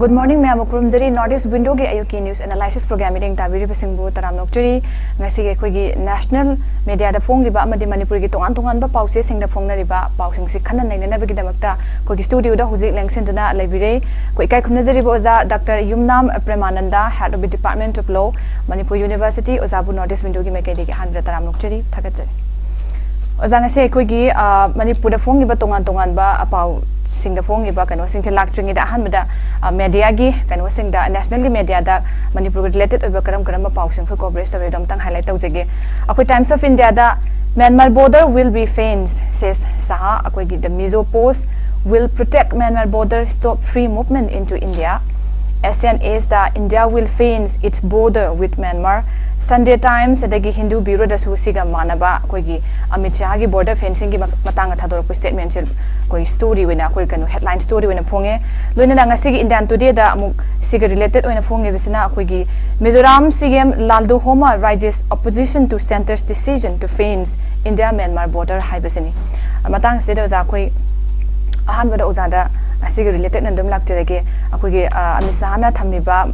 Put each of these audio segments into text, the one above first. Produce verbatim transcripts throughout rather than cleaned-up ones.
Good morning, ꯃꯌꯥꯝꯕꯨ ꯈꯨꯔꯨꯝꯖꯔꯤ꯫ North East Window ꯒꯤ ꯑꯌꯨꯛꯀꯤ news analysis program ꯃꯤꯠꯌꯦꯡ ꯇꯥꯕꯤꯔꯤꯕꯁꯤꯡꯕꯨ ꯇꯔꯥꯝꯅ ꯑꯣꯛꯆꯔꯤ꯫ ꯉꯁꯤꯒꯤ ꯑꯩꯈꯣꯏꯒꯤ national media ꯗ ꯐꯣꯡꯂꯤꯕ ꯑꯃꯗꯤ ꯃꯅꯤꯄꯨꯔꯒꯤ ꯇꯣꯉꯥꯟ ꯇꯣꯉꯥꯟꯕ ꯄꯥꯎꯆꯦꯁꯤꯡꯗ ꯐꯣꯡꯅꯔꯤꯕ ꯄꯥꯎꯁꯤꯡꯁꯤ ꯈꯟꯅ ꯅꯩꯅꯅꯕꯒꯤꯗꯃꯛꯇ ꯑꯩꯈꯣꯏꯒꯤ studio ꯗ ꯍꯧꯖꯤꯛ ꯂꯦꯡꯁꯤꯟꯗꯨꯅ ꯂꯩꯕꯤꯔꯦ꯫ ꯑꯩꯈꯣꯏ ꯏꯀꯥꯏ ꯈꯨꯝꯅꯖꯔꯤꯕ ꯑꯣꯖꯥ doctor Yumnam Premananda, Head of the Department of Law, Manipur University, ꯑꯣꯖꯥꯕꯨ North East Window ꯒꯤ ꯃꯥꯏꯀꯩꯗꯒꯤ ꯑꯍꯥꯟꯕꯗ ꯇꯔꯥꯝꯅ ꯑꯣꯛꯆꯔꯤ, ꯊꯥꯒꯠꯆꯔꯤ꯫ ꯑꯣꯖꯥ, ꯉꯁꯤ ꯑꯩꯈꯣꯏꯒꯤ, ꯑ, ꯃꯅꯤꯄꯨꯔꯗ ꯐꯣꯡꯉꯤꯕ ꯇꯣꯉꯥꯟ ꯇꯣꯉꯥꯟꯕ ꯄꯥꯎꯁꯤꯡꯗ ꯐꯣꯡꯉꯤꯕ ꯀꯩꯅꯣꯁꯤꯡꯁꯦ ꯂꯥꯛꯇ꯭ꯔꯤꯉꯩꯗ ꯑꯍꯥꯟꯕꯗ, ꯑ, media ꯒꯤ ꯀꯩꯅꯣꯁꯤꯡꯗ, national ꯒꯤ media ꯗ ꯃꯅꯤꯄꯨꯔꯒ related ꯑꯣꯏꯕ ꯀꯔꯝ ꯀꯔꯝꯕ ꯄꯥꯎꯁꯤꯡ ꯑꯩꯈꯣꯏ coverage ꯇꯧꯔꯤꯗꯣ ꯑꯝꯇꯪ highlight ꯇꯧꯖꯒꯦ꯫ ꯑꯩꯈꯣꯏ Times of India the, "Myanmar border will be fenced," says Saha꯫ ꯑꯩꯈꯣꯏꯒꯤ The Mizo Post, "Will protect Myanmar border, stop free movement into India." ASEAN Age the, "India will fence its border with Myanmar." Sunday Times ꯑꯗꯒꯤ Hindu Bureau ꯗꯁꯨ ꯁꯤꯒ ꯃꯥꯟꯅꯕ ꯑꯩꯈꯣꯏꯒꯤ Amit ꯁꯥꯍꯒꯤ border fencing ꯒꯤ ꯃ-, ꯃꯇꯥꯡꯗ ꯊꯥꯗꯣꯔꯛꯄ statement ꯁꯦ ꯑꯩꯈꯣꯏ story ꯑꯣꯏꯅ, ꯑꯩꯈꯣꯏ ꯀꯩꯅꯣ headline story ꯑꯣꯏꯅ ꯐꯣꯡꯉꯦ꯫ ꯂꯣꯏꯅꯅ ꯉꯁꯤꯒꯤ Indian Today ꯗ ꯑꯃꯨꯛ ꯁꯤꯒ related ꯑꯣꯏꯅ ꯐꯣꯡꯉꯤꯕꯁꯤꯅ ꯑꯩꯈꯣꯏꯒꯤ Mizoram C M Lalduhoma urges opposition to centre's decision to fence India Myanmar border ꯍꯥꯏꯕꯁꯤꯅꯤ꯫ ꯃꯇꯥꯡꯁꯤꯗ ꯑꯣꯖꯥ, ꯑꯩꯈꯣꯏ ꯑꯍꯥꯟꯕꯗ ꯑꯣꯖꯥꯗ ꯑꯁꯤꯒ related ꯅ ꯑꯗꯨꯝ ꯂꯥꯛꯆꯔꯒꯦ꯫ ꯑꯩꯈꯣꯏꯒꯤ, ꯑ, ꯑꯃꯤꯠ ꯁꯥꯍꯅ ꯊꯝꯃꯤꯕ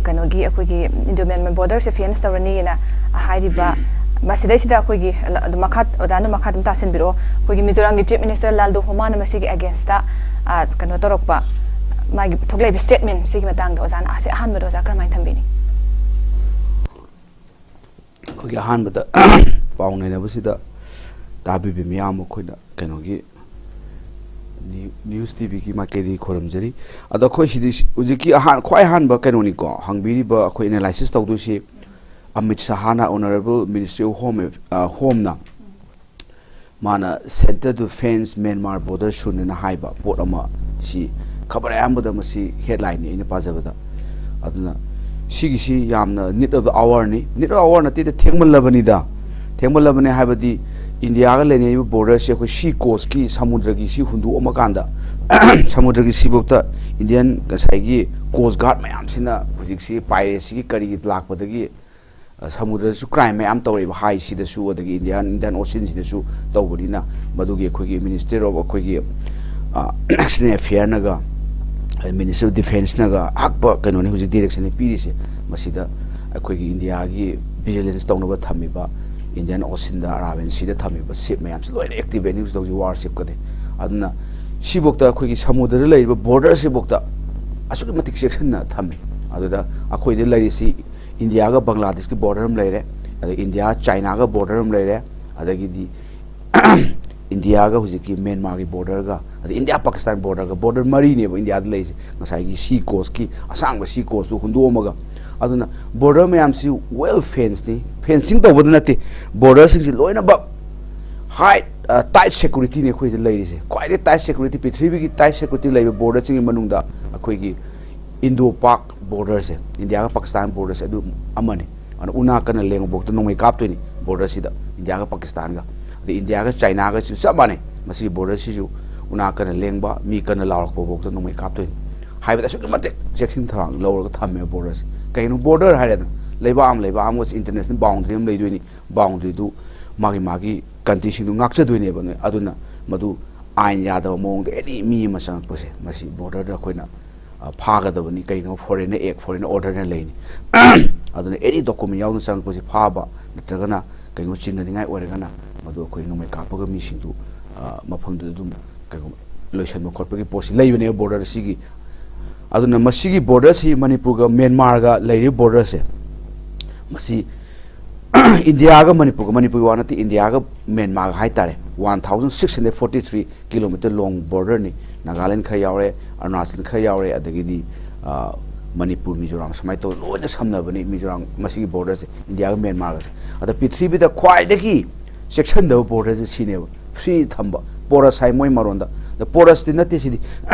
ꯀꯩꯅꯣꯒꯤ ꯑꯩꯈꯣꯏꯒꯤ Indo Myanmar border ꯁꯦ fence ꯇꯧꯔꯅꯤꯅ ꯍꯥꯏꯔꯤꯕ, ꯃꯁꯤꯗꯩꯁꯤꯗ ꯑꯩꯈꯣꯏꯒꯤ, ꯑ, ꯑꯗꯨꯝ ꯃꯈꯥ, ꯑꯣꯖꯥꯅ ꯃꯈꯥ ꯑꯗꯨꯝ ꯇꯥꯁꯤꯟꯕꯤꯔꯛꯑꯣ꯫ ꯑꯩꯈꯣꯏꯒꯤ ꯃꯤꯖꯣꯔꯥꯝꯒꯤ Chief Minister ꯂꯥꯜꯗꯨꯍꯣꯃꯥꯅ ꯃꯁꯤꯒꯤ against ꯇ, ꯑ, ꯀꯩꯅꯣ ꯇꯧꯔꯛꯄ, ꯃꯥꯒꯤ ꯊꯣꯛꯂꯛꯏꯕ statement ꯁꯤꯒꯤ ꯃꯇꯥꯡꯗ ꯑꯣꯖꯥꯅ ꯑꯁꯤ ꯑꯍꯥꯟꯕꯗ ꯑꯣꯖꯥ ꯀꯔꯝꯍꯥꯏꯅ ꯊꯝꯕꯤꯅꯤ? ꯑꯩꯈꯣꯏꯒꯤ ꯑꯍꯥꯟꯕꯗ ꯄꯥꯎ ꯅꯩꯅꯕꯁꯤꯗ ꯇꯥꯕꯤꯕ ꯃꯤꯌꯥꯝ ꯑꯩꯈꯣꯏꯅ ꯀꯩꯅꯣꯒꯤ ꯅ꯭ꯌꯨ-, ꯅ꯭ꯌꯨꯁ ꯇꯤ ꯚꯤꯒꯤ ꯃꯥꯏꯀꯩꯗꯒꯤ ꯈꯣꯏꯔꯝꯖꯔꯤ꯫ ꯑꯗꯣ ꯑꯩꯈꯣꯏ ꯁꯤꯗꯤ ꯁꯤ-, ꯍꯧꯖꯤꯛꯀꯤ ꯑꯍꯥꯟ-, ꯈ꯭ꯋꯥꯏ ꯑꯍꯥꯟꯕ ꯀꯩꯅꯣꯅꯤꯀꯣ, ꯍꯪꯕꯤꯔꯤꯕ ꯑꯩꯈꯣꯏ analysis ꯇꯧꯗꯣꯏꯁꯤ Amit ꯁꯥꯍꯅ, Honourable Ministry of Home, ꯑ, Home ꯅ ꯃꯥꯅ "Centre to fence Myanmar border soon" ꯍꯥꯏꯅ ꯍꯥꯏꯕ ꯄꯣꯠ ꯑꯃ, ꯁꯤ ꯈꯕꯔ ꯑꯌꯥꯝꯕꯗ ꯃꯁꯤ headline ꯅꯤ ꯑꯩꯅ ꯄꯥꯖꯕꯗ꯫ ꯑꯗꯨꯅ ꯁꯤꯒꯤꯁꯤ ꯌꯥꯝꯅ need of the hour ꯅꯤ꯫ Need of the hour ꯅꯠꯇꯦꯗ, ꯊꯦꯡꯃꯜꯂꯕꯅꯤꯗ꯫ ꯊꯦꯡꯃꯜꯂꯕꯅꯤ ꯍꯥꯏꯕꯗꯤ ꯏꯟꯗꯤꯌꯥꯒ ꯂꯩꯅꯔꯤꯕ ꯕꯣꯔꯗꯔꯁꯦ ꯑꯩꯈꯣꯏ ꯁꯤ ꯀꯣꯁꯀꯤ, ꯁꯃꯨꯗ꯭ꯔꯒꯤ ꯁꯤ ꯍꯨꯟꯗꯣꯛꯑꯝꯃꯀꯥꯟꯗ, ꯁꯃꯨꯗ꯭ꯔꯒꯤ ꯁꯤꯐꯥꯎꯇ ꯏꯟꯗꯤꯌꯟ ꯉꯁꯥꯏꯒꯤ ꯀꯣꯁ ꯒꯥꯔꯗ ꯃꯌꯥꯝꯁꯤꯅ ꯍꯧꯖꯤꯛꯁꯤ ꯄꯥꯏꯔꯦꯁꯤꯒꯤ ꯀꯔꯤꯒꯤ ꯂꯥꯛꯄꯗꯒꯤ, ꯑ, ꯁꯃꯨꯗ꯭ꯔꯗꯁꯨ ꯀ꯭ꯔꯥꯏꯝ ꯃꯌꯥꯝ ꯇꯧꯔꯛꯏꯕ, ꯍꯥꯏꯁꯤꯗꯁꯨ, ꯑꯗꯒꯤ ꯏꯟꯗꯤꯌꯥꯟ, ꯏꯟꯗꯤꯌꯥꯟ ꯑꯣꯁꯤꯟꯁꯤꯗꯁꯨ ꯇꯧꯕꯅꯤꯅ, ꯃꯗꯨꯒꯤ ꯑꯩꯈꯣꯏꯒꯤ ꯃꯤꯅꯤꯁꯇꯔ ꯑꯣꯐ ꯑꯩꯈꯣꯏꯒꯤ, ꯑ, ꯑꯦꯛꯁꯇꯔꯅꯦꯜ ꯑꯦꯐꯤꯌꯔꯅꯒ, ꯃꯤꯅꯤꯁꯇꯔ ꯑꯣꯐ ꯗꯤꯐꯦꯟꯁꯅꯒ ꯑꯍꯛꯄ ꯀꯩꯅꯣꯅꯤ ꯍꯧꯖꯤꯛ ꯗꯤꯔꯦꯛꯁꯟꯅꯤ ꯄꯤꯔꯤꯁꯦ꯫ ꯃꯁꯤꯗ ꯑꯩꯈꯣꯏꯒꯤ ꯏꯟꯗꯤꯌꯥꯒꯤ ꯚꯤꯖꯤꯂꯦꯟꯁ ꯇꯧꯅꯕ ꯊꯝꯃꯤꯕ, ꯏꯟꯗꯤꯌꯥꯟ ꯑꯣꯁꯤꯟꯗ, ꯑꯔꯥꯕꯤꯌꯟ ꯁꯤꯗ ꯊꯝꯃꯤꯕ ꯁꯤꯞ ꯃꯌꯥꯝꯁꯤ ꯂꯣꯏꯅ ꯑꯦꯛꯇꯤꯚꯦꯠꯅꯤ ꯍꯧꯖꯤꯛ ꯇꯧꯔꯤꯁꯤ, ꯋꯥꯔ ꯁꯤꯞꯀꯗꯤ꯫ ꯑꯗꯨꯅ ꯁꯤꯐꯥꯎꯇ, ꯑꯩꯈꯣꯏꯒꯤ ꯁꯃꯨꯗ꯭ꯔꯗ ꯂꯩꯔꯤꯕ ꯕꯣꯔꯗꯔꯁꯤꯐꯥꯎꯇ ꯑꯁꯨꯛꯀꯤ ꯃꯇꯤꯛ ꯆꯦꯛꯁꯤꯟꯅ ꯊꯝꯃꯤ꯫ ꯑꯗꯨꯗ ꯑꯩꯈꯣꯏꯗ ꯂꯩꯔꯤꯁꯤ ꯏꯟꯗꯤꯌꯥꯒ ꯕꯪꯒ꯭ꯂꯥꯗꯦꯁꯀꯤ ꯕꯣꯔꯗꯔ ꯑꯃ ꯂꯩꯔꯦ, ꯑꯗꯩ ꯏꯟꯗꯤꯌꯥ ꯆꯥꯏꯅꯥꯒ ꯕꯣꯔꯗꯔ ꯑꯃ ꯂꯩꯔꯦ, ꯑꯗꯒꯤꯗꯤ ꯏꯟꯗꯤꯌꯥꯒ ꯍꯧꯖꯤꯛꯀꯤ ꯃ꯭ꯌꯥꯟꯃꯥꯔꯒꯤ ꯕꯣꯔꯗꯔꯒ, ꯑꯗꯩ ꯏꯟꯗꯤꯌꯥ ꯄꯥꯀꯤꯁꯇꯥꯟ ꯕꯣꯔꯗꯔꯒ, ꯕꯣꯔꯗꯔ ꯃꯔꯤꯅꯦꯕ ꯏꯟꯗꯤꯌꯥꯗ ꯂꯩꯔꯤꯁꯦ, ꯉꯁꯥꯏꯒꯤ ꯁꯤ ꯀꯣꯁꯀꯤ ꯑꯁꯥꯡꯕ ꯁꯤ ꯀꯣꯁꯇꯨ ꯍꯨꯟꯗꯣꯛꯑꯝꯃꯒ꯫ ꯑꯗꯨꯅ ꯕꯣꯔꯗꯔ ꯃꯌꯥꯝꯁꯤ ꯋꯦꯜ ꯐꯦꯟꯁꯅꯤ, ꯐꯦꯟꯁꯤꯡ ꯇꯧꯕꯗ ꯅꯠꯇꯦ, ꯕꯣꯔꯗꯔꯁꯤꯡꯁꯤ ꯂꯣꯏꯅꯃꯛ ꯍꯥꯏ, ꯇꯥꯏꯠ ꯁꯦꯀꯨꯔꯤꯇꯤꯅꯤ ꯑꯩꯈꯣꯏꯗ ꯂꯩꯔꯤꯁꯦ꯫ ꯈ꯭ꯋꯥꯏꯗꯒꯤ ꯇꯥꯏꯠ ꯁꯦꯀꯨꯔꯤꯇꯤ, ꯄ꯭ꯔꯤꯊꯤꯕꯤꯒꯤ ꯇꯥꯏꯠ ꯁꯦꯀꯨꯔꯤꯇꯤ ꯂꯩꯕ ꯕꯣꯔꯗꯔꯁꯤꯡꯒꯤ ꯃꯅꯨꯡꯗ ꯑꯩꯈꯣꯏꯒꯤ ꯏꯟꯗꯣ ꯄꯥꯛ ꯕꯣꯔꯗꯔꯁꯦ, ꯏꯟꯗꯤꯌꯥꯒ ꯄꯥꯀꯤꯁꯇꯥꯟ ꯕꯣꯔꯗꯔꯁꯦ ꯑꯗꯨ ꯑꯃꯅꯤ꯫ ꯑꯗꯨꯅ ꯎꯅꯥ ꯀꯟꯅ ꯂꯦꯡꯕꯐꯥꯎꯗ ꯅꯣꯡꯃꯩ ꯀꯥꯞꯇꯣꯏꯅꯤ ꯕꯣꯔꯗꯔꯁꯤꯗ, ꯏꯟꯗꯤꯌꯥꯒ ꯄꯥꯀꯤꯁꯇꯥꯟꯒ꯫ ꯑꯗꯩ ꯏꯟꯗꯤꯌꯥꯒ ꯆꯥꯏꯅꯥꯒꯁꯨ ꯆꯞ ꯃꯥꯟꯅꯩ꯫ ꯃꯁꯤꯒꯤ ꯕꯣꯔꯗꯔꯁꯤꯁꯨ ꯎꯅꯥ ꯀꯟꯅ ꯂꯦꯡꯕ, ꯃꯤ ꯀꯟꯅ ꯂꯥꯎꯔꯛꯄꯐꯥꯎꯗ ꯅꯣꯡꯃꯩ ꯀꯥꯞꯇꯣꯏꯅꯤ꯫ ꯍꯥꯏꯕꯗꯤ ꯑꯁꯨꯛꯀꯤ ꯃꯇꯤꯛ ꯆꯦꯛꯁꯤꯟ ꯊꯧꯔꯥꯡ ꯂꯧꯔꯒ ꯊꯝꯃꯦꯕ ꯕꯣꯔꯗꯔꯁꯦ꯫ ꯀꯩꯅꯣ ꯕꯣꯔꯗꯔ ꯍꯥꯏꯔꯦꯗꯅ, ꯂꯩꯕꯥꯛ ꯑꯃ, ꯂꯩꯕꯥꯛ ꯑꯃꯒꯁꯦ ꯏꯟꯇꯔꯅꯦꯁꯅꯦꯜ ꯕꯥꯎꯟꯗꯔꯤ ꯑꯃ ꯂꯩꯗꯣꯏꯅꯤ꯫ ꯕꯥꯎꯟꯗꯔꯤꯗꯨ ꯃꯥꯒꯤ, ꯃꯥꯒꯤ ꯀꯟꯇ꯭ꯔꯤꯁꯤꯡꯗꯨ ꯉꯥꯛꯆꯗꯣꯏꯅꯦꯕ ꯅꯣꯏ꯫ ꯑꯗꯨꯅ ꯃꯗꯨ ꯑꯥꯏꯟ ꯌꯥꯗꯕ ꯃꯑꯣꯡꯗ ꯑꯦꯅꯤ ꯃꯤ ꯑꯃ ꯆꯪꯉꯛꯄꯁꯦ, ꯃꯁꯤ ꯕꯣꯔꯗꯔꯗ ꯑꯩꯈꯣꯏꯅ, ꯑ, ꯐꯥꯒꯗꯕꯅꯤ꯫ ꯀꯩꯒꯤꯅꯣ, ꯐꯣꯔꯦꯟꯅ ꯑꯦꯛ, ꯐꯣꯔꯦꯟꯅ ꯑꯣꯔꯗꯔꯅ ꯂꯩꯅꯤ꯫ ꯑꯗꯨꯅ ꯑꯦꯅꯤ ꯗꯣꯀꯨꯃꯦꯟ ꯌꯥꯎꯗꯅ ꯆꯪꯉꯛꯄꯁꯤ ꯐꯥꯕ ꯅꯠꯇ꯭ꯔꯒꯅ ꯀꯩꯅꯣ ꯆꯤꯡꯅꯅꯤꯡꯉꯥꯏ ꯑꯣꯏꯔꯒꯅ ꯃꯗꯨ ꯑꯩꯈꯣꯏ ꯅꯣꯡꯃꯩ ꯀꯥꯞꯄꯒ ꯃꯤꯁꯤꯡꯗꯨ, ꯑ, ꯃꯐꯝꯗꯨꯗ ꯑꯗꯨꯝ ꯀꯩꯅꯣ ꯂꯣꯏꯁꯟꯕ ꯈꯣꯠꯄꯒꯤ ꯄꯣꯠꯁꯤ ꯂꯩꯕꯅꯦꯕ ꯕꯣꯔꯗꯔ ꯑꯁꯤꯒꯤ꯫ ꯑꯗꯨꯅ ꯃꯁꯤꯒꯤ ꯕꯣꯔꯗꯔꯁꯤ ꯃꯅꯤꯄꯨꯔꯒ ꯃ꯭ꯌꯥꯟꯃꯥꯔꯒ ꯂꯩꯔꯤꯕ ꯕꯣꯔꯗꯔꯁꯦ, ꯃꯁꯤ ꯏꯟꯗꯤꯌꯥꯒ ꯃꯅꯤꯄꯨꯔꯒ, ꯃꯅꯤꯄꯨꯔꯒꯤ ꯋꯥ ꯅꯠꯇꯦ, ꯏꯟꯗꯤꯌꯥꯒ ꯃ꯭ꯌꯥꯟꯃꯥꯔꯒ ꯍꯥꯏꯇꯥꯔꯦ, one thousand six hundred forty three kilometre long ꯕꯣꯔꯗꯔꯅꯤ꯫ ꯅꯥꯒꯥꯂꯦꯟ ꯈꯔ ꯌꯥꯎꯔꯦ, ꯑꯔꯨꯅꯥꯆꯜ ꯈꯔ ꯌꯥꯎꯔꯦ, ꯑꯗꯒꯤꯗꯤ, ꯑ, ꯃꯅꯤꯄꯨꯔ, ꯃꯤꯖꯣꯔꯥꯝ ꯁꯨꯃꯥꯏꯅ ꯇꯧꯗꯅ ꯂꯣꯏꯅ ꯁꯝꯅꯕꯅꯤ꯫ ꯃꯤꯖꯣꯔꯥꯝ, ꯃꯁꯤꯒꯤ ꯕꯣꯔꯗꯔꯁꯦ ꯏꯟꯗꯤꯌꯥꯒ ꯃ꯭ꯌꯥꯟꯃꯥꯔꯒꯁꯦ꯫ ꯑꯗ ꯄ꯭ꯔꯤꯊꯤꯕꯤꯗ ꯈ꯭ꯋꯥꯏꯗꯒꯤ ꯆꯦꯛꯁꯤꯟꯗꯕ ꯕꯣꯔꯗꯔꯁꯦ ꯁꯤꯅꯦꯕ, ꯐ꯭ꯔꯤ ꯊꯝꯕ꯫ ꯄꯣꯔꯁ ꯍꯥꯏ ꯃꯣꯏ ꯃꯔꯣꯟꯗ꯫ ꯑꯗ ꯄꯣꯔꯁꯇꯤ ꯅꯠꯇꯦ ꯁꯤꯗꯤ꯫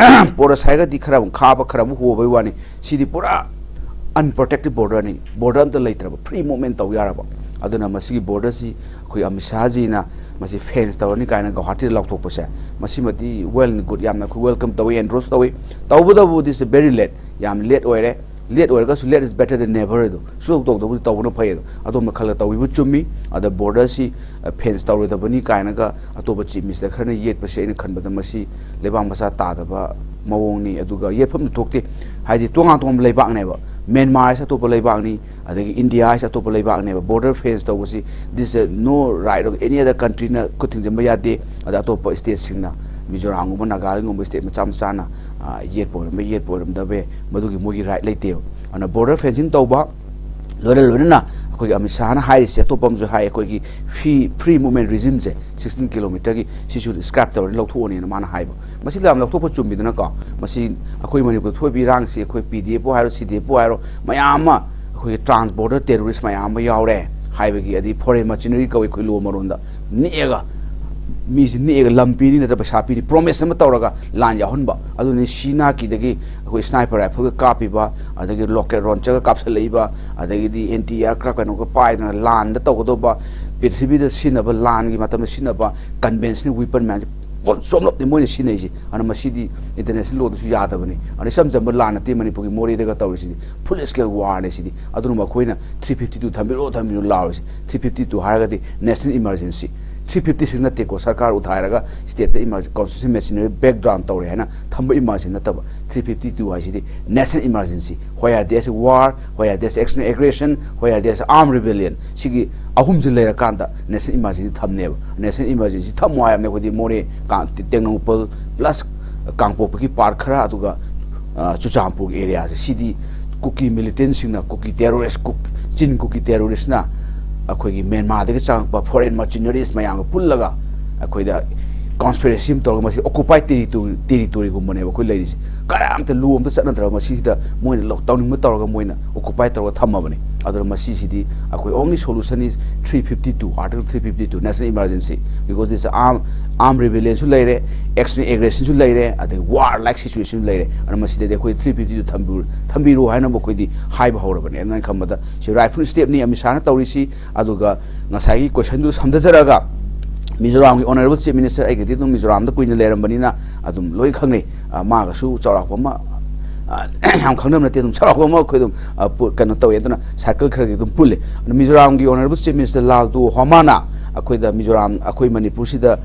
ꯄꯣꯔꯁ ꯍꯥꯏꯔꯒꯗꯤ ꯈꯔ ꯑꯃꯨꯛ ꯈꯥꯕ, ꯈꯔ ꯑꯃꯨꯛ ꯍꯣꯕꯒꯤ ꯋꯥꯅꯤ꯫ ꯁꯤꯗꯤ ꯄꯨꯔꯥ ꯑꯟꯄ꯭ꯔꯣꯇꯦꯛꯇꯦꯠ ꯕꯣꯔꯗꯔꯅꯤ꯫ ꯕꯣꯔꯗꯔ ꯑꯝꯇ ꯂꯩꯇ꯭ꯔꯕ, ꯐ꯭ꯔꯤ ꯃꯨꯚꯃꯦꯟ ꯇꯧ ꯌꯥꯔꯕ꯫ ꯑꯗꯨꯅ ꯃꯁꯤꯒꯤ borderꯁꯤ ꯑꯩꯈꯣꯏ ꯑꯃꯤꯠ ꯁꯥꯍꯖꯤꯅ ꯃꯁꯤ fence ꯇꯧꯔꯅꯤ ꯀꯥꯏꯅ ꯒꯧꯍꯥꯇꯤꯗ ꯂꯥꯎꯊꯣꯛꯄꯁꯦ, ꯃꯁꯤꯃꯗꯤ well and good, ꯌꯥꯝꯅ ꯑꯩꯈꯣꯏ welcome ꯇꯧꯏ, endorse ꯇꯧꯏ꯫ ꯇꯧꯕꯇꯕꯨ this is very late, ꯌꯥꯝ late ꯑꯣꯏꯔꯦ꯫ Late ꯑꯣꯏꯔꯒꯁꯨ late is better than never ꯑꯗꯣ, ꯁꯨꯡꯇꯧ ꯇꯧꯗꯕꯨꯗꯤ ꯇꯧꯕꯅ ꯐꯩ ꯑꯗꯣ, ꯑꯗꯣꯝꯅ ꯈꯜꯂ ꯇꯧꯕꯤꯕ ꯆꯨꯝꯃꯤ꯫ ꯑꯗ borderꯁꯤ fence ꯇꯧꯔꯣꯏꯗꯕꯅꯤ ꯀꯥꯏꯅꯒ ꯑꯇꯣꯞꯄ chief minister ꯈꯔꯅ ꯌꯦꯠꯄꯁꯦ ꯑꯩꯅ ꯈꯟꯕꯗ ꯃꯁꯤ ꯂꯩꯕꯥꯛ ꯃꯆꯥ ꯇꯥꯗꯕ ꯃꯑꯣꯡꯅꯤ꯫ ꯑꯗꯨꯒ ꯌꯦꯠꯐꯝꯁꯨ ꯊꯣꯛꯇꯦ, ꯍꯥꯏꯗꯤ ꯇꯣꯉꯥꯟ ꯇꯣꯉꯥꯟꯕ ꯂꯩꯕꯥꯛꯅꯦꯕ꯫ ꯃ꯭ꯌꯥꯟꯃꯥꯔ ꯍꯥꯏꯁꯦ ꯑꯇꯣꯞꯄ ꯂꯩꯕꯥꯛꯅꯤ, ꯑꯗꯒꯤ ꯏꯟꯗꯤꯌꯥ ꯍꯥꯏꯁꯦ ꯑꯇꯣꯞꯄ ꯂꯩꯕꯥꯛꯅꯦꯕ꯫ Border fence ꯇꯧꯕꯁꯤ, this is no right of any other countryꯅ ꯈꯨꯠ ꯊꯤꯡꯖꯤꯟꯕ ꯌꯥꯗꯦ꯫ ꯑꯗ ꯑꯇꯣꯞꯄ stateꯁꯤꯡꯅ, ꯃꯤꯖꯣꯔꯥꯝꯒꯨꯝꯕ, ꯅꯥꯒꯥꯂꯦꯟꯒꯨꯝꯕ state ꯃꯆꯥ ꯃꯆꯥꯅ, ꯑ, ꯌꯦꯠꯄ ꯑꯣꯏꯔꯝꯕ, ꯌꯦꯠꯄ ꯑꯣꯏꯔꯝꯗꯕ ꯌꯥꯏ, ꯃꯗꯨꯒꯤ ꯃꯣꯏꯒꯤ right ꯂꯩꯇꯦꯕ꯫ ꯑꯗꯨꯅ border fencing ꯇꯧꯕ ꯂꯣꯏꯅ ꯂꯣꯏꯅꯅ ꯑꯩꯈꯣꯏꯒꯤ ꯑꯃꯤꯠ ꯁꯥꯍꯅ ꯍꯥꯏꯔꯤꯁꯦ, ꯑꯇꯣꯞꯄ ꯑꯃꯁꯨ ꯍꯥꯏ, ꯑꯩꯈꯣꯏꯒꯤ free, free movement regimeꯁꯦ sixteen kilometerꯒꯤ, ꯁꯤꯁꯨ scrap ꯇꯧꯔꯅꯤ, ꯂꯧꯊꯣꯛꯑꯅꯤꯅ ꯃꯥꯅ ꯍꯥꯏꯕ꯫ ꯃꯁꯤ ꯌꯥꯝ ꯂꯧꯊꯣꯛꯄ ꯆꯨꯝꯃꯤꯗꯅꯀꯣ꯫ ꯃꯁꯤ ꯑꯩꯈꯣꯏ ꯃꯅꯤꯄꯨꯔꯗ ꯊꯣꯛꯏꯕ ꯏꯔꯥꯡꯁꯤ ꯑꯩꯈꯣꯏ ꯄꯤ ꯗꯤ ꯑꯦꯐꯄꯨ ꯍꯥꯏꯔꯣ, ꯁꯤ ꯗꯤ ꯑꯦꯐꯄꯨ ꯍꯥꯏꯔꯣ, ꯃꯌꯥꯝ ꯑꯃ ꯑꯩꯈꯣꯏꯒꯤ trans border terrorist ꯃꯌꯥꯝ ꯑꯃ ꯌꯥꯎꯔꯦ ꯍꯥꯏꯕꯒꯤ, ꯑꯗꯩ foreign mercenary ꯀꯧꯏ ꯑꯩꯈꯣꯏ ꯂꯣ ꯃꯔꯣꯟꯗ, ꯅꯦꯛꯑꯒ, ꯃꯤꯁꯤ ꯅꯦꯛꯑꯒ ꯂꯝ ꯄꯤꯅꯤ ꯅꯠꯇ꯭ꯔꯒ ꯄꯩꯁꯥ ꯄꯤꯅꯤ promise ꯑꯃ ꯇꯧꯔꯒ ꯂꯥꯟ ꯌꯥꯎꯍꯟꯕ꯫ ꯑꯗꯨꯅꯤ ꯁꯤ ꯅꯥ ꯀꯤꯗꯒꯤ ꯑꯩꯈꯣꯏ sniper rifleꯒ ꯀꯥꯞꯄꯤꯕ, ꯑꯗꯒꯤ rocket launcherꯒ ꯀꯥꯞꯁꯤꯜꯂꯛꯏꯕ, ꯑꯗꯒꯤꯗꯤ anti aircraft ꯀꯩꯅꯣꯒ ꯄꯥꯏꯗꯅ ꯂꯥꯟꯗ ꯇꯧꯒꯗꯧꯕ, ꯄ꯭ꯔꯤꯊꯤꯕꯤꯗ ꯁꯤꯖꯤꯟꯅꯕ, ꯂꯥꯟꯒꯤ ꯃꯇꯝꯗ ꯁꯤꯖꯤꯟꯅꯕ conventional weapon ꯃꯌꯥꯝꯁꯦ ꯄꯣꯠ ꯆꯣꯝꯂꯞꯅꯤ ꯃꯣꯏꯅ ꯁꯤꯖꯤꯟꯅꯩꯁꯦ꯫ ꯑꯗꯨꯅ ꯃꯁꯤꯗꯤ international lawꯗꯁꯨ ꯌꯥꯗꯕꯅꯤ꯫ ꯑꯗꯨꯅ ꯏꯆꯝ ꯆꯝꯕ ꯂꯥꯟ ꯅꯠꯇꯦ ꯃꯅꯤꯄꯨꯔꯒꯤ ꯃꯣꯔꯦꯗꯒ ꯇꯧꯔꯤꯁꯤꯗꯤ, full scale warꯅꯤ ꯁꯤꯗꯤ꯫ ꯑꯗꯨꯅ ꯃꯈꯣꯏꯅ three fifty two ꯊꯝꯕꯤꯔꯣ, ꯊꯝꯕꯤꯔꯣ ꯂꯥꯎꯔꯤꯁꯦ꯫ Three fifty two ꯍꯥꯏꯔꯒꯗꯤ national emergency꯫ Three fifty six ꯅꯠꯇꯦꯀꯣ, ꯁꯔꯀꯥꯔ ꯎꯊꯥꯏꯔꯒ stateꯇ emergency, constitutional machinery breakdown ꯇꯧꯔꯦ ꯍꯥꯏꯅ ꯊꯝꯕ emergency ꯅꯠꯇꯕ꯫ Three fifty two ꯍꯥꯏꯁꯤꯗꯤ national emergency꯫ Where there's war, where there's external aggression, where there's armed rebellion, ꯁꯤꯒꯤ ꯑꯍꯨꯝꯁꯤ ꯂꯩꯔꯀꯥꯟꯗ national emergency ꯊꯝꯅꯦꯕ꯫ National emergency ꯊꯝꯃꯣ ꯍꯥꯏꯕꯅꯦ ꯑꯩꯈꯣꯏꯗꯤ ꯃꯣꯔꯦ, ꯀꯥꯡ-, ꯇꯦꯡꯅꯧꯄꯜ plus ꯀꯥꯡꯄꯣꯛꯄꯤꯒꯤ part ꯈꯔ, ꯑꯗꯨꯒ, ꯑ, ꯆꯨꯔꯆꯥꯟꯄꯨꯔꯒꯤ areaꯁꯦ, ꯁꯤꯗꯤ ꯀꯨꯀꯤ militantꯁꯤꯡꯅ, ꯀꯨꯀꯤ terrorist, ꯀꯨꯛ-, ꯆꯤꯟ ꯀꯨꯀꯤ terroristꯅ ꯑꯩꯈꯣꯏꯒꯤ ꯃ꯭ꯌꯥꯟꯃꯥꯔꯗꯒꯤ ꯆꯪꯉꯛꯄ foreign mercenaries ꯃꯌꯥꯝꯒ ꯄꯨꯜꯂꯒ ꯑꯩꯈꯣꯏꯗ conspiracy ꯑꯃ ꯇꯧꯔꯒ ꯃꯁꯤ occupied territory, territoryꯒꯨꯝꯕꯅꯦꯕ ꯑꯩꯈꯣꯏ ꯂꯩꯔꯤꯁꯦ꯫ ꯀꯅꯥꯝꯇ ꯂꯣ ꯑꯝꯇ ꯆꯠꯅꯗ꯭ꯔꯕ ꯃꯁꯤꯁꯤꯗ ꯃꯣꯏꯅ ꯂꯧ-, ꯇꯧꯅꯤꯡꯕ ꯇꯧꯔꯒ ꯃꯣꯏꯅ occupy ꯇꯧꯔꯒ ꯊꯝꯃꯕꯅꯤ꯫ ꯑꯗꯨꯅ ꯃꯁꯤꯁꯤꯗꯤ ꯑꯩꯈꯣꯏ only solution is three fifty two, Article three fifty two, National Emergency, because this arm arm rebellion ꯁꯨ ꯂꯩꯔꯦ, external aggression ꯁꯨ ꯂꯩꯔꯦ, ꯑꯗꯩ war like situation ꯁꯨ ꯂꯩꯔꯦ꯫ ꯑꯗꯨꯅ ꯃꯁꯤꯗꯗꯤ ꯑꯩꯈꯣꯏ three fifty two ꯊꯝꯕꯤꯔꯨ ꯊꯝꯕꯤꯔꯨ ꯍꯥꯏꯅꯕ ꯑꯩꯈꯣꯏꯗꯤ ꯍꯥꯏꯕ ꯍꯧꯔꯕꯅꯦ꯫ ꯑꯗꯨꯅ ꯑꯩꯅ ꯈꯟꯕꯗ ꯁꯤ rightful step ꯅꯤ ꯑꯃꯤꯠ ꯁꯥꯍꯅ ꯇꯧꯔꯤꯁꯤ꯫ ꯑꯗꯨꯒ ꯉꯁꯥꯏꯒꯤ question ꯗꯨ ꯁꯝꯊꯖꯔꯒ, ꯃꯤꯖꯣꯔꯥꯝꯒꯤ honourable chief minister, ꯑꯩꯒꯗꯤ ꯑꯗꯨꯝ ꯃꯤꯖꯣꯔꯥꯝꯗ ꯀꯨꯏꯅ ꯂꯩꯔꯝꯕꯅꯤꯅ ꯑꯗꯨꯝ ꯂꯣꯏ ꯈꯪꯅꯩ꯫ ꯑ, ꯃꯥꯒꯁꯨ ꯆꯥꯎꯔꯥꯛꯄ ꯑꯃ, ꯑ, ꯌꯥꯝ ꯈꯪꯅꯕ ꯅꯠꯇꯦ, ꯑꯗꯨꯝ ꯆꯥꯎꯔꯥꯛꯄ ꯑꯃ ꯑꯩꯈꯣꯏ ꯑꯗꯨꯝ, ꯑ, ꯄꯨ-, ꯀꯩꯅꯣ ꯇꯧꯋꯦ꯫ ꯑꯗꯨꯅ circle ꯈꯔꯗꯤ ꯑꯗꯨꯝ ꯄꯨꯜꯂꯦ꯫ ꯑꯗꯨ ꯃꯤꯖꯣꯔꯥꯝꯒꯤ honourable chief minister ꯂꯥꯜꯗꯨ ꯍꯣꯃꯥꯅ ꯑꯩꯈꯣꯏꯗ ꯃꯤꯖꯣꯔꯥꯝ, ꯑꯩꯈꯣꯏ ꯃꯅꯤꯄꯨꯔꯁꯤꯗ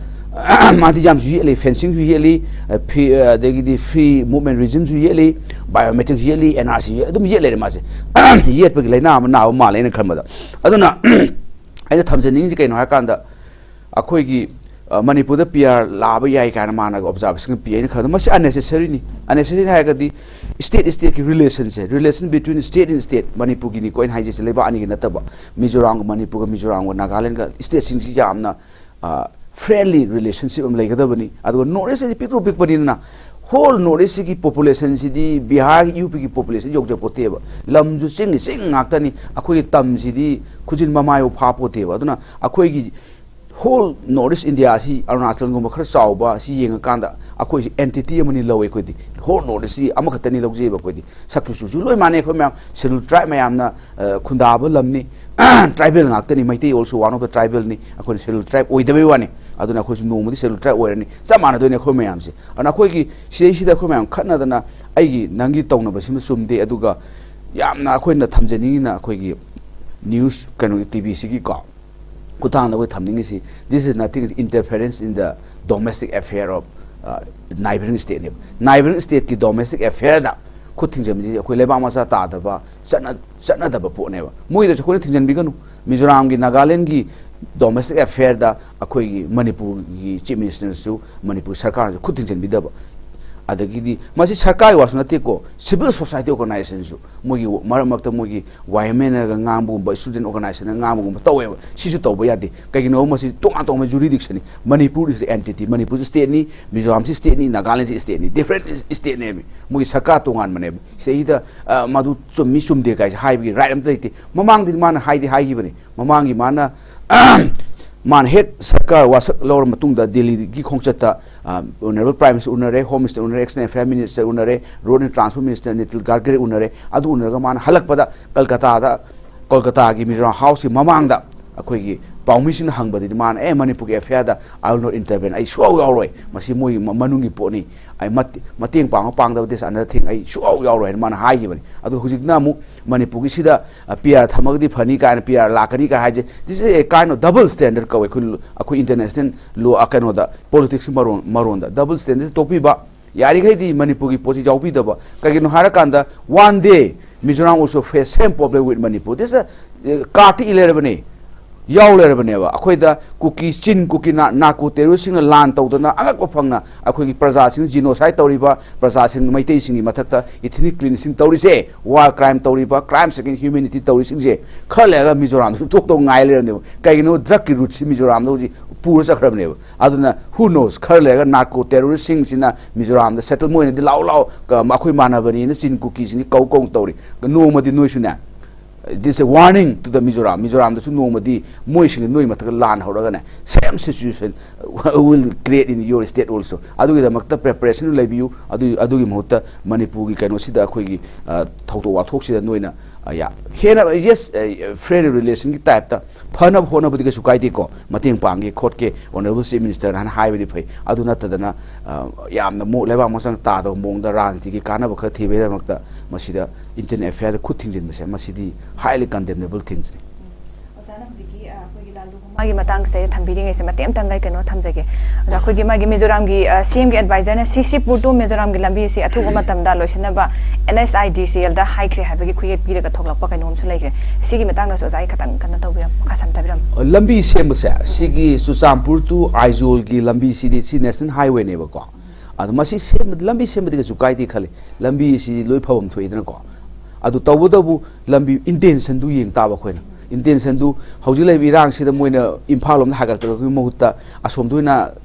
ꯃꯥꯗꯤ ꯌꯥꯝꯁꯨ ꯌꯦꯠꯂꯤ, fencing ꯁꯨ ꯌꯦꯠꯂꯤ, ꯑ, free, ꯑ, ꯑꯗꯒꯤꯗꯤ free movement regime ꯁꯨ ꯌꯦꯠꯂꯤ, biometric ꯁꯨ ꯌꯦꯠꯂꯤ, N R C ꯑꯗꯨꯝ ꯌꯦꯠ ꯂꯩꯔꯦ ꯃꯥꯁꯦ꯫ ꯌꯦꯠꯄꯒꯤ ꯂꯥꯏꯅꯥ ꯑꯃ ꯅꯥꯕ ꯃꯥꯜꯂꯦ ꯑꯩꯅ ꯈꯟꯕꯗ꯫ ꯑꯗꯨꯅ ꯑꯩꯅ ꯊꯝꯖꯅꯤꯡꯉꯤꯁꯤ ꯀꯩꯅꯣ ꯍꯥꯏꯀꯥꯟꯗ, ꯑꯩꯈꯣꯏꯒꯤ, ꯑ, ꯃꯅꯤꯄꯨꯔꯗ P R ꯂꯥꯛꯑꯕ ꯌꯥꯏ ꯀꯥꯏꯅ ꯃꯥꯅ observation ꯄꯤ꯫ ꯑꯩꯅ ꯈꯟꯕꯗ ꯃꯁꯤ unnecessary ꯅꯤ꯫ Unnecessary ꯅꯤ ꯍꯥꯏꯔꯒꯗꯤ state state ꯀꯤ relation say, relation between state and state, ꯃꯅꯤꯄꯨꯔꯒꯤꯅꯤꯀꯣ ꯑꯩꯅ ꯍꯥꯏꯖꯩꯁꯦ, ꯂꯩꯕꯥꯛ ꯑꯅꯤꯒꯤ ꯅꯠꯇꯕ, ꯃꯤꯖꯣꯔꯥꯝꯒ ꯃꯅꯤꯄꯨꯔꯒ, ꯃꯤꯖꯣꯔꯥꯝꯒ ꯅꯥꯒꯥꯂꯦꯟꯒ, state ꯁꯤꯡꯁꯤ ꯌꯥꯝꯅ, ꯑ, friendly relationship ꯑꯃ ꯂꯩꯒꯗꯕꯅꯤ꯫ ꯑꯗꯨꯒ North East ꯑꯁꯤ ꯄꯤꯛꯇ꯭ꯔꯨ ꯄꯤꯛꯄꯅꯤꯅ whole North East ꯁꯤꯒꯤ population ꯁꯤꯗꯤ ꯕꯤꯍꯥꯔ, ꯌꯨ ꯄꯤꯒꯤ population ꯌꯧꯖꯄꯣꯠꯇꯦꯕ꯫ ꯂꯝꯁꯨ ꯆꯤꯡꯒꯤ ꯆꯤꯡ ꯉꯥꯛꯇꯅꯤ꯫ ꯑꯩꯈꯣꯏꯒꯤ ꯇꯝꯁꯤꯗꯤ ꯈꯨꯖꯤꯟ ꯃꯃꯥꯏꯐꯥꯎ ꯐꯥꯄꯣꯠꯇꯦꯕ꯫ ꯑꯗꯨꯅ ꯑꯩꯈꯣꯏꯒꯤ whole North East India ꯑꯁꯤ ꯑꯔꯨꯅꯥꯆꯜꯒꯨꯝꯕ ꯈꯔ ꯆꯥꯎꯕ ꯑꯁꯤ ꯌꯦꯡꯉꯀꯥꯟꯗ ꯑꯩꯈꯣꯏꯁꯤ entity ꯑꯃꯅꯤ ꯂꯧꯋꯦ ꯑꯩꯈꯣꯏꯗꯤ꯫ Whole North East ꯁꯤ ꯑꯃꯈꯛꯇꯅꯤ ꯂꯧꯖꯩꯕ ꯑꯩꯈꯣꯏꯗꯤ꯫ ꯁꯛꯁꯨ ꯆꯨꯁꯨ ꯂꯣꯏ ꯃꯥꯟꯅꯩ ꯑꯩꯈꯣꯏ ꯃꯌꯥꯝ꯫ Scheduled tribe ꯃꯌꯥꯝꯅ, ꯑ, ꯈꯨꯟꯗꯥꯕ ꯂꯝꯅꯤ꯫ Tribal ꯉꯥꯛꯇꯅꯤ꯫ Meitei also one of the tribal ꯅꯤ꯫ ꯑꯩꯈꯣꯏꯅ Scheduled tribe ꯑꯣꯏꯗꯕꯩ ꯋꯥꯅꯤ꯫ ꯑꯗꯨꯅ ꯑꯩꯈꯣꯏꯁꯨ ꯅꯣꯡꯃꯗꯤ Scheduled tribe ꯑꯣꯏꯔꯅꯤ꯫ ꯆꯞ ꯃꯥꯟꯅꯗꯣꯏꯅꯤ ꯑꯩꯈꯣꯏ ꯃꯌꯥꯝꯁꯦ꯫ ꯑꯗꯨꯅ ꯑꯩꯈꯣꯏꯒꯤ ꯁꯤꯗꯩꯁꯤꯗ ꯑꯩꯈꯣꯏ ꯃꯌꯥꯝ ꯈꯠꯅꯗꯅ ꯑꯩꯒꯤ ꯅꯪꯒꯤ ꯇꯧꯅꯕꯁꯤꯃ ꯆꯨꯝꯗꯦ꯫ ꯑꯗꯨꯒ ꯌꯥꯝꯅ ꯑꯩꯈꯣꯏꯅ ꯊꯝꯖꯅꯤꯡꯉꯤꯅ ꯑꯩꯈꯣꯏꯒꯤ news ꯀꯩꯅꯣꯒꯤ T V ꯁꯤꯒꯤꯀꯣ ꯈꯨꯠꯊꯥꯡꯗ ꯑꯩꯈꯣꯏ ꯊꯝꯅꯤꯡꯉꯤꯁꯤ, this is nothing, interference in the domestic affair of, uh, neighboring state ꯅꯦꯕ꯫ Neighboring state ꯀꯤ domestic affair ꯗ ꯈꯨꯠ ꯊꯤꯡꯖꯤꯟꯕꯁꯤ ꯑꯩꯈꯣꯏ ꯂꯩꯕꯥꯛ ꯃꯆꯥ ꯇꯥꯗꯕ, ꯆꯠꯅ-, ꯆꯠꯅꯗꯕ ꯄꯣꯠꯅꯦꯕ꯫ ꯃꯣꯏꯗꯁꯨ ꯑꯩꯈꯣꯏꯅ ꯊꯤꯡꯖꯤꯟꯕꯤꯒꯅꯨ꯫ ꯃꯤꯖꯣꯔꯥꯝꯒꯤ, ꯅꯥꯒꯥꯂꯦꯟꯒꯤ domestic affair ꯗ ꯑꯩꯈꯣꯏꯒꯤ ꯃꯅꯤꯄꯨꯔꯒꯤ chief minister ꯅꯁꯨ, ꯃꯅꯤꯄꯨꯔ ꯁꯔꯀꯥꯔꯅꯁꯨ ꯈꯨꯠ ꯊꯤꯡꯖꯤꯟꯕꯤꯗꯕ꯫ ꯑꯗꯒꯤꯗꯤ ꯃꯁꯤ ꯁꯔꯀꯥꯔꯒꯤ ꯋꯥꯁꯨ ꯅꯠꯇꯦꯀꯣ, civil society organizationꯁꯨ ꯃꯣꯏꯒꯤ ꯃꯔꯛ ꯃꯔꯛꯇ ꯃꯣꯏꯒꯤ ꯋꯥꯏ ꯑꯦꯝ ꯑꯦꯟꯅꯒ ꯉꯥꯡꯕꯒꯨꯝꯕ, student organizationꯅ ꯉꯥꯡꯕꯒꯨꯝꯕ ꯇꯧꯋꯦꯕ꯫ ꯁꯤꯁꯨ ꯇꯧꯕ ꯌꯥꯗꯦ꯫ ꯀꯩꯒꯤꯅꯣ? ꯃꯁꯤ ꯇꯣꯉꯥꯟ ꯇꯣꯉꯥꯟꯕ jurisdictionꯅꯤ꯫ Manipur is entity, ꯃꯅꯤꯄꯨꯔꯁꯨ stateꯅꯤ, ꯃꯤꯖꯣꯔꯥꯝꯁꯤ stateꯅꯤ, ꯅꯥꯒꯥꯂꯦꯟꯁꯤ stateꯅꯤ, different stateꯅꯦꯕ꯫ ꯃꯣꯏꯒꯤ ꯁꯔꯀꯥꯔ ꯇꯣꯉꯥꯟꯕꯅꯦꯕ꯫ ꯁꯤꯗꯩꯗ ꯑ, ꯃꯗꯨ ꯆꯨꯝꯃꯤ ꯆꯨꯝꯗꯦ ꯀꯥꯏꯁꯦ ꯍꯥꯏꯕꯒꯤ right ꯑꯝꯇ ꯂꯩꯇꯦ꯫ ꯃꯃꯥꯡꯗꯗꯤ ꯃꯥꯅ ꯍꯥꯏꯗꯤ ꯍꯥꯏꯈꯤꯕꯅꯤ꯫ ꯃꯃꯥꯡꯒꯤ ꯃꯥꯅ ꯃꯥꯅ ꯍꯦꯛ ꯁꯔꯀꯥꯔ ꯋꯥꯁꯛ ꯂꯧꯔ ꯃꯇꯨꯡꯗ ꯗꯦꯜꯂꯤꯒꯤ ꯈꯣꯡꯆꯠꯇ ꯑ, Honourable Prime Minister ꯎꯅꯔꯦ, Home Minister ꯎꯅꯔꯦ, External Affairs Minister ꯎꯅꯔꯦ, Road and Transport Minister ꯅꯤꯇꯤꯜ ꯒꯥꯗꯀꯔꯤ ꯎꯅꯔꯦ꯫ ꯑꯗꯨ ꯎꯅꯔꯒ ꯃꯥꯅ ꯍꯜꯂꯛꯄꯗ ꯀꯜꯀꯇꯥꯗ, ꯀꯣꯜꯀꯇꯥꯒꯤ ꯃꯤꯖꯣꯔꯥꯝ ꯍꯥꯎꯁꯀꯤ ꯃꯃꯥꯡꯗ ꯑꯩꯈꯣꯏꯒꯤ ꯄꯥꯎꯃꯤꯁꯤꯡꯅ ꯍꯪꯕꯗꯗꯤ ꯃꯥꯅ, "ꯑꯦ, ꯃꯅꯤꯄꯨꯔꯒꯤ ꯑꯦꯐꯤꯌꯥꯔꯗ I will not intervene, ꯑꯩ ꯁꯨꯡꯌꯥꯎ ꯌꯥꯎꯔꯣꯏ, ꯃꯁꯤ ꯃꯣꯏꯒꯤ ꯃ-, ꯃꯅꯨꯡꯒꯤ ꯄꯣꯠꯅꯤ, ꯑꯩ ꯃꯠ-, ꯃꯇꯦꯡ ꯄꯥꯡꯕ ꯄꯥꯡꯗꯕ, this another thing, ꯑꯩ ꯁꯨꯡꯌꯥꯎ ꯌꯥꯎꯔꯣꯏ" ꯍꯥꯏꯅ ꯃꯥꯅ ꯍꯥꯏꯈꯤꯕꯅꯤ꯫ ꯑꯗꯨ ꯍꯧꯖꯤꯛꯅ ꯑꯃꯨꯛ ꯃꯅꯤꯄꯨꯔꯒꯤꯁꯤꯗ ꯄꯤ ꯑꯥꯔ ꯊꯝꯃꯒꯗꯤ ꯐꯅꯤ ꯀꯥꯏꯅ, ꯄꯤ ꯑꯥꯔ ꯂꯥꯛꯀꯅꯤ ꯀꯥꯏꯅ ꯍꯥꯏꯁꯦ, this is a kind of double standard ꯀꯧꯋꯦ ꯑꯩꯈꯣꯏ, ꯑꯩꯈꯣꯏ international law, ꯀꯩꯅꯣꯗ, politicsꯀꯤ ꯃꯔꯣꯟ, ꯃꯔꯣꯟꯗ double standard ꯇꯣꯛꯄꯤꯕ꯫ ꯌꯥꯔꯤꯈꯩꯗꯤ ꯃꯅꯤꯄꯨꯔꯒꯤ ꯄꯣꯠꯁꯤ ꯌꯥꯎꯕꯤꯗꯕ꯫ ꯀꯩꯒꯤꯅꯣ ꯍꯥꯏꯔꯀꯥꯟꯗ, one day Mizoram also face same problem with Manipur, this is a, ꯀꯥꯔꯠꯇ ꯏ ꯂꯩꯔꯕꯅꯦ, ꯌꯥꯎ ꯂꯩꯔꯕꯅꯦꯕ꯫ ꯑꯩꯈꯣꯏꯗ ꯀꯨꯀꯤ, ꯆꯤꯟ ꯀꯨꯀꯤ ꯅꯥ-, ꯅꯥꯔꯀꯣ ꯇꯦꯔꯣꯔꯤꯁꯁꯤꯡꯅ ꯂꯥꯟ ꯇꯧꯗꯅ ꯑꯉꯛꯄ ꯐꯪꯅ ꯑꯩꯈꯣꯏꯒꯤ ꯄ꯭ꯔꯖꯥꯁꯤꯡ genocide ꯇꯧꯔꯤꯕ, ꯄ꯭ꯔꯖꯥꯁꯤꯡ, ꯃꯩꯇꯩꯁꯤꯡꯒꯤ ꯃꯊꯛꯇ ethnic cleansing ꯇꯧꯔꯤꯁꯦ, war crime ꯇꯧꯔꯤꯕ, crimes against humanity ꯇꯧꯔꯤꯁꯤꯡꯁꯦ ꯈꯔ ꯂꯩꯔꯒ ꯃꯤꯖꯣꯔꯥꯝꯗꯁꯨ ꯊꯣꯛꯇꯧ ꯉꯥꯏ ꯂꯩꯔꯕꯅꯦꯕ꯫ ꯀꯩꯒꯤꯅꯣ? Drugꯀꯤ rootꯁꯤ ꯃꯤꯖꯣꯔꯥꯝꯗ ꯍꯧꯖꯤꯛ ꯄꯨꯔ ꯆꯠꯈ꯭ꯔꯕꯅꯦꯕ꯫ ꯑꯗꯨꯅ who knows, ꯈꯔ ꯂꯩꯔꯒ ꯅꯥꯔꯀꯣ ꯇꯦꯔꯣꯔꯤꯁꯁꯤꯡꯁꯤꯅ ꯃꯤꯖꯣꯔꯥꯝꯗ settle, ꯃꯣꯏꯅꯗꯤ "ꯂꯥꯛꯑꯣ, ꯂꯥꯛꯑꯣ, ꯀ-, ꯑꯩꯈꯣꯏ ꯃꯥꯟꯅꯕꯅꯤꯅ" ꯆꯤꯟ ꯀꯨꯀꯤꯁꯤꯡꯁꯤ ꯀꯧ ꯀꯧ ꯇꯧꯔꯤ꯫ ꯅꯣꯡꯃꯗꯤ ꯅꯣꯏꯁꯨꯅꯦ, this is a warning to the Mizoram, ꯃꯤꯖꯣꯔꯥꯝꯗꯁꯨ ꯅꯣꯡꯃꯗꯤ ꯃꯣꯏꯁꯤꯡꯅ ꯅꯣꯏ ꯃꯊꯛꯇ ꯂꯥꯟ ꯍꯧꯔꯒꯅꯦ, same situation will create in your state also꯫ ꯑꯗꯨꯒꯤꯗꯃꯛꯇ preparation ꯂꯩꯕꯤꯌꯨ꯫ ꯑꯗꯨ, ꯑꯗꯨꯒꯤ ꯃꯍꯨꯠꯇ ꯃꯅꯤꯄꯨꯔꯒꯤ ꯀꯩꯅꯣꯁꯤꯗ, ꯑꯩꯈꯣꯏꯒꯤ, ꯑ, ꯊꯧꯗꯣꯛ ꯋꯥꯊꯣꯛꯁꯤꯗ ꯅꯣꯏꯅ, ꯑ, ꯌꯥ-, ꯍꯦꯟꯅ, yes, ꯑ, friendly relationꯒꯤ typeꯇ ꯐꯅꯕ ꯍꯣꯠꯅꯕꯗꯤ ꯀꯩꯁꯨ ꯀꯥꯏꯗꯦꯀꯣ, ꯃꯇꯦꯡ ꯄꯥꯡꯒꯦ ꯈꯣꯠꯀꯦ, Honourable Chief Minister ꯍꯥꯏꯅ ꯍꯥꯏꯕꯗꯤ ꯐꯩ꯫ ꯑꯗꯨ ꯅꯠꯇꯗꯅ, ꯑ, ꯌꯥꯝꯅ ꯃꯨ-, ꯂꯩꯕꯥꯛ ꯃꯆꯪ ꯇꯥꯗꯕ ꯃꯑꯣꯡꯗ ꯔꯥꯖꯅꯤꯇꯤꯒꯤ ꯀꯥꯟꯅꯕ ꯈꯔ ꯊꯤꯕꯒꯤꯗꯃꯛꯇ ꯃꯁꯤꯗ internal affairꯗ ꯈꯨꯠ ꯊꯤꯡꯖꯤꯟꯕꯁꯦ, ꯃꯁꯤꯗꯤ highly condemnable thingsꯅꯤ꯫ ꯑꯣꯖꯥꯅ ꯍꯧꯖꯤꯛꯀꯤ, ꯑ, ꯑꯩꯈꯣꯏꯒꯤ ꯂꯥꯜ ꯂꯨꯍꯣꯡꯕꯒꯤ ꯃꯇꯥꯡꯁꯤꯗ ꯊꯝꯕꯤꯔꯤꯉꯩꯁꯦ ꯃꯇꯦꯛ ꯑꯃꯇꯪꯒ ꯑꯩ ꯀꯩꯅꯣ ꯊꯝꯖꯒꯦ꯫ ꯑꯣꯖꯥ, ꯑꯩꯈꯣꯏꯒꯤ ꯃꯥꯒꯤ ꯃꯤꯖꯣꯔꯥꯝꯒꯤ, ꯑ, ꯁꯤ ꯑꯦꯝꯒꯤ advisorꯅ ꯁꯤ ꯁꯤ ꯄꯨꯔ to ꯃꯤꯖꯣꯔꯥꯝꯒꯤ ꯂꯝꯕꯤꯁꯤ ꯑꯊꯨꯕ ꯃꯇꯝꯗ ꯂꯣꯏꯁꯤꯟꯅꯕ ꯑꯦꯟ ꯑꯦꯁ ꯑꯥꯏ ꯗꯤ ꯁꯤ ꯑꯦꯜꯗ ꯍꯥꯏꯈ꯭ꯔꯦ ꯍꯥꯏꯕꯒꯤ ꯈꯨꯌꯦꯛ ꯄꯤꯔꯒ ꯊꯣꯛꯂꯛꯄ ꯀꯩꯅꯣꯝꯁꯨ ꯂꯩꯈ꯭ꯔꯦ꯫ ꯁꯤꯒꯤ ꯃꯇꯥꯡꯗꯁꯨ ꯑꯣꯖꯥ ꯑꯩ ꯈꯇꯪ ꯀꯩꯅꯣ ꯇꯧꯕꯤꯔꯝ-, ꯃꯈꯥ ꯁꯝꯊꯕꯤꯔꯝꯃꯨ꯫ ꯂꯝꯕꯤ ꯁꯦꯝꯕꯁꯦ, ꯁꯤꯒꯤ ꯆꯨꯔꯆꯥꯟꯄꯨꯔ to ꯑꯥꯏꯖꯣꯜꯒꯤ ꯂꯝꯕꯤꯁꯤꯗꯤ ꯁꯤ national highwayꯅꯦꯕꯀꯣ꯫ ꯑꯗꯣ ꯃꯁꯤ ꯁꯦꯝꯕ, ꯂꯝꯕꯤ ꯁꯦꯝꯕꯗꯤ ꯀꯩꯁꯨ ꯀꯥꯏꯗꯦ ꯈꯜꯂꯤ, ꯂꯝꯕꯤꯁꯤ ꯂꯣꯏ ꯐꯐꯝ ꯊꯣꯛꯏꯗꯅꯀꯣ꯫ ꯑꯗꯨ ꯇꯧꯕꯇꯕꯨ ꯂꯝꯕꯤ intentionꯗꯨ ꯌꯦꯡ ꯇꯥꯕ ꯑꯩꯈꯣꯏꯅ꯫ Intentionꯗꯨ ꯍꯧꯖꯤꯛ ꯂꯩꯔꯤꯕ ꯏꯔꯥꯡꯁꯤꯗ ꯃꯣꯏꯅ ꯏꯝꯐꯥꯜ ꯂꯣꯝꯗ ꯍꯥꯏꯒꯠꯂꯛꯄꯒꯤ ꯃꯍꯨꯠꯇ ꯑꯁꯣꯝꯗ ꯑꯣꯏꯅ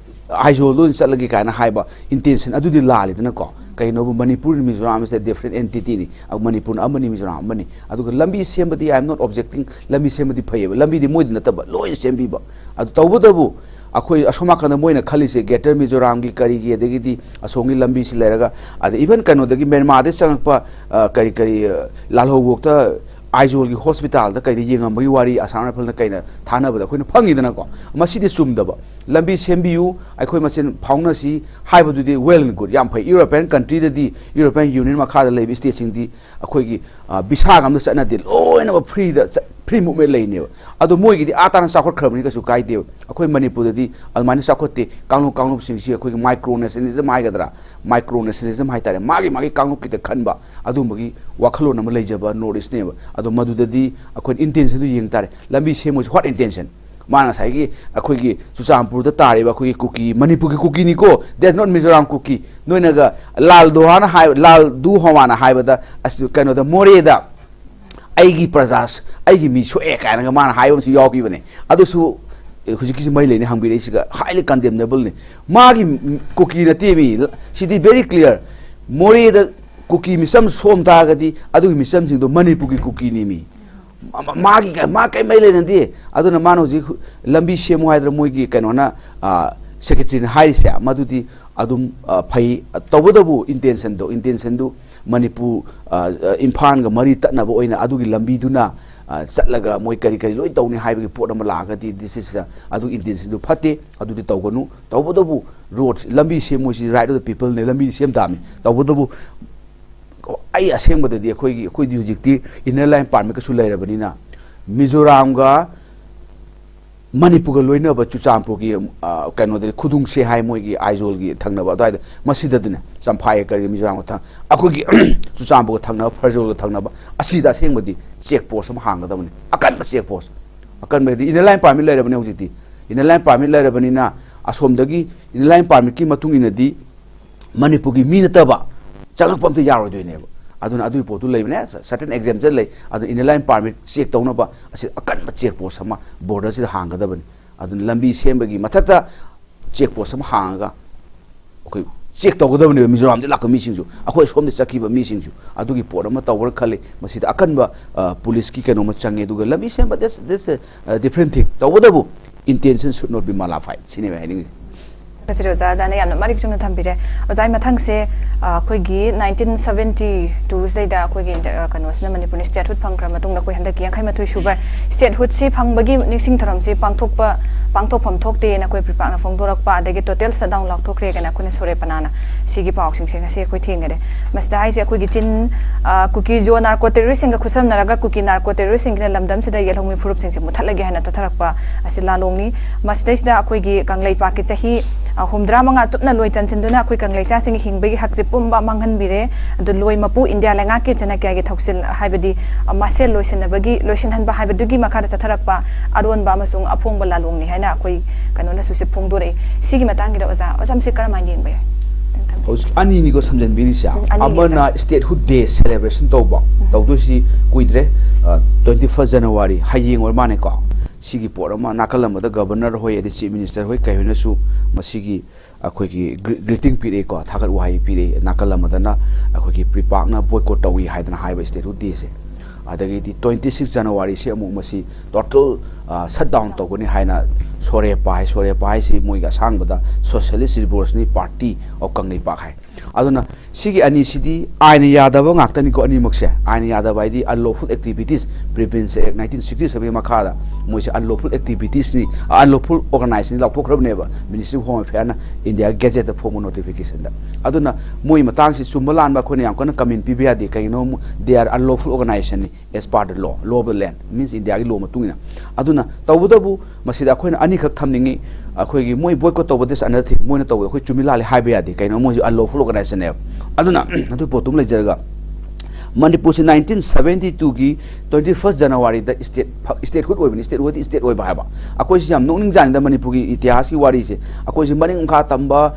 ꯑꯥꯏꯖꯣꯜꯗ ꯑꯣꯏꯅ ꯆꯠꯂꯒꯦ ꯀꯥꯏꯅ ꯍꯥꯏꯕ intention ꯑꯗꯨꯗꯤ ꯂꯥꯜꯂꯤꯗꯅꯀꯣ꯫ ꯀꯩꯒꯤꯅꯣꯕꯨ Manipur, Mizoram is a different entityꯅꯤ꯫ ꯑ, ꯃꯅꯤꯄꯨꯔꯅ ꯑꯃꯅꯤ, ꯃꯤꯖꯣꯔꯥꯝ ꯑꯃꯅꯤ꯫ ꯑꯗꯨꯒ ꯂꯝꯕꯤ ꯁꯦꯝꯕꯗꯤ I am not objecting, ꯂꯝꯕꯤ ꯁꯦꯝꯕꯗꯤ ꯐꯩꯌꯦꯕ, ꯂꯝꯕꯤꯗꯤ ꯃꯣꯏꯗꯤ ꯅꯠꯇꯕ ꯂꯣꯏꯅ ꯁꯦꯝꯕꯤꯕ꯫ ꯑꯗꯨ ꯇꯧꯕꯇꯕꯨ ꯑꯩꯈꯣꯏ ꯑꯁꯣꯝ ꯅꯥꯀꯟꯗ ꯃꯣꯏꯅ ꯈꯜꯂꯤꯁꯦ greater ꯃꯤꯖꯣꯔꯥꯝꯒꯤ ꯀꯔꯤꯒꯤ ꯑꯗꯒꯤꯗꯤ ꯑꯁꯣꯝꯒꯤ ꯂꯝꯕꯤꯁꯤ ꯂꯩꯔꯒ, ꯑꯗ even ꯀꯩꯅꯣꯗꯒꯤ ꯃ꯭ꯌꯥꯟꯃꯥꯔꯗꯒꯤ ꯆꯪꯉꯛꯄ, ꯑ, ꯀꯔꯤ ꯀꯔꯤ, ꯑ, ꯂꯥꯜꯍꯧꯕꯣꯛꯇ ꯑꯥꯏꯖꯣꯜꯒꯤ ꯍꯣꯁꯄꯤꯇꯥꯜꯗ ꯀꯩꯗ ꯌꯦꯡꯉꯝꯕꯒꯤ ꯋꯥꯔꯤ ꯑꯁꯥꯝ ꯔꯥꯏꯐꯜꯅ ꯀꯩꯅ ꯊꯥꯅꯕꯗ ꯑꯩꯈꯣꯏꯅ ꯐꯪꯉꯤꯗꯅꯀꯣ꯫ ꯃꯁꯤꯗꯤ ꯆꯨꯝꯗꯕ꯫ ꯂꯝꯕꯤ ꯁꯦꯝꯕꯤꯌꯨ, ꯑꯩꯈꯣꯏ ꯃꯁꯦꯟ ꯐꯥꯎꯅꯁꯤ ꯍꯥꯏꯕꯗꯨꯗꯤ well and good, ꯌꯥꯝ ꯐꯩ꯫ European countryꯗꯗꯤ, European Union ꯃꯈꯥꯗ ꯂꯩꯕ stateꯁꯤꯡꯗꯤ ꯑꯩꯈꯣꯏꯒꯤ, ꯑ, ꯚꯤꯁꯥꯒ ꯑꯝꯇ ꯆꯠꯅꯗꯦ, ꯂꯣꯏꯅꯃꯛ freeꯗ ꯆꯠ-, free movement ꯂꯩꯅꯦꯕ꯫ ꯑꯗꯣ ꯃꯣꯏꯒꯤꯗꯤ ꯑꯥ ꯇꯥꯅ ꯆꯥꯎꯈꯠꯈ꯭ꯔꯕꯅꯤ, ꯀꯩꯁꯨ ꯀꯥꯏꯗꯦꯕ꯫ ꯑꯩꯈꯣꯏ ꯃꯅꯤꯄꯨꯔꯗꯗꯤ ꯑꯗꯨꯃꯥꯏꯅ ꯆꯥꯎꯈꯠꯇꯦ꯫ ꯀꯥꯡꯂꯨꯞ ꯀꯥꯡꯂꯨꯞꯁꯤꯡꯁꯤ ꯑꯩꯈꯣꯏꯒꯤ micro nationalism ꯍꯥꯏꯒꯗ꯭ꯔꯥ, micro nationalism ꯍꯥꯏꯇꯥꯔꯦ, ꯃꯥꯒꯤ ꯃꯥꯒꯤ ꯀꯥꯡꯂꯨꯞꯀꯤꯗ ꯈꯟꯕ ꯑꯗꯨꯝꯕꯒꯤ ꯋꯥꯈꯜꯂꯣꯟ ꯑꯃ ꯂꯩꯖꯕ North Eastꯅꯦꯕ꯫ ꯑꯗꯣ ꯃꯗꯨꯗꯗꯤ ꯑꯩꯈꯣꯏꯅ intentionꯗꯨ ꯌꯦꯡ ꯇꯥꯔꯦ꯫ ꯂꯝꯕꯤ ꯁꯦꯝꯃꯣꯏꯁꯤ what intention? ꯃꯥꯅ ꯉꯁꯥꯏꯒꯤ ꯑꯩꯈꯣꯏꯒꯤ ꯆꯨꯔꯆꯥꯟꯄꯨꯔꯗ ꯇꯥꯔꯤꯕ ꯑꯩꯈꯣꯏꯒꯤ ꯀꯨꯀꯤ, ꯃꯅꯤꯄꯨꯔꯒꯤ ꯀꯨꯀꯤꯅꯤꯀꯣ, that's not Mizoram ꯀꯨꯀꯤ꯫ ꯅꯣꯏꯅꯒ ꯂꯥꯜ ꯗꯣꯍꯥꯅ ꯍꯥꯏ, ꯂꯥꯜ ꯗꯨ ꯍꯣꯃꯥꯅ ꯍꯥꯏꯕꯗ, ꯑꯁ, ꯀꯩꯅꯣꯗ, ꯃꯣꯔꯦꯗ ꯑꯩꯒꯤ ꯄ꯭ꯔꯖꯥ, ꯑꯩꯒꯤ ꯃꯤ ꯁꯣꯛꯑꯦ ꯀꯥꯏꯅꯒ ꯃꯥꯅ ꯍꯥꯏꯕ ꯑꯃꯁꯨ ꯌꯥꯎꯈꯤꯕꯅꯦ꯫ ꯑꯗꯨꯁꯨ ꯍꯧꯖꯤꯛꯀꯤꯁꯤ ꯃꯩ ꯂꯩꯅꯤ ꯍꯪꯕꯤꯔꯛꯏꯁꯤꯒ highly condemnableꯅꯤ꯫ ꯃꯥꯒꯤ ꯀꯨꯀꯤ ꯅꯠꯇꯦ ꯃꯤ, ꯁꯤꯗꯤ very clear꯫ ꯃꯣꯔꯦꯗ ꯀꯨꯀꯤ ꯃꯤꯆꯝ ꯁꯣꯝ ꯇꯥꯔꯒꯗꯤ ꯑꯗꯨꯒꯤ ꯃꯤꯆꯝꯁꯤꯡꯗꯣ ꯃꯅꯤꯄꯨꯔꯒꯤ ꯀꯨꯀꯤꯅꯤ ꯃꯤ꯫ ꯃꯥ-, ꯃꯥꯒꯤ ꯀ-, ꯃꯥ ꯀꯩ ꯃꯩ ꯂꯩꯅꯗꯦ꯫ ꯑꯗꯨꯅ ꯃꯥꯅ ꯍꯧꯖꯤꯛ ꯂꯝꯕꯤ ꯁꯦꯝꯃꯨ ꯍꯥꯏꯗꯅ ꯃꯣꯏꯒꯤ ꯀꯩꯅꯣꯅ, ꯑ, secretaryꯅ ꯍꯥꯏꯔꯤꯁꯦ, ꯃꯗꯨꯗꯤ ꯑꯗꯨꯝ, ꯑ, ꯐꯩ꯫ ꯇꯧꯕꯇꯕꯨ intentionꯗꯣ, intentionꯗꯨ ꯃꯅꯤꯄꯨꯔ, ꯑ, ꯑ, ꯏꯝꯐꯥꯜꯒ ꯃꯔꯤ ꯇꯠꯅꯕ ꯑꯣꯏꯅ ꯑꯗꯨꯒꯤ ꯂꯝꯕꯤꯗꯨꯅ, ꯑ, ꯆꯠꯂꯒ ꯃꯣꯏ ꯀꯔꯤ ꯀꯔꯤ ꯂꯣꯏ ꯇꯧꯅꯤ ꯍꯥꯏꯕꯒꯤ ꯄꯣꯠ ꯑꯃ ꯂꯥꯛꯑꯒꯗꯤ, this is, ꯑ, ꯑꯗꯨ intentionꯗꯨ ꯐꯠꯇꯦ, ꯑꯗꯨꯗꯤ ꯇꯧꯒꯅꯨ꯫ ꯇꯧꯕꯇꯕꯨ road, ꯂꯝꯕꯤ ꯁꯦꯝꯃꯣꯏꯁꯤ right of the peopleꯅꯦ, ꯂꯝꯕꯤ ꯁꯦꯝ ꯇꯥꯕꯅꯤ꯫ ꯇꯧꯕꯇꯕꯨ ꯑꯩ ꯑꯁꯦꯡꯕꯗꯗꯤ ꯑꯩꯈꯣꯏꯒꯤ, ꯑꯩꯈꯣꯏꯗꯤ ꯍꯧꯖꯤꯛꯇꯤ Inner Line Permitꯀꯁꯨ ꯂꯩꯔꯕꯅꯤꯅ, ꯃꯤꯖꯣꯔꯥꯝꯒ ꯃꯅꯤꯄꯨꯔꯒ ꯂꯣꯏꯅꯕ ꯆꯨꯔꯆꯥꯟꯄꯨꯔꯒꯤ, ꯑ, ꯀꯩꯅꯣꯗꯗꯤ ꯈꯨꯗꯨꯡꯁꯦ ꯍꯥꯏ, ꯃꯣꯏꯒꯤ ꯑꯥꯏꯖꯣꯜꯒꯤ ꯊꯪꯅꯕ ꯑꯗꯨꯋꯥꯏꯗ, ꯃꯁꯤꯗꯗꯅꯦ, ꯆꯝꯐꯥꯏ ꯀꯔꯤ ꯃꯤꯖꯣꯔꯥꯝꯒ ꯊꯪ-, ꯑꯩꯈꯣꯏꯒꯤ ꯆꯨꯔꯆꯥꯟꯄꯨꯔꯒ ꯊꯪꯅꯕ, ꯐꯔꯖꯣꯜꯒ ꯊꯪꯅꯕ, ꯑꯁꯤꯗ ꯑꯁꯦꯡꯕꯗꯤ check post ꯑꯃ ꯍꯥꯡꯒꯗꯕꯅꯤ, ꯑꯀꯟꯕ check post꯫ ꯑꯀꯟꯕ ꯍꯥꯏꯗꯤ Inner Line Permit ꯂꯩꯔꯕꯅꯤ ꯍꯧꯖꯤꯛꯇꯤ꯫ Inner Line Permit ꯂꯩꯔꯕꯅꯤꯅ ꯑꯁꯣꯝꯗꯒꯤ Inner Line Permitꯀꯤ ꯃꯇꯨꯡ ꯏꯟꯅꯗꯤ ꯃꯅꯤꯄꯨꯔꯒꯤ ꯃꯤ ꯅꯠꯇꯕ ꯆꯪꯉꯛꯄ ꯑꯝꯇ ꯌꯥꯔꯣꯏꯗꯣꯏꯅꯦꯕ꯫ ꯑꯗꯨꯅ ꯑꯗꯨꯒꯤ ꯄꯣꯠꯇꯨ ꯂꯩꯕꯅꯦ, certain exemption ꯂꯩ꯫ ꯑꯗꯨ Inner Line Permit check ꯇꯧꯅꯕ ꯑꯁꯤ ꯑꯀꯟꯕ check post ꯑꯃ border ꯁꯤꯗ ꯍꯥꯡꯒꯗꯕꯅꯤ꯫ ꯑꯗꯨꯅ ꯂꯝꯕꯤ ꯁꯦꯝꯕꯒꯤ ꯃꯊꯛꯇ check post ꯑꯃ ꯍꯥꯡꯉꯒ ꯑꯩꯈꯣꯏ check ꯇꯧꯒꯗꯕꯅꯦꯕ꯫ ꯃꯤꯖꯣꯔꯥꯝꯗꯒꯤ ꯂꯥꯛꯄ ꯃꯤꯁꯤꯡꯁꯨ, ꯑꯩꯈꯣꯏ ꯁꯣꯝꯗ ꯆꯠꯈꯤꯕ ꯃꯤꯁꯤꯡꯁꯨ ꯑꯗꯨꯒꯤ ꯄꯣꯠ ꯑꯃ ꯇꯧꯕ꯭ꯔꯥ ꯈꯜꯂꯤ꯫ ꯃꯁꯤꯗ ꯑꯀꯟꯕ, ꯑ, ꯄꯨꯂꯤꯁꯀꯤ ꯀꯩꯅꯣꯃ ꯆꯪꯉꯦ꯫ ꯑꯗꯨꯒ ꯂꯝꯕꯤ ꯁꯦꯝꯕ, that's, that's a, uh, different thing꯫ ꯇꯧꯕꯇꯕꯨ intention should not be malified ꯁꯤꯅꯦꯕ ꯍꯥꯏꯅꯤꯡꯉꯤꯁꯦ꯫ ꯀꯆꯦꯔꯤ ꯑꯣꯖꯥ, ꯑꯣꯖꯥꯅ ꯌꯥꯝꯅ ꯃꯔꯤꯛ ꯆꯨꯝꯅ ꯊꯝꯕꯤꯔꯦ꯫ ꯑꯣꯖꯥ, ꯑꯩ ꯃꯊꯪꯁꯦ, ꯑ, ꯑꯩꯈꯣꯏꯒꯤ nineteen seventy two ꯁꯤꯗꯩꯗ ꯑꯩꯈꯣꯏꯒꯤ ꯏꯟꯗ-, ꯑ, ꯀꯩꯅꯣꯁꯤꯅ, ꯃꯅꯤꯄꯨꯔꯅ statehood ꯐꯪꯈ꯭ꯔ ꯃꯇꯨꯡꯗ ꯑꯩꯈꯣꯏ ꯍꯟꯗꯛꯀꯤ ꯌꯥꯡꯈꯩ ꯃꯥꯊꯣꯏ ꯁꯨꯕ statehood ꯁꯤ ꯐꯪꯕꯒꯤ ꯅꯤꯡꯁꯤꯡ ꯊꯧꯔꯝꯁꯤ ꯄꯥꯡꯊꯣꯛꯄ, ꯄꯥꯡꯊꯣꯛꯐꯝ ꯊꯣꯛꯇꯦꯅ ꯑꯩꯈꯣꯏ ꯄ꯭ꯔꯤꯄꯥꯛꯅ ꯐꯣꯡꯗꯣꯔꯛꯄ, ꯑꯗꯒꯤ total shutdown ꯂꯥꯎꯊꯣꯛꯈ꯭ꯔꯦ ꯀꯥꯏꯅ ꯑꯩꯈꯣꯏꯅ ꯁꯣꯔꯦ ꯄꯅꯥꯅ ꯁꯤꯒꯤ ꯄꯥꯎꯁꯤꯡꯁꯦ ꯉꯁꯤ ꯑꯩꯈꯣꯏ ꯊꯦꯡꯅꯔꯦ꯫ ꯃꯁꯤꯗ ꯍꯥꯏꯁꯦ ꯑꯩꯈꯣꯏꯒꯤ ꯆꯤꯟ, ꯑ, ꯀꯨꯀꯤ ꯖꯣ narco terrorist ꯁꯤꯡꯒ ꯈꯨꯠꯁꯝꯅꯔꯒ ꯀꯨꯀꯤ narco terrorist ꯁꯤꯡꯁꯤꯅ ꯂꯝꯗꯝꯁꯤꯗ ꯌꯦꯜꯍꯧꯃꯤ ꯐꯨꯔꯨꯞꯁꯤꯡꯁꯦ ꯃꯨꯊꯠꯂꯒꯦ ꯍꯥꯏꯅ ꯆꯠꯊꯔꯛꯄ ꯑꯁꯤ ꯂꯥꯂꯣꯡꯅꯤ꯫ ꯃꯁꯤꯗꯩꯁꯤꯗ ꯑꯩꯈꯣꯏꯒꯤ ꯀꯪꯂꯩꯄꯥꯛꯀꯤ ꯆꯍꯤ, ꯑ, ꯍꯨꯝꯗ꯭ꯔꯥ ꯃꯉꯥ ꯆꯨꯞꯅ ꯂꯣꯏ ꯆꯟꯁꯤꯟꯗꯨꯅ ꯑꯩꯈꯣꯏ ꯀꯪꯂꯩꯆꯥꯁꯤꯡꯒꯤ ꯍꯤꯡꯕꯒꯤ ꯍꯛꯁꯦ ꯄꯨꯝꯕ ꯃꯥꯡꯍꯟꯕꯤꯔꯦ꯫ ꯑꯗꯨ ꯂꯣꯏ ꯃꯄꯨ ꯏꯟꯗꯤꯌꯥ ꯂꯩꯉꯥꯛꯀꯤ ꯆꯅꯀ꯭ꯌꯥꯒꯤ ꯊꯧꯁꯤꯜ ꯍꯥꯏꯕꯗꯤ, ꯑ, ꯃꯁꯦꯜ ꯂꯣꯏꯁꯤꯟꯅꯕꯒꯤ, ꯂꯣꯏꯁꯤꯟꯍꯟꯕ ꯍꯥꯏꯕꯗꯨꯒꯤ ꯃꯈꯥꯗ ꯆꯠꯊꯔꯛꯄ ꯑꯔꯣꯟꯕ ꯑꯃꯁꯨꯡ ꯑꯐꯣꯡꯕ ꯂꯥꯂꯣꯡꯅꯤ ꯍꯥꯏꯅ ꯑꯩꯈꯣꯏ ꯀꯩꯅꯣꯅꯁꯨ ꯁꯤ ꯐꯣꯡꯗꯣꯔꯛꯏ꯫ ꯁꯤꯒꯤ ꯃꯇꯥꯡꯒꯤꯗ ꯑꯣꯖꯥ, ꯑꯣꯖꯥ ꯃꯁꯤ ꯀꯔꯝꯍꯥꯏꯅ ꯌꯦꯡꯕ ꯌꯥꯏ? ꯍꯧꯖꯤꯛ ꯑꯅꯤꯅꯤꯀꯣ ꯁꯝꯖꯟꯕꯤꯔꯤꯁꯦ꯫ ꯎꯝ, ꯑꯅꯤꯅꯤ ꯑꯃꯅ ꯁꯝ- statehood day celebration ꯇꯧꯕ, ꯎꯝ꯫ ꯇꯧꯗꯣꯏꯁꯤ ꯀꯨꯏꯗ꯭ꯔꯦ, ꯑ, twenty first January, ꯍꯌꯦꯡ ꯑꯣꯏꯔ ꯃꯥꯅꯦꯀꯣ꯫ ꯁꯤꯒꯤ ꯄꯣꯠ ꯑꯃ ꯅꯥꯀꯜ ꯑꯃꯗ governor ꯍꯣꯏ, ꯑꯗꯩ chief minister ꯍꯣꯏ, ꯀꯩ ꯍꯣꯏꯅꯁꯨ ꯃꯁꯤꯒꯤ ꯑꯩꯈꯣꯏꯒꯤ gre-, greeting ꯄꯤꯔꯛꯏꯀꯣ, ꯊꯥꯒꯠ ꯋꯥꯍꯩ ꯄꯤꯔꯛꯏ꯫ ꯅꯥꯀꯜ ꯑꯃꯗꯅ ꯑꯩꯈꯣꯏꯒꯤ ꯄ꯭ꯔꯤꯄꯥꯛꯅ boycott ꯇꯧꯏ ꯍꯥꯏꯗꯅ ꯍꯥꯏꯕ statehood day ꯁꯦ꯫ ꯑꯗꯒꯤꯗꯤ twenty six January ꯁꯤ ꯑꯃꯨꯛ ꯃꯁꯤ total, ꯑ, shutdown ꯇꯧꯒꯅꯤ ꯍꯥꯏꯅ ꯁꯣꯔꯦ ꯄꯥꯏ꯫ ꯁꯣꯔꯦ ꯄꯥꯏꯁꯤ ꯃꯣꯏꯒꯤ ꯑꯁꯥꯡꯕꯗ Socialist Revolutionary Party of Kangleipak ꯍꯥꯏ꯫ ꯑꯗꯨꯅ ꯁꯤꯒꯤ ꯑꯅꯤꯁꯤꯗꯤ ꯑꯥꯏꯟꯅ ꯌꯥꯗꯕ ꯉꯥꯛꯇꯅꯤꯀꯣ ꯑꯅꯤꯃꯛꯁꯦ꯫ ꯑꯥꯏꯟꯅ ꯌꯥꯗꯕ ꯍꯥꯏꯗꯤ unlawful activities prevention act nineteen sixty seven ꯒꯤ ꯃꯈꯥꯗ ꯃꯣꯏꯁꯦ unlawful activities ꯅꯤ, unlawful organization ꯅꯤ ꯂꯥꯎꯊꯣꯛꯈ꯭ꯔꯕꯅꯦꯕ Ministry of Home Affairs ꯅ India Gazette ꯇ ꯐꯣꯡꯕ notification ꯗ꯫ ꯑꯗꯨꯅ ꯃꯣꯏ ꯃꯇꯥꯡꯁꯤ ꯆꯨꯝꯕ ꯂꯥꯟꯕ ꯑꯩꯈꯣꯏꯅ ꯌꯥꯝ ꯀꯟꯅ comment ꯄꯤꯕ ꯌꯥꯗꯦ꯫ ꯀꯩꯒꯤꯅꯣ, they are unlawful organization ꯅꯤ, as per the law, law of the land, means India ꯒꯤ law ꯃꯇꯨꯡ ꯏꯟꯅ꯫ ꯑꯗꯨꯅ ꯇꯧꯕꯇꯕꯨ ꯃꯁꯤꯗ ꯑꯩꯈꯣꯏꯅ ꯑꯅꯤꯈꯛ ꯊꯝꯅꯤꯡꯉꯤ꯫ ꯑꯩꯈꯣꯏꯒꯤ ꯃꯣꯏ boycott ꯇꯧꯕ, that's another thing, ꯃꯣꯏꯅ ꯇꯧꯕꯗ ꯑꯩꯈꯣꯏ ꯆꯨꯝꯃꯤ ꯂꯥꯜꯂꯤ ꯍꯥꯏꯕ ꯌꯥꯗꯦ꯫ ꯀꯩꯅꯣ, ꯃꯣꯏꯁꯨ unlawful organization ꯅꯦꯕ꯫ ꯑꯗꯨꯅ ꯑꯗꯨ ꯄꯣꯠꯇꯨꯝ ꯂꯩꯖꯔꯒ ꯃꯅꯤꯄꯨꯔꯁꯤ ꯅꯥꯏꯟꯇꯤꯟ ꯁꯕꯦꯟꯇꯤ ꯇꯨꯒꯤ ꯇ꯭ꯋꯦꯟꯇꯤ ꯐꯥꯔꯁ ꯖꯅꯋꯥꯔꯤꯗ ꯏꯁꯇꯦꯠ ꯏꯁꯇꯦꯠꯍꯨꯗ ꯑꯣꯏꯕꯅꯤ꯫ ꯏꯁꯇꯦꯠꯍꯨꯗ ꯏꯁꯇꯦꯠ ꯑꯣꯏꯕ ꯍꯥꯏꯕ꯫ ꯑꯩꯈꯣꯏꯁꯤ ꯌꯥꯝ ꯅꯣꯛꯅꯤꯡꯖꯥꯠꯅꯤꯗ ꯃꯅꯤꯄꯨꯔꯒꯤ ꯏꯇꯤꯍꯥꯁꯀꯤ ꯋꯥꯔꯤꯁꯦ꯫ ꯑꯩꯈꯣꯏꯁꯤ ꯃꯅꯤꯡ ꯃꯈꯥ ꯇꯝꯕ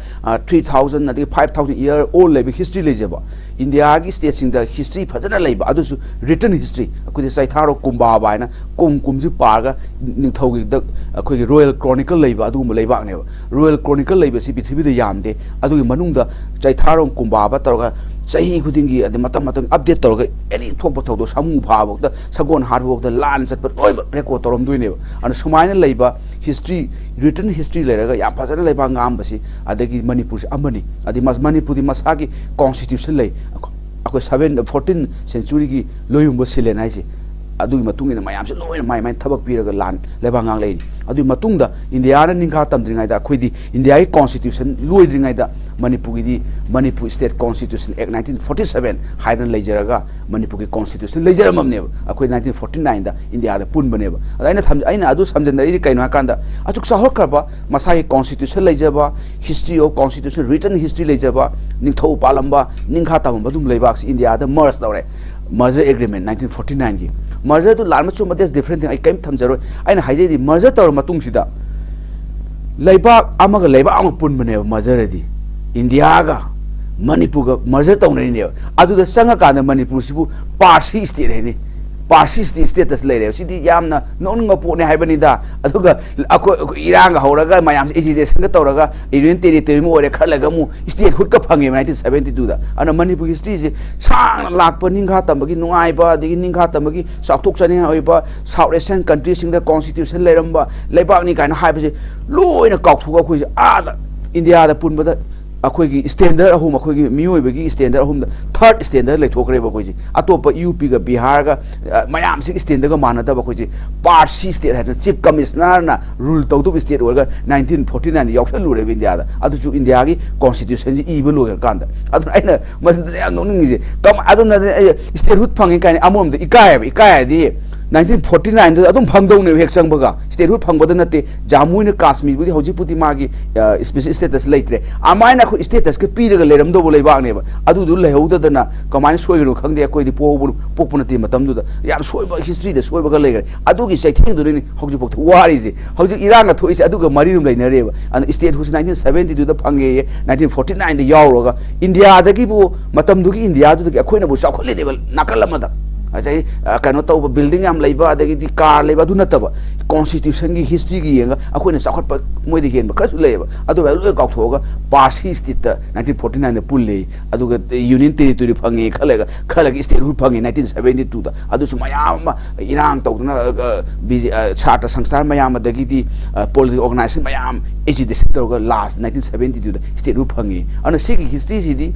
ꯊ꯭ꯔꯤ ꯊꯥꯎꯖꯟ ꯑꯗꯒꯤ ꯐꯥꯏꯚ ꯊꯥꯎꯖꯟ ꯏꯌꯔ ꯑꯣꯜ ꯂꯩꯕ ꯍꯤꯁꯇ꯭ꯔꯤ ꯂꯩꯖꯕ, ꯏꯟꯗꯤꯌꯥꯒꯤ ꯏꯁꯇꯦꯠꯁꯤꯡꯗ ꯍꯤꯁꯇ꯭ꯔꯤ ꯐꯖꯅ ꯂꯩꯕ, ꯑꯗꯨꯁꯨ ꯔꯤꯇꯟ ꯍꯤꯁꯇ꯭ꯔꯤ꯫ ꯑꯩꯈꯣꯏꯗꯤ ꯆꯩꯊꯥꯔꯣꯜ ꯀꯨꯝꯕꯥꯕ ꯍꯥꯏꯅ ꯀꯨꯝ ꯀꯨꯝꯁꯤ ꯄꯥꯔꯒ ꯅꯤꯡꯊꯧꯒꯤꯗ ꯑꯩꯈꯣꯏꯒꯤ ꯔꯣꯌꯦꯜ ꯀ꯭ꯔꯣꯅꯤꯀꯜ ꯂꯩꯕ ꯑꯗꯨꯒꯨꯝꯕ ꯂꯩꯕꯥꯛꯅꯦꯕ꯫ ꯔꯣꯌꯦꯜ ꯀ꯭ꯔꯣꯅꯤꯀꯜ ꯂꯩꯕꯁꯤ ꯄ꯭ꯔꯤꯊꯤꯕꯤꯗ ꯌꯥꯝꯗꯦ꯫ ꯑꯗꯨꯒꯤ ꯃꯅꯨꯡꯗ ꯆꯩꯊꯥꯔꯣꯜ ꯀꯨꯝꯕꯥꯕ ꯇꯧꯔꯒ ꯆꯍꯤ ꯈꯨꯗꯤꯡꯒꯤ ꯑꯗꯩ ꯃꯇꯝ ꯃꯇꯝ ꯑꯞꯗꯦꯠ ꯇꯧꯔꯒ ꯑꯦꯅꯤ ꯊꯣꯛꯄ ꯊꯧꯗꯣꯛ, ꯁꯥꯃꯨ ꯐꯥꯕꯐꯥꯎꯗ, ꯁꯒꯣꯜ ꯍꯥꯠꯄꯐꯥꯎꯗ ꯂꯥꯟ ꯆꯠꯄ ꯂꯣꯏꯅꯃꯛ ꯔꯦꯀꯣꯔꯠ ꯇꯧꯔꯝꯗꯣꯏꯅꯦꯕ꯫ ꯑꯗꯨꯅ ꯁꯨꯃꯥꯏꯅ ꯂꯩꯕ ꯍꯤꯁꯇ꯭ꯔꯤ, ꯔꯤꯇꯟ ꯍꯤꯁꯇ꯭ꯔꯤ ꯂꯩꯔꯒ ꯌꯥꯝ ꯐꯖꯅ ꯂꯩꯕꯥꯛ ꯉꯥꯛꯑꯝꯕꯁꯤ ꯑꯗꯒꯤ ꯃꯅꯤꯄꯨꯔꯁꯤ ꯑꯃꯅꯤ꯫ ꯑꯗꯩ ꯃꯁ-, ꯃꯅꯤꯄꯨꯔꯗꯤ ꯃꯁꯥꯒꯤ ꯀꯣꯟꯁꯇꯤꯇ꯭ꯌꯨꯁꯟ ꯂꯩ꯫ ꯑꯩꯈꯣꯏ ꯁꯕꯦꯟ, ꯐꯣꯔꯇꯤꯟ ꯁꯦꯟꯆꯨꯔꯤꯒꯤ ꯂꯣꯏꯌꯨꯝꯕ ꯁꯤꯂꯦꯟ ꯍꯥꯏꯁꯦ꯫ ꯑꯗꯨꯒꯤ ꯃꯇꯨꯡ ꯏꯟꯅ ꯃꯌꯥꯝꯁꯦ ꯂꯣꯏꯅ ꯃꯥꯏ ꯃꯥꯏ ꯊꯕꯛ ꯄꯤꯔꯒ ꯂꯥꯟ ꯂꯩꯕꯥꯛ ꯉꯥꯛ ꯂꯩꯅꯤ꯫ ꯑꯗꯨꯒꯤ ꯃꯇꯨꯡꯗ ꯏꯟꯗꯤꯌꯥꯅ ꯅꯤꯡꯈꯥ ꯇꯝꯗ꯭ꯔꯤꯉꯩꯗ, ꯑꯩꯈꯣꯏꯗꯤ ꯏꯟꯗꯤꯌꯥꯒꯤ ꯀꯣꯟꯁꯇꯤꯇ꯭ꯌꯨꯁꯟ ꯂꯣꯏꯗ꯭ꯔꯤꯉꯩꯗ ꯃꯅꯤꯄꯨꯔꯒꯤꯗꯤ ꯃꯅꯤꯄꯨꯔ ꯁ꯭ꯇꯦꯠ ꯀꯣꯟꯁꯇꯤꯇ꯭ꯌꯨꯁꯟ ꯑꯦꯛ ꯅꯥꯏꯟꯇꯤꯟ ꯐꯣꯔꯇꯤ ꯁꯕꯦꯟ ꯍꯥꯏꯗꯅ ꯂꯩꯖꯔꯒ ꯃꯅꯤꯄꯨꯔꯒꯤ ꯀꯣꯟꯁꯇꯤꯇ꯭ꯌꯨꯁꯟ ꯂꯩꯖꯔꯝꯃꯕꯅꯦꯕ꯫ ꯑꯩꯈꯣꯏ ꯅꯥꯏꯟꯇꯤꯟ ꯐꯣꯔꯇꯤ ꯅꯥꯏꯟꯗ ꯏꯟꯗꯤꯌꯥꯗ ꯄꯨꯟꯕꯅꯦꯕ꯫ ꯑꯗ ꯑꯩꯅ ꯊꯝ-, ꯑꯩꯅ ꯑꯗꯨ ꯁꯝꯖꯤꯟꯅꯔꯤꯗꯤ ꯀꯩꯅꯣ ꯍꯥꯏꯀꯥꯟꯗ, ꯑꯁꯨꯛ ꯆꯥꯎꯈꯠꯈ꯭ꯔꯕ ꯃꯁꯥꯒꯤ ꯀꯣꯟꯁꯇꯤꯇ꯭ꯌꯨꯁꯟ ꯂꯩꯖꯕ, history of constitution, written history ꯂꯩꯖꯕ, ꯅꯤꯡꯊꯧ ꯄꯥꯜꯂꯝꯕ, ꯅꯤꯡꯈꯥ ꯇꯝꯃꯝꯕ ꯑꯗꯨꯝ ꯂꯩꯕꯥꯛꯁꯤ ꯏꯟꯗꯤꯌꯥꯗ ꯃꯔꯖ ꯇꯧꯔꯦ꯫ ꯃꯔꯖꯔ ꯑꯦꯒ꯭ꯔꯤꯃꯦꯟ ꯅꯥꯏꯟꯇꯤꯟ ꯐꯣꯔꯇꯤ ꯅꯥꯏꯟꯒꯤ꯫ ꯃꯔꯖꯔꯗꯨ ꯂꯥꯟꯕ ꯆꯨꯝꯕ, that's different thing, ꯑꯩ ꯀꯔꯤꯝ ꯊꯝꯖꯔꯣꯏ꯫ ꯑꯩꯅ ꯍꯥꯏꯖꯩꯗꯤ, ꯃꯔꯖꯔ ꯇꯧꯔ ꯃꯇꯨꯡꯁꯤꯗ ꯂꯩꯕꯥꯛ ꯑꯃꯒ ꯂꯩꯕꯥꯛ ꯑꯃ ꯄꯨꯟꯕꯅꯦꯕ ꯃꯔꯖꯔꯗꯤ꯫ ꯏꯟꯗꯤꯌꯥꯒ ꯃꯅꯤꯄꯨꯔꯒ ꯃꯔꯖꯔ ꯇꯧꯅꯔꯤꯅꯦꯕ꯫ ꯑꯗꯨꯗ ꯆꯪꯉꯀꯥꯟꯗ ꯃꯅꯤꯄꯨꯔꯁꯤꯕꯨ ꯄꯥꯔꯁꯤ ꯁ꯭ꯇꯦꯠ ꯍꯥꯏꯅꯤ꯫ ꯄꯥꯔꯁꯤ ꯁ꯭ꯇꯦꯠ ꯁ꯭ꯇꯦꯇꯁ ꯂꯩꯔꯦꯕ꯫ ꯁꯤꯗꯤ ꯌꯥꯝꯅ ꯅꯣꯛꯅꯤꯡꯕ ꯄꯣꯠꯅꯤ ꯍꯥꯏꯕꯅꯤꯗ꯫ ꯑꯗꯨꯒ ꯑꯩꯈꯣꯏ, ꯑꯩꯈꯣꯏ ꯏꯔꯥꯡꯒ ꯍꯧꯔꯒ ꯃꯌꯥꯝꯁꯦ ꯑꯦꯖꯤꯇꯦꯁꯟꯒ ꯇꯧꯔꯒ ꯌꯨꯅꯤꯌꯟ ꯇꯦꯔꯤꯇꯣꯔꯤ ꯑꯃ ꯑꯣꯏꯔꯦ, ꯈꯔ ꯂꯩꯔꯒ ꯑꯃꯨꯛ ꯁ꯭ꯇꯦꯠꯍꯨꯗꯀ ꯐꯪꯉꯦꯕ ꯅꯥꯏꯟꯇꯤꯟ ꯁꯕꯦꯟꯇꯤ ꯇꯨꯗ꯫ ꯑꯗꯨꯅ ꯃꯅꯤꯄꯨꯔꯒꯤ ꯍꯤꯁꯇ꯭ꯔꯤꯁꯦ ꯁꯥꯡꯅ ꯂꯥꯛꯄ ꯅꯤꯡꯈꯥ ꯇꯝꯕꯒꯤ ꯅꯨꯡꯉꯥꯏꯕ, ꯑꯗꯒꯤ ꯅꯤꯡꯈꯥ ꯇꯝꯕꯒꯤ ꯆꯥꯎꯊꯣꯛꯆꯅꯤꯡꯉꯥꯏ ꯑꯣꯏꯕ, ꯁꯥꯎꯠ ꯑꯦꯁꯤꯌꯥꯟ ꯀꯟꯇ꯭ꯔꯤꯁꯤꯡꯗ ꯀꯣꯟꯁꯇꯤꯇ꯭ꯌꯨꯁꯟ ꯂꯩꯔꯝꯕ ꯂꯩꯕꯥꯛꯅꯤ ꯀꯥꯏꯅ ꯍꯥꯏꯕꯁꯦ ꯂꯣꯏꯅ ꯀꯥꯎꯊꯣꯛꯑꯒ ꯑꯩꯈꯣꯏꯁꯦ ꯑꯥꯗ ꯏꯟꯗꯤꯌꯥꯗ ꯄꯨꯟꯕꯗ ꯑꯩꯈꯣꯏꯒꯤ ꯁ꯭ꯇꯦꯟꯗꯔ ꯑꯍꯨꯝ, ꯑꯩꯈꯣꯏꯒꯤ ꯃꯤꯑꯣꯏꯕꯒꯤ ꯁ꯭ꯇꯦꯟꯗꯔ ꯑꯍꯨꯝꯗ ꯊꯥꯔꯠ ꯁ꯭ꯇꯦꯟꯗꯔ ꯂꯩꯊꯣꯛꯈ꯭ꯔꯦꯕ ꯑꯩꯈꯣꯏꯁꯦ꯫ ꯑꯇꯣꯞꯄ ꯌꯨ ꯄꯤꯒ ꯕꯤꯍꯥꯔꯒ, ꯑ, ꯃꯌꯥꯝꯁꯤꯒꯤ ꯁ꯭ꯇꯦꯟꯗꯔꯒ ꯃꯥꯟꯅꯗꯕ ꯑꯩꯈꯣꯏꯁꯦ ꯄꯥꯔꯁꯤ ꯁ꯭ꯇꯦꯠ ꯍꯥꯏꯗꯅ ꯆꯤꯐ ꯀꯃꯤꯁꯅꯔꯅ ꯔꯨꯜ ꯇꯧꯗꯧꯕ ꯁ꯭ꯇꯦꯠ ꯑꯣꯏꯔꯒ ꯅꯥꯏꯟꯇꯤꯟ ꯐꯣꯔꯇꯤ ꯅꯥꯏꯟꯗ ꯌꯥꯎꯁꯜꯂꯨꯔꯦꯕ ꯏꯟꯗꯤꯌꯥꯗ꯫ ꯑꯗꯨꯁꯨ ꯏꯟꯗꯤꯌꯥꯒꯤ ꯀꯣꯟꯁꯇꯤꯇ꯭ꯌꯨꯁꯟꯁꯤ ꯏꯕ ꯂꯣꯏꯈ꯭ꯔꯀꯥꯟꯗ꯫ ꯑꯗꯨꯅ ꯑꯩꯅ ꯃꯁꯤꯗ ꯌꯥꯝ ꯅꯣꯛꯅꯤꯡꯉꯤꯁꯦ, ꯀꯃ-, ꯑꯗꯨꯅ ꯑꯩ ꯁ꯭ꯇꯦꯠꯍꯨꯗ ꯐꯪꯉꯦ ꯀꯥꯏꯅ ꯑꯃꯔꯣꯝꯗ ꯏꯀꯥꯏꯌꯦꯕ, ꯏꯀꯥꯏ ꯍꯥꯏꯗꯤ ꯅꯥꯏꯟꯇꯤꯟ ꯐꯣꯔꯇꯤ ꯅꯥꯏꯟꯗ ꯑꯗꯨꯝ ꯐꯪꯗꯧꯅꯦꯕ, ꯍꯦꯛ ꯆꯪꯕꯒ statehood ꯐꯪꯕꯗ ꯅꯠꯇꯦ꯫ ꯖꯥꯃꯨ ꯍꯣꯏꯅ ꯀꯥꯁꯃꯤꯔꯕꯨꯗꯤ ꯍꯧꯖꯤꯛꯄꯨꯗꯤ ꯃꯥꯒꯤ ꯁ꯭ꯄꯦꯁꯦꯜ ꯁ꯭ꯇꯦꯇꯁ ꯂꯩꯇ꯭ꯔꯦ, ꯑꯗꯨꯃꯥꯏꯅ ꯑꯩꯈꯣꯏ ꯁ꯭ꯇꯦꯇꯁꯀ ꯄꯤꯔꯒ ꯂꯩꯔꯝꯗꯧꯕ ꯂꯩꯕꯥꯛꯅꯦꯕ꯫ ꯑꯗꯨꯗꯨ ꯂꯩꯍꯧꯗꯗꯅ ꯀꯃꯥꯏꯅ ꯁꯣꯏꯈ꯭ꯔꯤꯅꯣ ꯈꯪꯗꯦ꯫ ꯑꯩꯈꯣꯏꯗꯤ ꯄꯣꯛꯍꯧꯕ ꯄꯣꯛꯄ ꯅꯠꯇꯦ ꯃꯇꯝꯗꯨꯗ꯫ ꯌꯥꯝ ꯁꯣꯏꯕ, ꯍꯤꯁꯇ꯭ꯔꯤꯗ ꯁꯣꯏꯕꯒ ꯂꯩꯈ꯭ꯔꯦ꯫ ꯑꯗꯨꯒꯤ ꯆꯩꯊꯦꯡꯗꯨꯅꯅꯤ ꯍꯧꯖꯤꯛꯐꯥꯎꯗ ꯋꯥꯔꯤꯁꯦ꯫ ꯍꯧꯖꯤꯛ ꯏꯔꯥꯡꯒ ꯊꯣꯛꯏꯁꯦ ꯑꯗꯨꯒ ꯃꯔꯤ ꯑꯗꯨꯝ ꯂꯩꯅꯔꯦꯕ꯫ ꯑꯗꯨꯅ statehoodꯁꯦ ꯅꯥꯏꯟꯇꯤꯟ ꯁꯕꯦꯟꯇꯤ ꯇꯨꯗ ꯐꯪꯉꯦꯌꯦ, ꯅꯥꯏꯟꯇꯤꯟ ꯐꯣꯔꯇꯤ ꯅꯥꯏꯟꯗ ꯌꯥꯎꯔꯒ ꯏꯟꯗꯤꯌꯥꯗꯒꯤꯕꯨ ꯃꯇꯝꯗꯨꯒꯤ ꯏꯟꯗꯤꯌꯥꯗꯨꯗꯒꯤ ꯑꯩꯈꯣꯏꯅꯕꯨ ꯆꯥꯎꯈꯠꯂꯤꯅꯦꯕ ꯅꯥꯀꯜ ꯑꯃꯗ꯫ ꯉꯁꯥꯏ, ꯑ, ꯀꯩꯅꯣ ꯇꯧꯕ, building ꯌꯥꯝ ꯂꯩꯕ, ꯑꯗꯒꯤꯗꯤ car ꯂꯩꯕ, ꯑꯗꯨ ꯅꯠꯇꯕ, constitutionꯒꯤ historyꯒꯤ ꯌꯦꯡꯉꯒ ꯑꯩꯈꯣꯏꯅ ꯆꯥꯎꯈꯠꯄ ꯃꯣꯏꯗ ꯍꯦꯟꯕ ꯈꯔꯁꯨ ꯂꯩꯌꯦꯕ꯫ ꯑꯗꯨ ꯂꯣꯏ ꯀꯥꯎꯊꯣꯛꯑꯒ ꯄꯥꯔꯁꯤ stateꯇ ꯅꯥꯏꯟꯇꯤꯟ ꯐꯣꯔꯇꯤ ꯅꯥꯏꯟꯗ ꯄꯨꯜꯂꯦ꯫ ꯑꯗꯨꯒ union territory ꯐꯪꯉꯦ ꯈꯜꯂꯒ, ꯈꯜꯂꯒ statehood ꯐꯪꯉꯦ ꯅꯥꯏꯟꯇꯤꯟ ꯁꯕꯦꯟꯇꯤ ꯇꯨꯗ꯫ ꯑꯗꯨꯁꯨ ꯃꯌꯥꯝ ꯑꯃ ꯏꯔꯥꯡ ꯇꯧꯗꯅ, ꯑ, ꯕꯤ ꯖꯦ, ꯑ, ꯁꯥꯇ꯭ꯔ ꯁꯪꯁꯊꯥꯟ ꯃꯌꯥꯝ, ꯑꯗꯒꯤꯗꯤ, ꯑ, political organization ꯃꯌꯥꯝ agitation ꯇꯧꯔꯒ last ꯅꯥꯏꯟꯇꯤꯟ ꯁꯕꯦꯟꯇꯤ ꯇꯨꯗ statehood ꯐꯪꯉꯤ꯫ ꯑꯗꯨꯅ ꯁꯤꯒꯤ historyꯁꯤꯗꯤ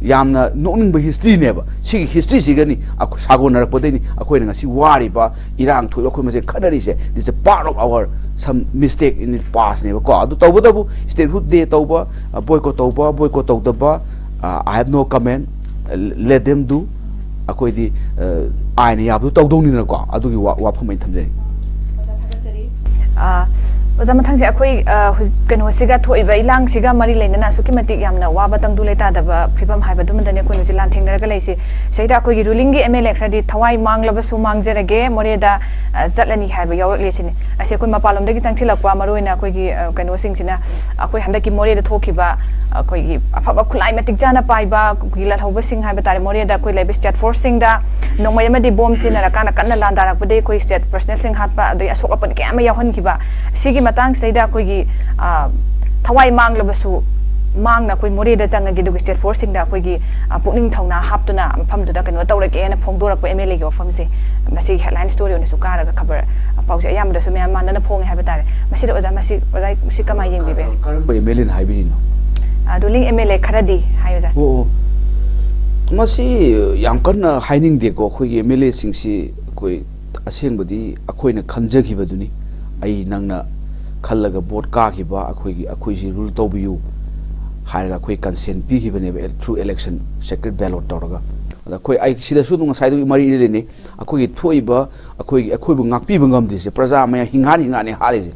ꯌꯥꯝꯅ ꯅꯣꯛꯅꯤꯡꯕ historyꯅꯦꯕ꯫ ꯁꯤꯒꯤ historyꯁꯤꯒꯅꯤ ꯑꯩꯈꯣꯏ ꯁꯥꯒꯣꯟꯅꯔꯛꯄꯗꯩꯅꯤ ꯑꯩꯈꯣꯏꯅ ꯉꯁꯤ ꯋꯥꯔꯤꯕ, ꯏꯔꯥꯡ ꯊꯣꯛꯏꯕ, ꯑꯩꯈꯣꯏ ꯃꯁꯦꯟ ꯈꯠꯅꯔꯤꯁꯦ꯫ This is part of our some mistake in the pastꯅꯦꯕꯀꯣ꯫ ꯑꯗꯨ ꯇꯧꯕꯇꯕꯨ statehood day ꯇꯧꯕ, boycott ꯇꯧꯕ, boycott ꯇꯧꯗꯕ, I have no comment, let them do꯫ ꯑꯩꯈꯣꯏꯗꯤ, ꯑ, ꯑꯥꯏꯟꯅ ꯌꯥꯕꯗꯨ ꯇꯧꯗꯧꯅꯤꯗꯅꯀꯣ꯫ ꯑꯗꯨꯒꯤ ꯋꯥ-, ꯋꯥꯐꯝ ꯑꯩꯅ ꯊꯝꯖꯩ꯫ ꯑꯣꯖꯥ, ꯊꯥꯒꯠꯆꯔꯤ꯫ ꯑ, ꯑꯣꯖꯥ, ꯃꯊꯪꯁꯦ ꯑꯩꯈꯣꯏ, ꯑ, ꯍꯧꯖꯤꯛ ꯀꯩꯅꯣꯁꯤꯒ ꯊꯣꯛꯏꯕ ꯏꯔꯥꯡꯁꯤꯒ ꯃꯔꯤ ꯂꯩꯅꯅ ꯑꯁꯨꯛꯀꯤ ꯃꯇꯤꯛ ꯌꯥꯝꯅ ꯋꯥꯕ ꯇꯪꯗꯨ ꯂꯩꯇꯥꯗꯕ ꯐꯤꯕꯝ ꯍꯥꯏꯕꯗꯨꯃꯗꯅꯤ ꯑꯩꯈꯣꯏꯅ ꯍꯧꯖꯤꯛ ꯂꯥꯟꯊꯦꯡꯅꯔꯒ ꯂꯩꯁꯦ꯫ ꯁꯤꯗꯩꯗ ꯑꯩꯈꯣꯏꯒꯤ rulingꯒꯤ M L A ꯈꯔꯗꯤ ꯊꯋꯥꯏ ꯃꯥꯡꯂꯕꯁꯨ ꯃꯥꯡꯖꯔꯒꯦ, ꯃꯣꯔꯦꯗ, ꯑ, ꯆꯠꯂꯅꯤ ꯍꯥꯏꯕ ꯌꯥꯎꯔꯛꯂꯦ ꯁꯤꯅꯤ꯫ ꯑꯁꯤ ꯑꯩꯈꯣꯏ ꯃꯄꯥꯟꯂꯣꯝꯗꯒꯤ ꯆꯪꯁꯤꯜꯂꯛꯄ ꯃꯔꯨꯑꯣꯏꯅ ꯑꯩꯈꯣꯏꯒꯤ, ꯑ, ꯀꯩꯅꯣꯁꯤꯡꯁꯤꯅ ꯑꯩꯈꯣꯏ ꯍꯟꯗꯛꯀꯤ ꯃꯣꯔꯦꯗ ꯊꯣꯛꯈꯤꯕ ꯑꯩꯈꯣꯏꯒꯤ ꯑꯐꯕ ꯈꯨꯠꯂꯥꯏ ꯃꯇꯤꯛ ꯆꯥꯅ ꯄꯥꯏꯕ ꯑꯩꯈꯣꯏꯒꯤ ꯂꯥꯜꯍꯧꯕꯁꯤꯡ ꯍꯥꯏꯕ ꯇꯥꯔꯦ, ꯃꯣꯔꯦꯗ ꯑꯩꯈꯣꯏ ꯂꯩꯕ state forceꯁꯤꯡꯗ ꯅꯣꯡꯃꯩ ꯑꯃꯗꯤ ꯕꯣꯝ ꯁꯤꯖꯤꯟꯅꯔꯀꯥꯟꯗ ꯀꯟꯅ ꯂꯥꯟꯗꯥꯔꯛꯄꯗꯒꯤ ꯑꯩꯈꯣꯏ state personnelꯁꯤꯡ ꯍꯥꯠꯄ, ꯑꯗꯒꯤ ꯑꯁꯣꯛ ꯑꯄꯟ ꯀꯌꯥ ꯑꯃ ꯌꯥꯎꯍꯟꯈꯤꯕ꯫ ꯁꯤꯒꯤ ꯃꯇꯥꯡꯁꯤꯗꯩꯗ ꯑꯩꯈꯣꯏꯒꯤ, ꯑ, ꯊꯋꯥꯏ ꯃꯥꯡꯂꯕꯁꯨ ꯃꯥꯡꯅ ꯑꯩꯈꯣꯏ ꯃꯣꯔꯦꯗ ꯆꯪꯉꯒꯦ, ꯑꯗꯨꯒ state forceꯁꯤꯡꯗ ꯑꯩꯈꯣꯏꯒꯤ, ꯑ, ꯄꯨꯛꯅꯤꯡ ꯊꯧꯅꯥ ꯍꯥꯞꯇꯨꯅ ꯃꯐꯝꯗꯨꯗ ꯀꯩꯅꯣ ꯇꯧꯔꯒꯦꯅ ꯐꯣꯡꯗꯣꯔꯛꯄ M L Aꯒꯤ ꯋꯥꯐꯝꯁꯦ ꯃꯁꯤꯒꯤ headline story ꯑꯣꯏꯅꯁꯨ ꯀꯥꯔꯒ ꯈꯕꯔ ꯄꯥꯎꯁꯦ ꯑꯌꯥꯝꯕꯗꯁꯨ ꯃꯌꯥꯝ ꯃꯥꯟꯅꯅ ꯐꯣꯡꯉꯦ ꯍꯥꯏꯕ ꯇꯥꯔꯦ꯫ ꯃꯁꯤꯗ ꯑꯣꯖꯥ, ꯃꯁꯤ, ꯑꯣꯖꯥ, ꯃꯁꯤ ꯀꯃꯥꯏꯅ ꯌꯦꯡꯕꯤꯕ ꯌꯥꯏ? ꯀꯔꯝꯕ M L Aꯅ ꯍꯥꯏꯕꯤꯔꯤꯅꯣ? ꯑ, ruling M L A ꯈꯔꯗꯤ ꯍꯥꯏ, ꯑꯣꯖꯥ꯫ ꯑꯣ, ꯑꯣ꯫ ꯃꯁꯤ ꯌꯥꯝ ꯀꯟꯅ ꯍꯥꯏꯅꯤꯡꯗꯦꯀꯣ꯫ ꯑꯩꯈꯣꯏꯒꯤ M L Aꯁꯤꯡꯁꯤ ꯑꯩꯈꯣꯏ ꯑꯁꯦꯡꯕꯗꯤ ꯑꯩꯈꯣꯏꯅ ꯈꯟꯖꯈꯤꯕꯗꯨꯅꯤ꯫ ꯑꯩ ꯅꯪꯅ ꯈꯜꯂꯒ vote ꯀꯥꯈꯤꯕ ꯑꯩꯈꯣꯏꯒꯤ, ꯑꯩꯈꯣꯏꯁꯤ rule ꯇꯧꯕꯤꯌꯨ ꯍꯥꯏꯔꯒ ꯑꯩꯈꯣꯏ consent ꯄꯤꯈꯤꯕꯅꯦꯕ, through election, secret ballot ꯇꯧꯔꯒ꯫ ꯑꯗ ꯑꯩꯈꯣꯏ, ꯑꯩ ꯁꯤꯗꯁꯨ ꯑꯗꯨꯝ ꯉꯁꯥꯏꯗꯨꯒꯤ ꯃꯔꯤ ꯂꯩꯅꯩ꯫ ꯑꯩꯈꯣꯏꯒꯤ ꯊꯣꯛꯏꯕ, ꯑꯩꯈꯣꯏꯒꯤ, ꯑꯩꯈꯣꯏꯕꯨ ꯉꯥꯛꯄꯤꯕ ꯉꯝꯗ꯭ꯔꯤꯁꯦ ꯄ꯭ꯔꯖꯥ ꯃꯌꯥꯝ ꯍꯤꯡꯍꯥꯠ ꯍꯤꯡꯍꯥꯠꯅꯤ ꯍꯥꯠꯂꯤꯁꯦ꯫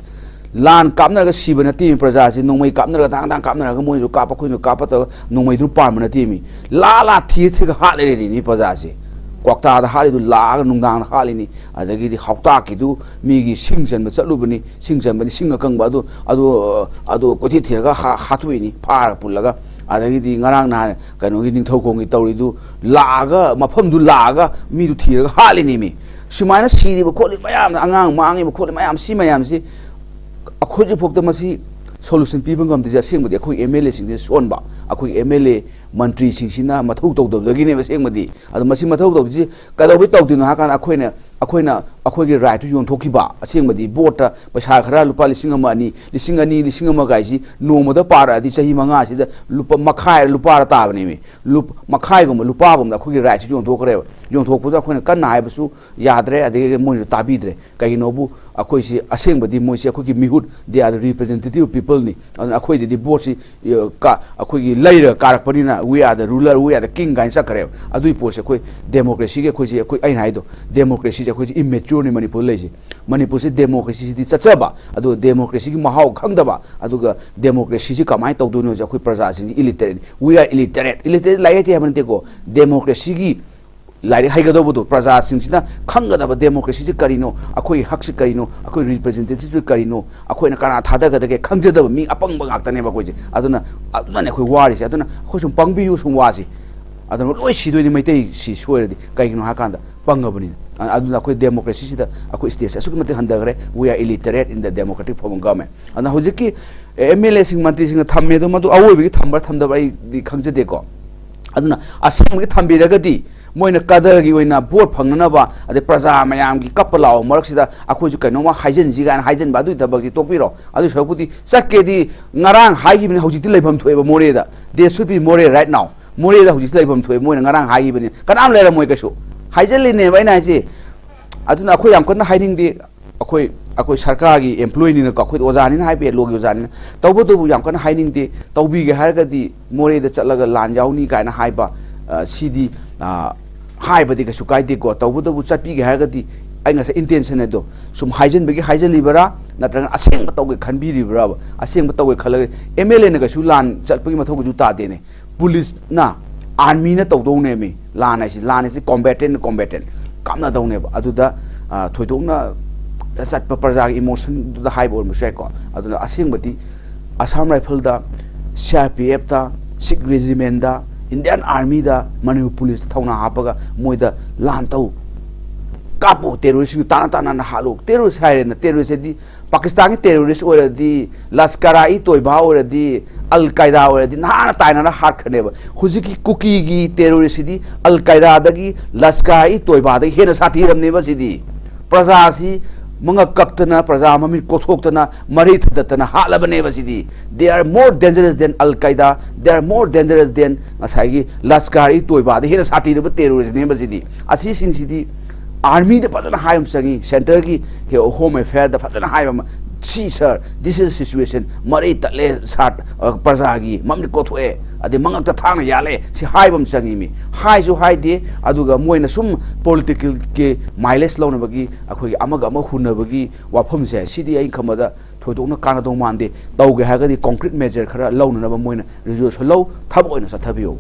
ꯂꯥꯟ ꯀꯥꯞꯅꯔꯒ ꯁꯤꯕ ꯅꯠꯇꯦ ꯄ꯭ꯔꯖꯥꯁꯤ, ꯅꯣꯡꯃꯩ ꯀꯥꯞꯅꯔꯒ ꯊꯥꯡ ꯊꯥꯡ ꯀꯥꯞꯅꯔꯒ ꯃꯣꯏꯁꯨ ꯀꯥꯞꯄ ꯑꯩꯈꯣꯏꯁꯨ ꯀꯥꯞꯄ ꯇꯧꯔꯒ ꯅꯣꯡꯃꯩꯗꯨ ꯄꯥꯟꯕ ꯅꯠꯇꯦ ꯃꯤ꯫ ꯂꯥ ꯂꯥ ꯊꯤꯔ ꯊꯤꯔꯒ ꯍꯥꯠꯂ ꯂꯩꯔꯤꯅꯤ ꯄ꯭ꯔꯖꯥꯁꯦ꯫ ꯀ꯭ꯋꯥꯛꯇꯥꯗ ꯍꯥꯠꯂꯤꯗꯨ ꯂꯥꯛꯑꯒ ꯅꯨꯡꯗꯥꯡꯗ ꯍꯥꯠꯂꯤꯅꯤ꯫ ꯑꯗꯒꯤꯗꯤ ꯍꯥꯎꯇꯥꯛꯀꯤꯗꯨ ꯃꯤꯒꯤ ꯁꯤꯡ ꯆꯟꯕ ꯆꯠꯂꯨꯕꯅꯤ, ꯁꯤꯡ ꯆꯟꯕꯅꯤ, ꯁꯤꯡ ꯑꯀꯪꯕ ꯑꯗꯨ, ꯑꯗꯨ, ꯑꯗꯨ ꯀꯣꯏꯊꯤ ꯊꯤꯔꯒ ꯍꯥ-, ꯍꯥꯠꯇꯣꯛꯏꯅꯤ ꯐꯥꯔ ꯄꯨꯜꯂꯒ꯫ ꯑꯗꯒꯤꯗꯤ ꯉꯔꯥꯡ ꯅꯍꯥꯟ ꯀꯩꯅꯣꯒꯤ ꯅꯤꯡꯊꯧꯈꯣꯡꯒꯤ ꯇꯧꯔꯤꯗꯨ ꯂꯥꯛꯑꯒ, ꯃꯐꯝꯗꯨ ꯂꯥꯛꯑꯒ ꯃꯤꯗꯨ ꯊꯤꯔꯒ ꯍꯥꯠꯂꯤꯅꯦꯃꯤ꯫ ꯁꯨꯃꯥꯏꯅ ꯁꯤꯔꯤꯕ ꯈꯣꯠꯂꯤꯕ ꯃꯌꯥꯝꯅ, ꯑꯉꯥꯡ ꯃꯥꯡꯉꯤꯕ ꯈꯣꯠꯂꯤꯕ ꯃꯌꯥꯝ, ꯁꯤ ꯃꯌꯥꯝꯁꯤ ꯍꯧꯖꯤꯛꯐꯥꯎꯗ ꯃꯁꯤ solution ꯄꯤꯕ ꯉꯝꯗ꯭ꯔꯤꯁꯦ ꯑꯁꯦꯡꯕꯗꯤ ꯑꯩꯈꯣꯏ M L A ꯁꯤꯡꯁꯤꯅ ꯁꯣꯟꯕ, ꯑꯩꯈꯣꯏ M L A ꯃꯟꯇ꯭ꯔꯤꯁꯤꯡꯁꯤꯅ ꯃꯊꯧ ꯇꯧꯗꯕꯗꯒꯤꯅꯦꯕ ꯑꯁꯦꯡꯕꯗꯤ꯫ ꯑꯗꯣ ꯃꯁꯤ ꯃꯊꯧ ꯇꯧꯗ꯭ꯔꯤꯁꯤ ꯀꯩꯗꯧꯕꯩ ꯇꯧꯗꯣꯏꯅꯣ ꯍꯥꯏ ꯀꯥꯟꯗ ꯑꯩꯈꯣꯏꯅ, ꯑꯩꯈꯣꯏꯅ ꯑꯩꯈꯣꯏꯒꯤ right ꯇꯨ ꯌꯣꯟꯊꯣꯛꯈꯤꯕ꯫ ꯑꯁꯦꯡꯕꯗꯤ ꯚꯣꯠꯇ ꯄꯩꯁꯥ ꯈꯔ ꯂꯨꯄꯥ ꯂꯤꯁꯤꯡ ꯑꯃ, ꯑꯅꯤ, ꯂꯤꯁꯤꯡ ꯑꯅꯤ, ꯂꯤꯁꯤꯡ ꯑꯃ ꯀꯥꯏꯁꯤ ꯅꯣꯡꯃꯗ ꯄꯥꯔꯛꯑꯗꯤ ꯆꯍꯤ ꯃꯉꯥꯁꯤꯗ ꯂꯨꯄꯥ ꯃꯈꯥꯏ ꯂꯨꯄꯥꯔ ꯇꯥꯕꯅꯦꯃꯤ꯫ ꯂꯨꯞ-, ꯃꯈꯥꯏꯒꯨꯝꯕ ꯂꯨꯄꯥꯒꯨꯝꯕꯗ ꯑꯩꯈꯣꯏꯒꯤ right ꯁꯤ ꯌꯣꯟꯊꯣꯛꯈ꯭ꯔꯦꯕ꯫ ꯌꯣꯟꯊꯣꯛꯄꯗ ꯑꯩꯈꯣꯏꯅ ꯀꯟꯅ ꯍꯥꯏꯕꯁꯨ ꯌꯥꯗ꯭ꯔꯦ, ꯑꯗꯒꯤ ꯃꯣꯏꯅꯁꯨ ꯇꯥꯕꯤꯗ꯭ꯔꯦ꯫ ꯀꯩꯒꯤꯅꯣꯕꯨ ꯑꯩꯈꯣꯏꯁꯤ ꯑꯁꯦꯡꯕꯗꯤ ꯃꯣꯏꯁꯤ ꯑꯩꯈꯣꯏꯒꯤ ꯃꯤꯍꯨꯠ, they are the representative people ꯅꯤ꯫ ꯑꯗꯨꯅ ꯑꯩꯈꯣꯏꯗꯗꯤ ꯚꯣꯠꯁꯤ, ꯑ, ꯀ-, ꯑꯩꯈꯣꯏꯒꯤ ꯂꯩꯔꯒ ꯀꯥꯔꯛꯄꯅꯤꯅ we are the ruler, we are the king ꯀꯥꯏꯅ ꯆꯠꯈ꯭ꯔꯦꯕ꯫ ꯑꯗꯨꯒꯤ ꯄꯣꯠꯁꯦ ꯑꯩꯈꯣꯏ democracy ꯒꯤ ꯑꯩꯈꯣꯏꯁꯦ, ꯑꯩꯈꯣꯏ, ꯑꯩꯅ ꯍꯥꯏꯗꯣ democracy ꯁꯦ ꯑꯩꯈꯣꯏꯁꯦ immature ꯅꯤ ꯃꯅꯤꯄꯨꯔꯗ ꯂꯩꯁꯦ꯫ ꯃꯅꯤꯄꯨꯔꯁꯦ democracy ꯁꯤꯗꯤ ꯆꯠꯆꯕ, ꯑꯗꯨꯒ democracy ꯒꯤ ꯃꯍꯥꯎ ꯈꯪꯗꯕ, ꯑꯗꯨꯒ democracy ꯁꯤ ꯀꯃꯥꯏꯅ ꯇꯧꯗꯣꯏꯅꯣꯁꯦ ꯑꯩꯈꯣꯏ ꯄ꯭ꯔꯖꯥꯁꯤꯡꯁꯤ illiterate ꯅꯤ꯫ We are illiterate꯫ Illiterate ꯂꯥꯏꯔꯤꯛ ꯍꯩꯇꯦ ꯍꯥꯏꯕ ꯅꯠꯇꯦꯀꯣ꯫ Democracy ꯒꯤ ꯂꯥꯏꯔꯤꯛ ꯍꯩꯒꯗꯧꯕꯗꯣ ꯄ꯭ꯔꯖꯥꯁꯤꯡꯁꯤꯅ ꯈꯪꯒꯗꯕ, democracy ꯁꯤ ꯀꯔꯤꯅꯣ, ꯑꯩꯈꯣꯏꯒꯤ ꯍꯛꯁꯤ ꯀꯔꯤꯅꯣ, ꯑꯩꯈꯣꯏ representative ꯁꯤ ꯀꯔꯤꯅꯣ, ꯑꯩꯈꯣꯏꯅ ꯀꯅꯥ ꯊꯥꯗꯒꯗꯒꯦ ꯈꯪꯖꯗꯕ ꯃꯤ ꯑꯄꯪꯕ ꯉꯥꯛꯇꯅꯦꯕ ꯑꯩꯈꯣꯏꯁꯦ꯫ ꯑꯗꯨꯅ, ꯑꯗꯨꯅꯅꯦ ꯑꯩꯈꯣꯏ ꯋꯥꯔꯤꯁꯦ꯫ ꯑꯗꯨꯅ ꯑꯩꯈꯣꯏ ꯁꯨꯝ ꯄꯪꯕꯤꯌꯨ ꯁꯨꯝ ꯋꯥꯁꯤ꯫ ꯑꯗꯨꯅ ꯂꯣꯏ ꯁꯤꯗꯣꯏꯅꯤ ꯃꯩꯇꯩ ꯁꯤ ꯁꯣꯏꯔꯗꯤ꯫ ꯀꯩꯒꯤꯅꯣ ꯍꯥꯏ ꯀꯥꯟꯗ ꯄꯪꯉꯕꯅꯤꯅ꯫ ꯑ-, ꯑꯗꯨꯅ ꯑꯩꯈꯣꯏ democracy ꯁꯤꯗ ꯑꯩꯈꯣꯏ state ꯁꯦ ꯑꯁꯨꯛꯀꯤ ꯃꯇꯤꯛ ꯍꯟꯊꯈ꯭ꯔꯦ꯫ We are illiterate in the democratic form of government꯫ ꯑꯗꯨꯅ ꯍꯧꯖꯤꯛꯀꯤ M L A ꯁꯤꯡ, ꯃꯟꯇ꯭ꯔꯤꯁꯤꯡꯅ ꯊꯝꯃꯦ ꯑꯗꯣ ꯃꯗꯨ ꯑꯑꯣꯏꯕꯒꯤ ꯊꯝꯕ꯭ꯔꯥ ꯊꯝꯗꯕ꯭ꯔꯥ ꯑꯩꯗꯤ ꯈꯪꯖꯗꯦꯀꯣ꯫ ꯑꯗꯨꯅ ꯑꯁꯦꯡꯕꯒꯤ ꯊꯝꯕꯤꯔꯒꯗꯤ ꯃꯣꯏꯅ ꯀꯗꯔꯒꯤ ꯑꯣꯏꯅ ꯚꯣꯠ ꯐꯪꯅꯅꯕ, ꯑꯗꯩ ꯄ꯭ꯔꯖꯥ ꯃꯌꯥꯝꯒꯤ ꯀꯞꯄ ꯂꯥꯎꯕ ꯃꯔꯛꯁꯤꯗ ꯑꯩꯈꯣꯏꯁꯨ ꯀꯩꯅꯣꯝꯃ ꯍꯥꯏꯖꯤꯟꯁꯤ ꯀꯥꯏꯅ ꯍꯥꯏꯖꯤꯟꯕ, ꯑꯗꯨꯒꯤ ꯊꯕꯛꯁꯤ ꯇꯣꯛꯄꯤꯔꯣ꯫ ꯑꯗꯨꯒꯤ ꯁꯔꯨꯛꯄꯨꯗꯤ ꯆꯠꯀꯦꯗꯤ ꯉꯔꯥꯡ ꯍꯥꯏꯈꯤꯕꯅꯤ, ꯍꯧꯖꯤꯛꯇꯤ ꯂꯩꯐꯝ ꯊꯣꯛꯑꯦꯕ ꯃꯣꯔꯦꯗ꯫ There should be Moreh right now꯫ ꯃꯣꯔꯦꯗ ꯍꯧꯖꯤꯛꯇꯤ ꯂꯩꯐꯝ ꯊꯣꯛꯑꯦ, ꯃꯣꯏꯅ ꯉꯔꯥꯡ ꯍꯥꯏꯈꯤꯕꯅꯤ꯫ ꯀꯅꯥꯝ ꯂꯩꯔꯝꯃꯣꯏ ꯀꯩꯁꯨ꯫ ꯍꯥꯏꯖꯤꯜꯂꯤꯅꯦꯕ ꯑꯩꯅ ꯍꯥꯏꯁꯦ꯫ ꯑꯗꯨꯅ ꯑꯩꯈꯣꯏ ꯌꯥꯝ ꯀꯟꯅ ꯍꯥꯏꯅꯤꯡꯗꯦ꯫ ꯑꯩꯈꯣꯏ, ꯑꯩꯈꯣꯏ ꯁꯔꯀꯥꯔꯒꯤ employee ꯅꯤꯅꯀꯣ, ꯑꯩꯈꯣꯏ ꯑꯣꯖꯥꯅꯤꯅ ꯍꯥꯏꯕ, law ꯒꯤ ꯑꯣꯖꯥꯅꯤꯅ꯫ ꯇꯧꯕꯇꯕꯨ ꯌꯥꯝ ꯀꯟꯅ ꯍꯥꯏꯅꯤꯡꯗꯦ꯫ ꯇꯧꯕꯤꯒꯦ ꯍꯥꯏꯔꯒꯗꯤ ꯃꯣꯔꯦꯗ ꯆꯠꯂꯒ ꯂꯥꯟ ꯌꯥꯎꯅꯤ ꯀꯥꯏꯅ ꯍꯥꯏꯕ, ꯑ, ꯁꯤꯗꯤ, ꯑ, ꯍꯥꯏꯕꯗꯤ ꯀꯩꯁꯨ ꯀꯥꯏꯗꯦꯀꯣ꯫ ꯇꯧꯕꯇꯕꯨ ꯆꯠꯄꯤꯒꯦ ꯍꯥꯏꯔꯒꯗꯤ ꯑꯩ ꯉꯁꯥꯏ intention ꯑꯗꯣ ꯁꯨꯝ ꯍꯥꯏꯖꯤꯟꯕꯒꯤ ꯍꯥꯏꯖꯤꯜꯂꯤꯕꯔꯥ, ꯅꯠꯇ꯭ꯔꯒꯅ ꯑꯁꯦꯡꯕ ꯇꯧꯒꯦ ꯈꯟꯕꯤꯔꯤꯕ꯭ꯔꯥꯕ? ꯑꯁꯦꯡꯕ ꯇꯧꯒꯦ ꯈꯜꯂꯒ MLAꯅ ꯀꯩꯁꯨ ꯂꯥꯟ ꯆꯠꯄꯒꯤ ꯃꯊꯧ ꯀꯩꯁꯨ ꯇꯥꯗꯦꯅꯦ꯫ ꯄꯨꯂꯤꯁꯅ, armyꯅ ꯇꯧꯗꯧꯅꯦꯃꯤ꯫ ꯂꯥꯟ ꯍꯥꯏꯁꯤ, ꯂꯥꯟ ꯍꯥꯏꯁꯤ combatant combatant ꯀꯥꯞꯅꯗꯧꯅꯦꯕ꯫ ꯑꯗꯨꯗ, ꯑ, ꯊꯣꯏꯗꯣꯛꯅ ꯆꯠꯄ ꯄ꯭ꯔꯖꯥꯒꯤ emotionꯗꯨꯗ ꯍꯥꯏꯕ ꯑꯣꯏꯔꯝꯕꯁꯨ ꯌꯥꯏꯀꯣ꯫ ꯑꯗꯨꯅ ꯑꯁꯦꯡꯕꯗꯤ Assam Rifleꯗ, CRPFꯇ, Sikh Regimentꯗ, Indian Armyꯗ, Manipur Policeꯇ ꯊꯧꯅꯥ ꯍꯥꯞꯄꯒ ꯃꯣꯏꯗ ꯂꯥꯟ ꯇꯧ, ꯀꯥꯞꯄꯨ, terroristꯁꯤꯡ ꯇꯥꯅ ꯇꯥꯅꯅ ꯍꯥꯠꯂꯨ꯫ Terrorist ꯍꯥꯏꯔꯦꯅ, terrorist ꯍꯥꯏꯗꯤ ꯄꯥꯀꯤꯁꯇꯥꯟꯒꯤ terrorist ꯑꯣꯏꯔꯗꯤ, ꯂꯁꯀꯔ ꯏ ꯇꯣꯏꯕꯥ ꯑꯣꯏꯔꯗꯤ, ꯑꯜ ꯀꯥꯏꯗꯥ ꯑꯣꯏꯔꯗꯤ ꯅꯍꯥꯟꯅ ꯇꯥꯏꯅꯅ ꯍꯥꯠꯈ꯭ꯔꯅꯦꯕ꯫ ꯍꯧꯖꯤꯛꯀꯤ ꯀꯨꯀꯤꯒꯤ terroristꯁꯤꯗꯤ ꯑꯜ ꯀꯥꯏꯗꯥꯗꯒꯤ, ꯂꯁꯀꯔ ꯏ ꯇꯣꯏꯕꯥꯗꯒꯤ ꯍꯦꯟꯅ ꯁꯥꯊꯤꯔꯝꯅꯦꯕ ꯁꯤꯗꯤ꯫ ꯄ꯭ꯔꯖꯥꯁꯤ ꯃꯉꯛ ꯀꯛꯇꯅ, ꯄ꯭ꯔꯖꯥ ꯃꯃꯤꯠ ꯀꯣꯊꯣꯛꯇꯅ, ꯃꯔꯩ ꯊꯠꯇꯠꯇꯅ ꯍꯥꯠꯂꯕꯅꯦꯕ ꯁꯤꯗꯤ꯫ They are more dangerous than Al Qaeda, they are more dangerous than ꯉꯁꯥꯏꯒꯤ ꯂꯁꯀꯔ ꯏ ꯇꯣꯏꯕꯥꯗ ꯍꯦꯟꯅ ꯁꯥꯊꯤꯔꯕ terroristꯅꯦꯕ ꯁꯤꯗꯤ꯫ ꯑꯁꯤꯁꯤꯡꯁꯤꯗꯤ armyꯗ ꯐꯖꯅ ꯍꯥꯏꯕ ꯑꯃ ꯆꯪꯉꯤ, centreꯒꯤ Home Affairꯗ ꯐꯖꯅ ꯍꯥꯏꯕ ꯑꯃ, "See sir, this is situation, ꯃꯔꯩ ꯇꯠꯂꯦ ꯁꯥꯔ, ꯑ, ꯄ꯭ꯔꯖꯥꯒꯤ ꯃꯃꯤꯠ ꯀꯣꯊꯣꯛꯑꯦ, ꯑꯗꯩ ꯃꯉꯛꯇ ꯊꯥꯡꯅ ꯌꯥꯜꯂꯦ", ꯁꯤ ꯍꯥꯏꯕ ꯑꯃ ꯆꯪꯉꯤ ꯃꯤ꯫ ꯍꯥꯏꯁꯨ ꯍꯥꯏꯗꯦ, ꯑꯗꯨꯒ ꯃꯣꯏꯅ ꯁꯨꯝ politicalꯒꯤ mileage ꯂꯧꯅꯕꯒꯤ, ꯑꯩꯈꯣꯏꯒꯤ ꯑꯃꯒ ꯑꯃ ꯍꯨꯟꯅꯕꯒꯤ ꯋꯥꯐꯝꯁꯦ, ꯁꯤꯗꯤ ꯑꯩ ꯈꯟꯕꯗ ꯊꯣꯏꯗꯣꯛꯅ ꯀꯥꯟꯅꯗꯧ ꯃꯥꯟꯗꯦ꯫ ꯇꯧꯒꯦ ꯍꯥꯏꯔꯒꯗꯤ concrete measure ꯈꯔ ꯂꯧꯅꯅꯕ ꯃꯣꯏꯅ resolution ꯂꯧ, ꯊꯕꯛ ꯑꯣꯏꯅ ꯆꯠꯊꯕꯤꯌꯨ꯫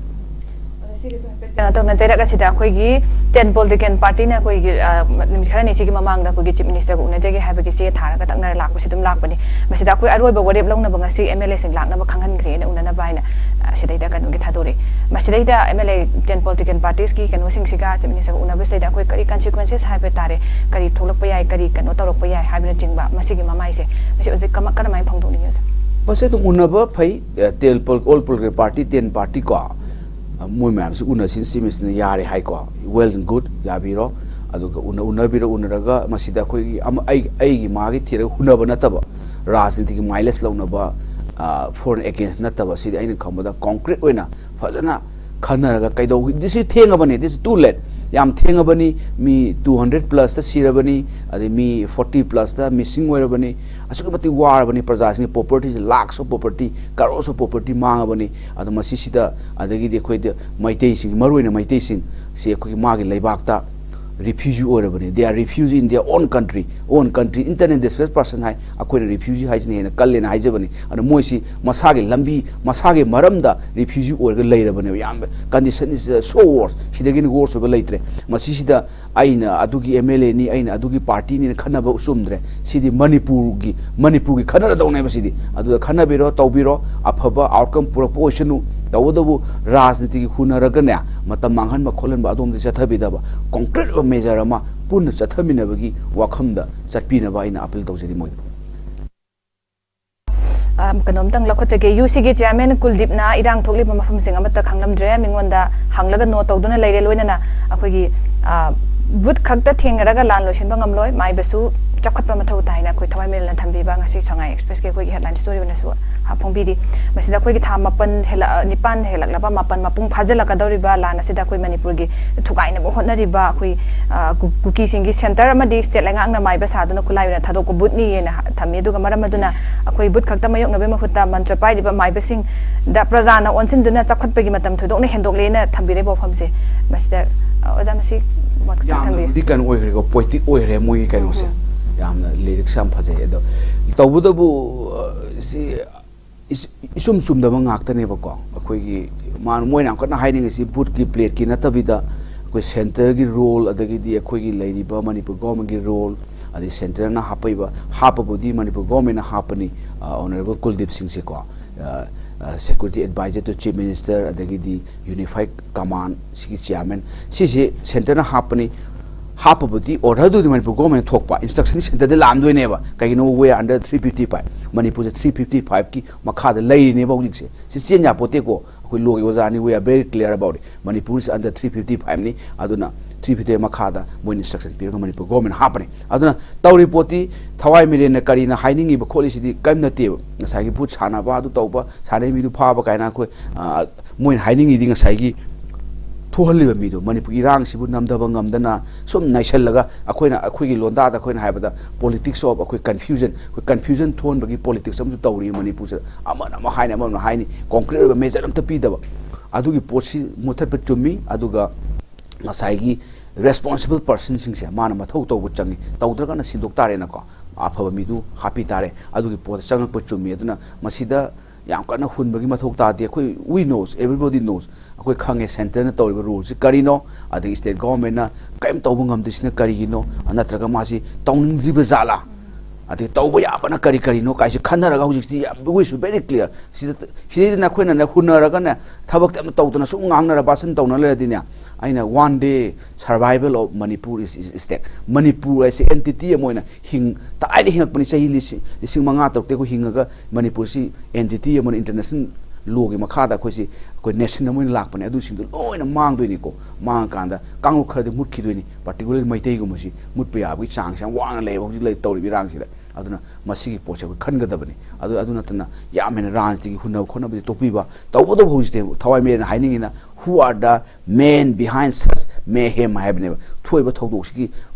ꯀꯩꯅꯣ ꯇꯧꯅ, ꯆꯩꯔꯛ ꯑꯁꯤꯗ ꯑꯩꯈꯣꯏꯒꯤ ten political partyꯅ ꯑꯩꯈꯣꯏꯒꯤ, ꯑ, ꯅꯨꯃꯤꯠ ꯈꯔꯅꯤ ꯁꯤꯒꯤ ꯃꯃꯥꯡꯗ ꯑꯩꯈꯣꯏꯒꯤ Chief Ministerꯒ ꯎꯅꯖꯒꯦ ꯍꯥꯏꯕꯒꯤ ꯆꯦ ꯊꯥꯔꯒ ꯇꯛꯅꯔ ꯂꯥꯛꯄꯁꯤ ꯑꯗꯨꯝ ꯂꯥꯛꯄꯅꯤ꯫ ꯃꯁꯤꯗ ꯑꯩꯈꯣꯏ ꯑꯔꯣꯏꯕ ꯋꯥꯔꯦꯞ ꯂꯧꯅꯕ ꯉꯁꯤ MLAꯁꯤꯡ ꯂꯥꯛꯅꯕ ꯈꯪꯍꯟꯈ꯭ꯔꯦꯅ ꯎꯅꯅꯕ ꯍꯥꯏꯅ, ꯑ, ꯁꯤꯗꯩꯗ ꯀꯩꯅꯣꯒꯤ ꯊꯥꯗꯣꯔꯛꯑꯦ꯫ ꯃꯁꯤꯗꯩꯗ MLA ten political parties ꯀꯤ ꯀꯩꯅꯣꯁꯤꯡꯁꯤꯒ Chief Ministerꯒ ꯎꯅꯕꯁꯤꯗꯩꯗ ꯑꯩꯈꯣꯏ ꯀꯔꯤ consequences ꯍꯥꯏꯕ ꯇꯥꯔꯦ, ꯀꯔꯤ ꯊꯣꯛꯂꯛꯄ ꯌꯥꯏ, ꯀꯔꯤ ꯀꯩꯅꯣ ꯇꯧꯔꯛꯄ ꯌꯥꯏ ꯍꯥꯏꯕꯅꯆꯤꯡꯕ ꯃꯁꯤꯒꯤ ꯃꯃꯥꯏꯁꯦ, ꯃꯁꯤ ꯍꯧꯖꯤꯛ ꯀꯃ-, ꯀꯔꯝꯍꯥꯏꯅ ꯐꯣꯡꯗꯣꯛꯅꯤꯡꯉꯤ ꯍꯧꯖꯤꯛ? ꯃꯁꯤ ꯑꯗꯨꯝ ꯎꯅꯕ ꯐꯩ꯫ ꯑ, tel-, pol-, all political party, ten party ꯀꯣ, ꯑ, ꯃꯣꯏ ꯃꯌꯥꯝꯁꯤ ꯎꯅꯁꯤꯟ, Chief Ministerꯅ ꯌꯥꯔꯦ ꯍꯥꯏꯀꯣ, well and good, ꯌꯥꯕꯤꯔꯣ꯫ ꯑꯗꯨꯒ ꯎꯅ-, ꯎꯅꯕꯤꯔꯣ, ꯎꯅꯔꯒ ꯃꯁꯤꯗ ꯑꯩꯈꯣꯏꯒꯤ ꯑꯃ-, ꯑꯩ-, ꯑꯩꯒꯤ ꯃꯥꯒꯤ ꯊꯤꯔꯒ ꯍꯨꯟꯅꯕ ꯅꯠꯇꯕ, ꯔꯥꯖꯅꯤꯇꯤꯒꯤ mileage ꯂꯧꯅꯕ, ꯑ, foreign against ꯅꯠꯇꯕ, ꯁꯤꯗꯤ ꯑꯩꯅ ꯈꯪꯕꯗ concrete ꯑꯣꯏꯅ ꯐꯖꯅ ꯈꯟꯅꯔꯒ ꯀꯩꯗꯧ-, this is ꯊꯦꯡꯉꯕꯅꯤ, this is too late꯫ ꯌꯥꯝ ꯊꯦꯡꯉꯕꯅꯤ꯫ ꯃꯤ two hundred plus ꯇ ꯁꯤꯔꯕꯅꯤ, ꯑꯗꯩ ꯃꯤ forty plus ꯇ missing ꯑꯣꯏꯔꯕꯅꯤ꯫ ꯑꯁꯨꯛꯀꯤ ꯃꯇꯤꯛ ꯋꯥꯔꯕꯅꯤ꯫ ꯄ꯭ꯔꯖꯥꯁꯤꯡꯒꯤ property, lakhs of property, crores of property ꯃꯥꯡꯉꯕꯅꯤ꯫ ꯑꯗꯣ ꯃꯁꯤꯁꯤꯗ, ꯑꯗꯒꯤꯗꯤ ꯑꯩꯈꯣꯏꯗ ꯃꯩꯇꯩꯁꯤꯡ, ꯃꯔꯨꯑꯣꯏꯅ ꯃꯩꯇꯩꯁꯤꯡ ꯁꯤ ꯑꯩꯈꯣꯏꯒꯤ ꯃꯥꯒꯤ ꯂꯩꯕꯥꯛꯇ refugee ꯑꯣꯏꯔꯕꯅꯤ꯫ They are refugee in their own country, own country, internal displaced person ꯍꯥꯏ꯫ ꯑꯩꯈꯣꯏꯅ refugee ꯍꯥꯏꯁꯤꯅ ꯍꯦꯟꯅ ꯀꯜꯂꯦꯅ ꯍꯥꯏꯖꯕꯅꯤ꯫ ꯑꯗꯣ ꯃꯣꯏꯁꯤ ꯃꯁꯥꯒꯤ ꯂꯝꯕꯤ, ꯃꯁꯥꯒꯤ ꯃꯔꯝꯗ refugee ꯑꯣꯏꯔꯒ ꯂꯩꯔꯕꯅꯦꯕ꯫ ꯌꯥꯝ, condition is so worse, ꯁꯤꯗꯒꯤꯅ worse ꯑꯣꯏꯕ ꯂꯩꯇ꯭ꯔꯦ꯫ ꯃꯁꯤꯁꯤꯗ ꯑꯩꯅ ꯑꯗꯨꯒꯤ M L A ꯅꯤ, ꯑꯩꯅ ꯑꯗꯨꯒꯤ party ꯅꯤꯅ ꯈꯟꯅꯕ ꯆꯨꯝꯗ꯭ꯔꯦ꯫ ꯁꯤꯗꯤ ꯃꯅꯤꯄꯨꯔꯒꯤ, ꯃꯅꯤꯄꯨꯔꯒꯤ ꯈꯟꯅꯔꯗꯧꯅꯦꯕ ꯁꯤꯗꯤ꯫ ꯑꯗꯨꯗ ꯈꯟꯅꯕꯤꯔꯣ, ꯇꯧꯕꯤꯔꯣ, ꯑꯐꯕ outcome ꯄꯨꯔꯛꯄ ꯑꯣꯏꯁꯅꯨ꯫ ꯇꯧꯕꯇꯕꯨ ꯔꯥꯖꯅꯤꯇꯤꯒꯤ ꯍꯨꯟꯅꯔꯒꯅꯦ, ꯃꯇꯝ ꯃꯥꯡꯍꯟꯕ ꯈꯣꯠꯍꯟꯕ ꯑꯗꯣꯝꯗ ꯆꯠꯊꯕꯤꯗꯕ, concrete ꯑꯣꯏꯕ measure ꯑꯃ ꯄꯨꯟꯅ ꯆꯠꯊꯃꯤꯟꯅꯕꯒꯤ ꯋꯥꯐꯝꯗ ꯆꯠꯄꯤꯅꯕ ꯑꯩꯅ appeal ꯇꯧꯖꯔꯤ ꯃꯣꯏꯗ꯫ ꯑ, ꯀꯩꯅꯣꯝꯇꯪ ꯂꯧꯈꯠꯆꯒꯦ꯫ UC ꯒꯤ chairman ꯀꯨꯜꯗꯤꯞꯅ ꯏꯔꯥꯡ ꯊꯣꯛꯂꯤꯕ ꯃꯐꯝꯁꯤꯡ ꯑꯃꯠꯇ ꯈꯪꯂꯝꯗ꯭ꯔꯦ, ꯃꯤꯉꯣꯟꯗ ꯍꯪꯂꯒ note ꯇꯧꯗꯨꯅ ꯂꯩꯔꯦ꯫ ꯂꯣꯏꯅꯅ ꯑꯩꯈꯣꯏꯒꯤ, ꯑ, booth ꯈꯛꯇ ꯊꯦꯡꯅꯔꯒ ꯂꯥꯟ ꯂꯣꯏꯁꯤꯟꯕ ꯉꯝꯂꯣꯏ, ꯃꯥꯏꯕꯁꯨ ꯆꯥꯎꯈꯠꯄ ꯃꯊꯧ ꯇꯥꯏꯅ ꯑꯩꯈꯣꯏ ꯊꯋꯥꯏ ꯃꯤꯔꯦꯜꯅ ꯊꯝꯕꯤꯕ ꯉꯁꯤ ꯁꯉꯥꯏ Express ꯀꯤ ꯑꯩꯈꯣꯏꯒꯤ headline story ꯑꯣꯏꯅꯁꯨ, ꯑ, ꯐꯣꯡꯕꯤꯔꯤ꯫ ꯃꯁꯤꯗ ꯑꯩꯈꯣꯏꯒꯤ ꯊꯥ ꯃꯥꯄꯟ ꯍꯦꯜꯂꯛ-, ꯑ, ꯅꯤꯄꯥꯟ ꯍꯦꯜꯂꯛꯂꯕ, ꯃꯥꯄꯟ ꯃꯄꯨꯡ ꯐꯥꯖꯤꯜꯂꯛꯀꯗꯧꯔꯤꯕ ꯂꯥꯟ ꯑꯁꯤꯗ ꯑꯩꯈꯣꯏ ꯃꯅꯤꯄꯨꯔꯒꯤ ꯊꯨꯒꯥꯏꯅꯕ ꯍꯣꯠꯅꯔꯤꯕ ꯑꯩꯈꯣꯏ, ꯑ, ꯀꯨ-, ꯀꯨꯀꯤꯁꯤꯡꯒꯤ center ꯑꯃꯗꯤ state ꯂꯩꯉꯥꯛꯅ ꯃꯥꯏꯕ ꯁꯥꯗꯨꯅ ꯈꯨꯠꯂꯥꯏ ꯑꯣꯏꯅ ꯊꯥꯗꯣꯛꯄ booth ꯅꯤꯅ ꯍꯥ-, ꯊꯝꯃꯤ꯫ ꯑꯗꯨꯒ ꯃꯔꯝ ꯑꯗꯨꯅ ꯑꯩꯈꯣꯏ booth ꯈꯛꯇ ꯃꯥꯌꯣꯛꯅꯕꯒꯤ ꯃꯍꯨꯠꯇ ꯃꯟꯇ꯭ꯔ ꯄꯥꯏꯔꯤꯕ ꯃꯥꯏꯕꯁꯤꯡꯗ ꯄ꯭ꯔꯖꯥꯅ ꯑꯣꯟꯁꯤꯟꯗꯨꯅ ꯆꯥꯎꯈꯠꯄꯒꯤ ꯃꯇꯝ ꯊꯣꯏꯗꯣꯛꯅ ꯍꯦꯟꯗꯣꯛꯂꯦꯅ ꯊꯝꯕꯤꯔꯤꯕ ꯋꯥꯐꯝꯁꯦ꯫ ꯃꯁꯤꯗ, ꯑ, ꯑꯣꯖꯥ ꯃꯁꯤ ꯃꯣꯠ ꯈꯤꯇꯪ ꯊꯝꯕꯤꯌꯨ꯫ ꯌꯥꯝꯅꯕꯨꯗꯤ ꯀꯩꯅꯣ ꯑꯣꯏꯈ꯭ꯔꯦꯀꯣ, poetic ꯑꯣꯏꯈ꯭ꯔꯦ ꯃꯣꯏꯒꯤ ꯀꯩꯅꯣꯁꯦ꯫ ꯌꯥꯝꯅ lyrics ꯌꯥꯝ ꯐꯖꯩ꯫ ꯑꯗꯣ ꯇꯧꯕꯇꯕꯨ, ꯑ, ꯁꯤ ꯏꯆ-, ꯏꯆꯨꯝ ꯆꯨꯝꯗꯕ ꯉꯥꯛꯇꯅꯦꯕꯀꯣ꯫ ꯑꯩꯈꯣꯏꯒꯤ ꯃꯥ-, ꯃꯣꯏꯅ ꯌꯥꯝ ꯀꯟꯅ ꯍꯥꯏꯅꯤꯡꯉꯤꯁꯤ booth ꯀꯤ plate ꯀꯤ ꯅꯠꯇꯕꯤꯗ ꯑꯩꯈꯣꯏ center ꯒꯤ role, ꯑꯗꯒꯤꯗꯤ ꯑꯩꯈꯣꯏꯒꯤ ꯂꯩꯔꯤꯕ ꯃꯅꯤꯄꯨꯔ government ꯀꯤ role, ꯑꯗꯩ center ꯅ ꯍꯥꯞꯄꯛꯏꯕ, ꯍꯥꯞꯄꯕꯨꯗꯤ ꯃꯅꯤꯄꯨꯔ government ꯅ ꯍꯥꯞꯄꯅꯤ, ꯑ, Honourable ꯀꯨꯜꯗꯤꯞ ꯁꯤꯡꯁꯦꯀꯣ, ꯑ, ꯑ, security advisor to chief minister, ꯑꯗꯒꯤꯗꯤ unified command ꯁꯤꯒꯤ chairman, ꯁꯤꯁꯦ center ꯅ ꯍꯥꯞꯄꯅꯤ꯫ ꯍꯥꯞꯄꯕꯨꯗꯤ order ꯗꯨꯗꯤ ꯃꯅꯤꯄꯨꯔ government ꯊꯣꯛꯄ, instruction ꯗꯤ center ꯗ ꯂꯥꯛꯑꯝꯗꯣꯏꯅꯦꯕ꯫ ꯀꯩꯒꯤꯅꯣ, we are under three fifty five, ꯃꯅꯤꯄꯨꯔꯁꯦ three fifty five ꯀꯤ ꯃꯈꯥꯗ ꯂꯩꯔꯤꯅꯦꯕ ꯍꯧꯖꯤꯛꯁꯦ꯫ ꯁꯤ ꯆꯦꯟ ꯌꯥꯄꯣꯠꯇꯦꯀꯣ꯫ ꯑꯩꯈꯣꯏ law ꯒꯤ ꯑꯣꯖꯥꯅꯤ, we are very clear about it, Manipur is under three fifty five ꯅꯤ꯫ ꯑꯗꯨꯅ three fifty five ꯃꯈꯥꯗ ꯃꯣꯏꯅ instruction ꯄꯤꯔꯒ ꯃꯅꯤꯄꯨꯔ government ꯍꯥꯞꯄꯅꯤ꯫ ꯑꯗꯨꯅ ꯇꯧꯔꯤ ꯄꯣꯠꯇꯤ ꯊꯋꯥꯏ ꯃꯤꯔꯦꯟꯅ ꯀꯔꯤꯅ ꯍꯥꯏꯅꯤꯡꯉꯤꯕ ꯈꯣꯠꯂꯤꯁꯤꯗꯤ ꯀꯔꯤꯝ ꯅꯠꯇꯦꯕ꯫ ꯉꯁꯥꯏꯒꯤ booth ꯁꯥꯟꯅꯕ, ꯑꯗꯨ ꯇꯧꯕ, ꯁꯥꯟꯅꯩ ꯃꯤꯗꯨ ꯐꯥꯕ ꯀꯥꯏꯅ ꯑꯩꯈꯣꯏ, ꯑ, ꯃꯣꯏꯅ ꯍꯥꯏꯅꯤꯡꯉꯤꯗꯤ ꯉꯁꯥꯏꯒꯤ ꯊꯣꯛꯍꯜꯂꯤꯕ ꯃꯤꯗꯣ, ꯃꯅꯤꯄꯨꯔꯒꯤ ꯏꯔꯥꯡꯁꯤꯕꯨ ꯅꯝꯊꯕ ꯉꯝꯗꯅ ꯁꯨꯝ ꯅꯩꯁꯜꯂꯒ, ꯑꯩꯈꯣꯏꯅ, ꯑꯩꯈꯣꯏꯒꯤ ꯂꯣꯟꯗꯥꯗ ꯑꯩꯈꯣꯏꯅ ꯍꯥꯏꯕꯗ politics of ꯑꯩꯈꯣꯏ confusion, ꯑꯩꯈꯣꯏ confusion ꯊꯣꯛꯍꯟꯕꯒꯤ politics ꯑꯃꯁꯨ ꯇꯧꯔꯤ ꯃꯅꯤꯄꯨꯔꯁꯤꯗ꯫ ꯑꯃꯅ ꯑꯃ ꯍꯥꯏꯅꯤ, ꯑꯃꯅ ꯑꯃ ꯍꯥꯏꯅꯤ, concrete ꯑꯣꯏꯕ measure ꯑꯝꯇ ꯄꯤꯗꯕ꯫ ꯑꯗꯨꯒꯤ ꯄꯣꯠꯁꯤ ꯃꯨꯊꯠꯄ ꯆꯨꯝꯃꯤ꯫ ꯑꯗꯨꯒ ꯉꯁꯥꯏꯒꯤ responsible personꯁꯤꯡꯁꯦ ꯃꯥꯅ ꯃꯊꯧ ꯇꯧꯕ ꯆꯪꯉꯤ, ꯇꯧꯗ꯭ꯔꯒꯅ ꯁꯤꯟꯗꯣꯛ ꯇꯥꯔꯦꯅꯀꯣ, ꯑꯐꯕ ꯃꯤꯗꯨ ꯍꯥꯞꯄꯤ ꯇꯥꯔꯦ꯫ ꯑꯗꯨꯒꯤ ꯄꯣꯠꯇ ꯆꯪꯉꯛꯄ ꯆꯨꯝꯃꯤ꯫ ꯑꯗꯨꯅ ꯃꯁꯤꯗ ꯌꯥꯝ ꯀꯟꯅ ꯍꯨꯟꯕꯒꯤ ꯃꯊꯧ ꯇꯥꯗꯦ꯫ ꯑꯩꯈꯣꯏ, we knows, everybody knows, ꯑꯩꯈꯣꯏ ꯈꯪꯉꯦ centreꯅ ꯇꯧꯔꯤꯕ ruleꯁꯤ ꯀꯔꯤꯅꯣ, ꯑꯗꯒꯤ state governmentꯅ ꯀꯔꯤꯝ ꯇꯧꯕ ꯉꯝꯗ꯭ꯔꯤꯁꯤꯅ ꯀꯔꯤꯒꯤꯅꯣ, ꯅꯠꯇ꯭ꯔꯒ ꯃꯥꯁꯤ ꯇꯧꯅꯤꯡꯗ꯭ꯔꯤꯕ ꯖꯥꯠꯂꯥ, ꯑꯗꯒꯤ ꯇꯧꯕ ꯌꯥꯕꯅ ꯀꯔꯤ ꯀꯔꯤꯅꯣ ꯀꯥꯏꯁꯤ ꯈꯟꯅꯔꯒ ꯍꯧꯖꯤꯛꯇꯤ ꯌꯥꯝ, we should very clear꯫ ꯁꯤꯗ, ꯁꯤꯗꯩꯗ ꯅꯈꯣꯏꯅꯅꯦ ꯍꯨꯟꯅꯔꯒꯅꯦ ꯊꯕꯛꯇꯤ ꯑꯝꯇ ꯇꯧꯗꯅ ꯁꯨꯝ ꯉꯥꯡꯅꯔ ꯚꯥꯁꯟ ꯇꯧꯅ ꯂꯩꯔꯗꯤꯅꯦ, ꯑꯩꯅ one day survival of Manipur is, is, is that꯫ Manipur ꯍꯥꯏꯁꯦ entity ꯑꯃ ꯑꯣꯏꯅ ꯍꯤꯡ-, ꯇꯥꯏꯗ ꯍꯤꯡꯉꯛꯄꯅꯤ꯫ ꯆꯍꯤ ꯂꯤꯁꯤꯡ, ꯂꯤꯁꯤꯡ ꯃꯉꯥ ꯇꯔꯨꯛꯇꯩ ꯑꯩꯈꯣꯏ ꯍꯤꯡꯉꯒ ꯃꯅꯤꯄꯨꯔꯁꯤ entity ꯑꯃꯅ international lawꯒꯤ ꯃꯈꯥꯗ ꯑꯩꯈꯣꯏꯁꯤ, ꯑꯩꯈꯣꯏ nation ꯑꯃ ꯑꯣꯏꯅ ꯂꯥꯛꯄꯅꯦ꯫ ꯑꯗꯨꯁꯤꯡꯗꯣ ꯂꯣꯏꯅ ꯃꯥꯡꯗꯣꯏꯅꯤꯀꯣ꯫ ꯃꯥꯡꯉꯀꯥꯟꯗ ꯀꯥꯡꯂꯨꯞ ꯈꯔꯗꯤ ꯃꯨꯠꯈꯤꯗꯣꯏꯅꯤ꯫ Particularly ꯃꯩꯇꯩꯒꯨꯝꯕꯁꯤ ꯃꯨꯠꯄ ꯌꯥꯕꯒꯤ ꯆꯥꯡꯁꯦ ꯌꯥꯝ ꯋꯥꯡꯅ ꯂꯩꯌꯦꯕ ꯍꯧꯖꯤꯛ ꯂꯩ-, ꯇꯧꯔꯤꯕ ꯏꯔꯥꯡꯁꯤꯗ꯫ ꯑꯗꯨꯅ ꯃꯁꯤꯒꯤ ꯄꯣꯠꯁꯦ ꯑꯩꯈꯣꯏ ꯈꯟꯒꯗꯕꯅꯤ꯫ ꯑꯗꯨ, ꯑꯗꯨ ꯅꯠꯇꯅ ꯌꯥꯝ ꯍꯦꯟꯅ ꯔꯥꯖꯅꯤꯇꯤꯒꯤ ꯍꯨꯟꯅꯕ ꯈꯣꯠꯅꯕꯁꯦ ꯇꯣꯛꯄꯤꯕ꯫ ꯇꯧꯕꯇꯕꯨ ꯍꯧꯖꯤꯛꯇꯤ ꯊꯋꯥꯏ ꯃꯤꯔꯦꯟꯅ ꯍꯥꯏꯅꯤꯡꯉꯤꯅ, "Who are the man behind such mayhem?" ꯍꯥꯏꯕꯅꯦꯕ꯫ ꯊꯣꯛꯏꯕ ꯊꯧꯗꯣꯛꯁꯤꯒꯤ